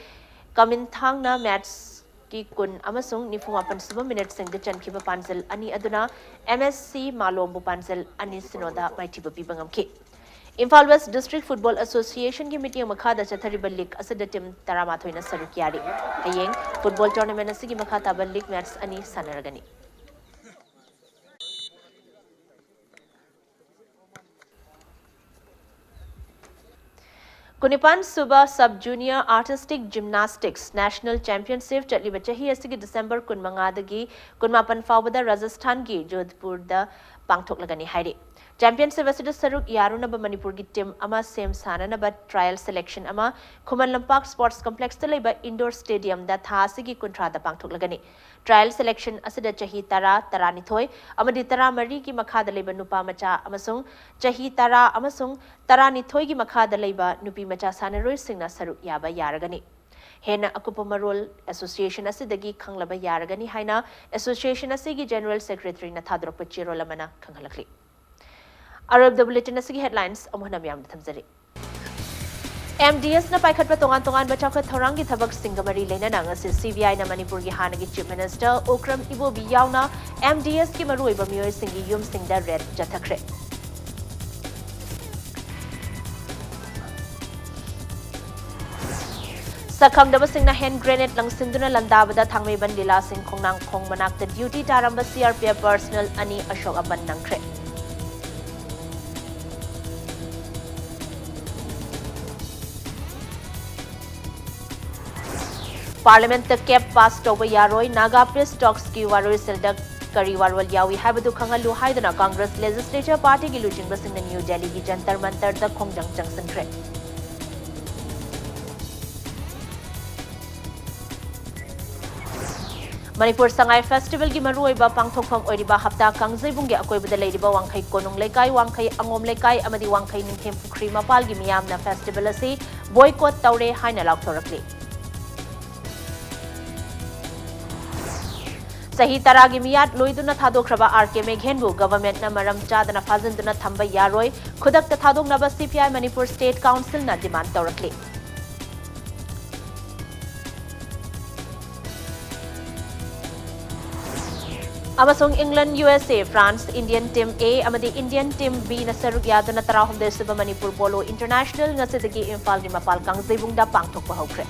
ꯀꯃꯤꯟꯊꯥꯡꯅ matchꯀꯤ ꯀꯨꯟ ꯑꯃꯁꯨꯡ ꯅꯤꯐꯨ ꯃꯥꯄꯟ ꯁꯨꯕ minuteꯁꯤꯡꯗ ꯆꯟꯈꯤꯕ ꯄꯥꯟꯖꯜ ꯑꯅꯤ ꯑꯗꯨꯅ M S C ꯃꯥꯂꯣꯝꯕꯨ ꯄꯥꯟꯖꯜ ꯑꯅꯤ ꯁꯤꯅꯣꯗ ꯃꯥꯏꯊꯤꯕ ꯄꯤꯕ ꯉꯝꯈꯤ꯫ Imphal West District Football Associationꯒꯤ ꯃꯤꯠꯌꯦꯡ ꯃꯈꯥꯗ ꯆꯠꯊꯔꯤꯕ league ꯑꯁꯤꯗ team ꯇꯔꯥꯃꯥꯊꯣꯏꯅ ꯁꯔꯨꯛ ꯌꯥꯔꯤ꯫ ꯍꯌꯦꯡ football tournament ꯑꯁꯤꯒꯤ ꯃꯈꯥ ꯇꯥꯕ league match ꯑꯅꯤ ꯁꯥꯟꯅꯔꯒꯅꯤ꯫ ꯀꯨꯟꯅꯤꯄꯥꯟ ꯁꯨꯕ Sub Junior Artistic Gymnastics National Championship ꯆꯠꯂꯤꯕ ꯆꯍꯤ ꯑꯁꯤꯒꯤ December ꯀꯨꯟꯃꯉꯥꯗꯒꯤ ꯀꯨꯟꯃꯥꯄꯟ ꯐꯥꯎꯕꯗ ꯔꯥꯖꯁꯊꯥꯟꯒꯤ ꯖꯣꯙꯄꯨꯔꯗ ꯄꯥꯡꯊꯣꯛꯂꯒꯅꯤ ꯍꯥꯏꯔꯤ꯫ Championship ꯑꯁꯤꯗ ꯁꯔꯨꯛ ꯌꯥꯔꯨꯅꯕ ꯃꯅꯤꯄꯨꯔꯒꯤ team ꯑꯃ ꯁꯦꯝ ꯁꯥꯅꯅꯕ trial selection ꯑꯃ ꯈꯨꯃꯟ ꯂꯝꯄꯥꯛ Sports Complexꯇ ꯂꯩꯕ indoor stadiumꯗ ꯊꯥ ꯑꯁꯤꯒꯤ ꯀꯨꯟꯊ꯭ꯔꯥꯗ ꯄꯥꯡꯊꯣꯛꯂꯒꯅꯤ꯫ Trial selection ꯑꯁꯤꯗ ꯆꯍꯤ ꯇꯔꯥ, ꯇꯔꯥꯅꯤꯊꯣꯏ ꯑꯃꯗꯤ ꯇꯔꯥꯃꯔꯤꯒꯤ ꯃꯈꯥꯗ ꯂꯩꯕ ꯅꯨꯄꯥ ꯃꯆꯥ ꯑꯃꯁꯨꯡ ꯆꯍꯤ ꯇꯔꯥ ꯑꯃꯁꯨꯡ ꯇꯔꯥꯅꯤꯊꯣꯏꯒꯤ ꯃꯈꯥꯗ ꯂꯩꯕ ꯅꯨꯄꯤ ꯃꯆꯥ ꯁꯥꯟꯅꯔꯣꯏꯁꯤꯡꯅ ꯁꯔꯨꯛ ꯌꯥꯕ ꯌꯥꯔꯒꯅꯤ꯫ ꯍꯦꯟꯅ ꯑꯀꯨꯞꯄ ꯃꯔꯣꯜ association ꯑꯁꯤꯗꯒꯤ ꯈꯪꯂꯕ ꯌꯥꯔꯒꯅꯤ ꯍꯥꯏꯅ association ꯑꯁꯤꯒꯤ General Secretaryꯅ ꯊꯥꯗꯣꯔꯛꯄ ꯆꯦꯔꯣꯜ ꯑꯃꯅ ꯈꯪꯍꯜꯂꯛꯂꯤ꯫ ꯑꯔꯣꯏꯕꯗ bulletin ꯑꯁꯤꯒꯤ headlines ꯑꯃꯨꯛ ꯍꯟꯅ ꯃꯤꯌꯥꯝꯗ ꯊꯝꯖꯔꯤ꯫ MDSꯅ ꯄꯥꯏꯈꯠꯄ ꯇꯣꯉꯥꯟ ꯇꯣꯉꯥꯟꯕ ꯆꯥꯎꯈꯠ ꯊꯧꯔꯥꯡꯒꯤ ꯊꯕꯛꯁꯤꯡꯒ ꯃꯔꯤ ꯂꯩꯅꯅ ꯉꯁꯤ CBIꯅ ꯃꯅꯤꯄꯨꯔꯒꯤ ꯍꯥꯟꯅꯒꯤ Chief Minister ꯎꯀ꯭ꯔꯝ ꯏꯕꯣꯕꯤ ꯌꯥꯎꯅ MDSꯀꯤ ꯃꯔꯨꯑꯣꯏꯕ ꯃꯤꯑꯣꯏꯁꯤꯡꯒꯤ ꯌꯨꯝꯁꯤꯡꯗ raid ꯆꯠꯊꯈ꯭ꯔꯦ꯫ ꯁꯛꯈꯪꯗꯕꯁꯤꯡꯅ hand grenade ꯂꯪꯁꯤꯟꯗꯨꯅ ꯂꯥꯟꯗꯥꯕꯗ ꯊꯥꯡꯃꯩꯕꯟ ꯂꯤꯂꯥꯁꯤꯡ ꯈꯣꯡꯅꯥꯡꯈꯣꯡ ꯃꯅꯥꯛꯇ duty ꯇꯥꯔꯝꯕ CRPF personnel ꯑꯅꯤ ꯑꯁꯣꯛ ꯑꯄꯟ ꯅꯪꯈ꯭ꯔꯦ꯫ Parliamentꯇ cap pass ꯇꯧꯕ ꯌꯥꯔꯣꯏ, Naga peace talksꯀꯤ ꯋꯥꯔꯣꯏꯁꯤꯜꯗ ꯀꯔꯤ ꯋꯥꯔꯣꯜ ꯌꯥꯎꯏ ꯍꯥꯏꯕꯗꯨ ꯈꯪꯍꯜꯂꯨ ꯍꯥꯏꯗꯨꯅ Congress Legislature Partyꯒꯤ ꯂꯨꯆꯤꯡꯕꯁꯤꯡꯅ New Delhiꯒꯤ ꯖꯟꯇꯔ ꯃꯟꯇꯔꯗ ꯈꯣꯡꯖꯪ ꯆꯪꯁꯤꯟꯈ꯭ꯔꯦ꯫ ꯃꯅꯤꯄꯨꯔ ꯁꯉꯥꯏ festivalꯒꯤ ꯃꯔꯨꯑꯣꯏꯕ ꯄꯥꯡꯊꯣꯛꯐꯝ ꯑꯣꯏꯔꯤꯕ ꯍꯞꯇꯥ ꯀꯥꯡꯖꯩꯕꯨꯡꯒꯤ ꯑꯀꯣꯏꯕꯗ ꯂꯩꯔꯤꯕ ꯋꯥꯡꯈꯩ ꯀꯣꯅꯨꯡ ꯂꯩꯀꯥꯏ, ꯋꯥꯡꯈꯩ ꯑꯉꯣꯝ ꯂꯩꯀꯥꯏ ꯑꯃꯗꯤ ꯋꯥꯡꯈꯩ ꯅꯤꯡꯊꯦꯝ ꯄꯨꯈ꯭ꯔꯤ ꯃꯄꯥꯜꯒꯤ ꯃꯤꯌꯥꯝꯅ festival ꯑꯁꯤ boycott ꯇꯧꯔꯦ ꯍꯥꯏꯅ ꯂꯥꯎꯊꯣꯔꯛꯂꯤ꯫ ꯆꯍꯤ ꯇꯔꯥꯒꯤ ꯃꯤꯌꯥꯠ ꯂꯣꯏꯗꯨꯅ ꯊꯥꯗꯣꯛꯈ꯭ꯔꯕ R K ꯃꯦꯘꯦꯟꯕꯨ governmentꯅ ꯃꯔꯝ ꯆꯥꯗꯅ ꯐꯥꯖꯤꯟꯗꯨꯅ ꯊꯝꯕ ꯌꯥꯔꯣꯏ, ꯈꯨꯗꯛꯇ ꯊꯥꯗꯣꯛꯅꯕ CPI Manipur State Councilꯅ demand ꯇꯧꯔꯛꯂꯤ꯫ ꯑꯃꯁꯨꯡ England, USA, France, Indian Team A ꯑꯃꯗꯤ Indian Team Bꯅ ꯁꯔꯨꯛ ꯌꯥꯗꯨꯅ ꯇꯔꯥꯍꯨꯝꯗꯣꯏ ꯁꯨꯕ ꯃꯅꯤꯄꯨꯔ Polo International ꯉꯁꯤꯗꯒꯤ ꯏꯝꯐꯥꯜꯒꯤ ꯃꯄꯥꯜ ꯀꯥꯡꯖꯩꯕꯨꯡꯗ ꯄꯥꯡꯊꯣꯛꯄ ꯍꯧꯈ꯭ꯔꯦ꯫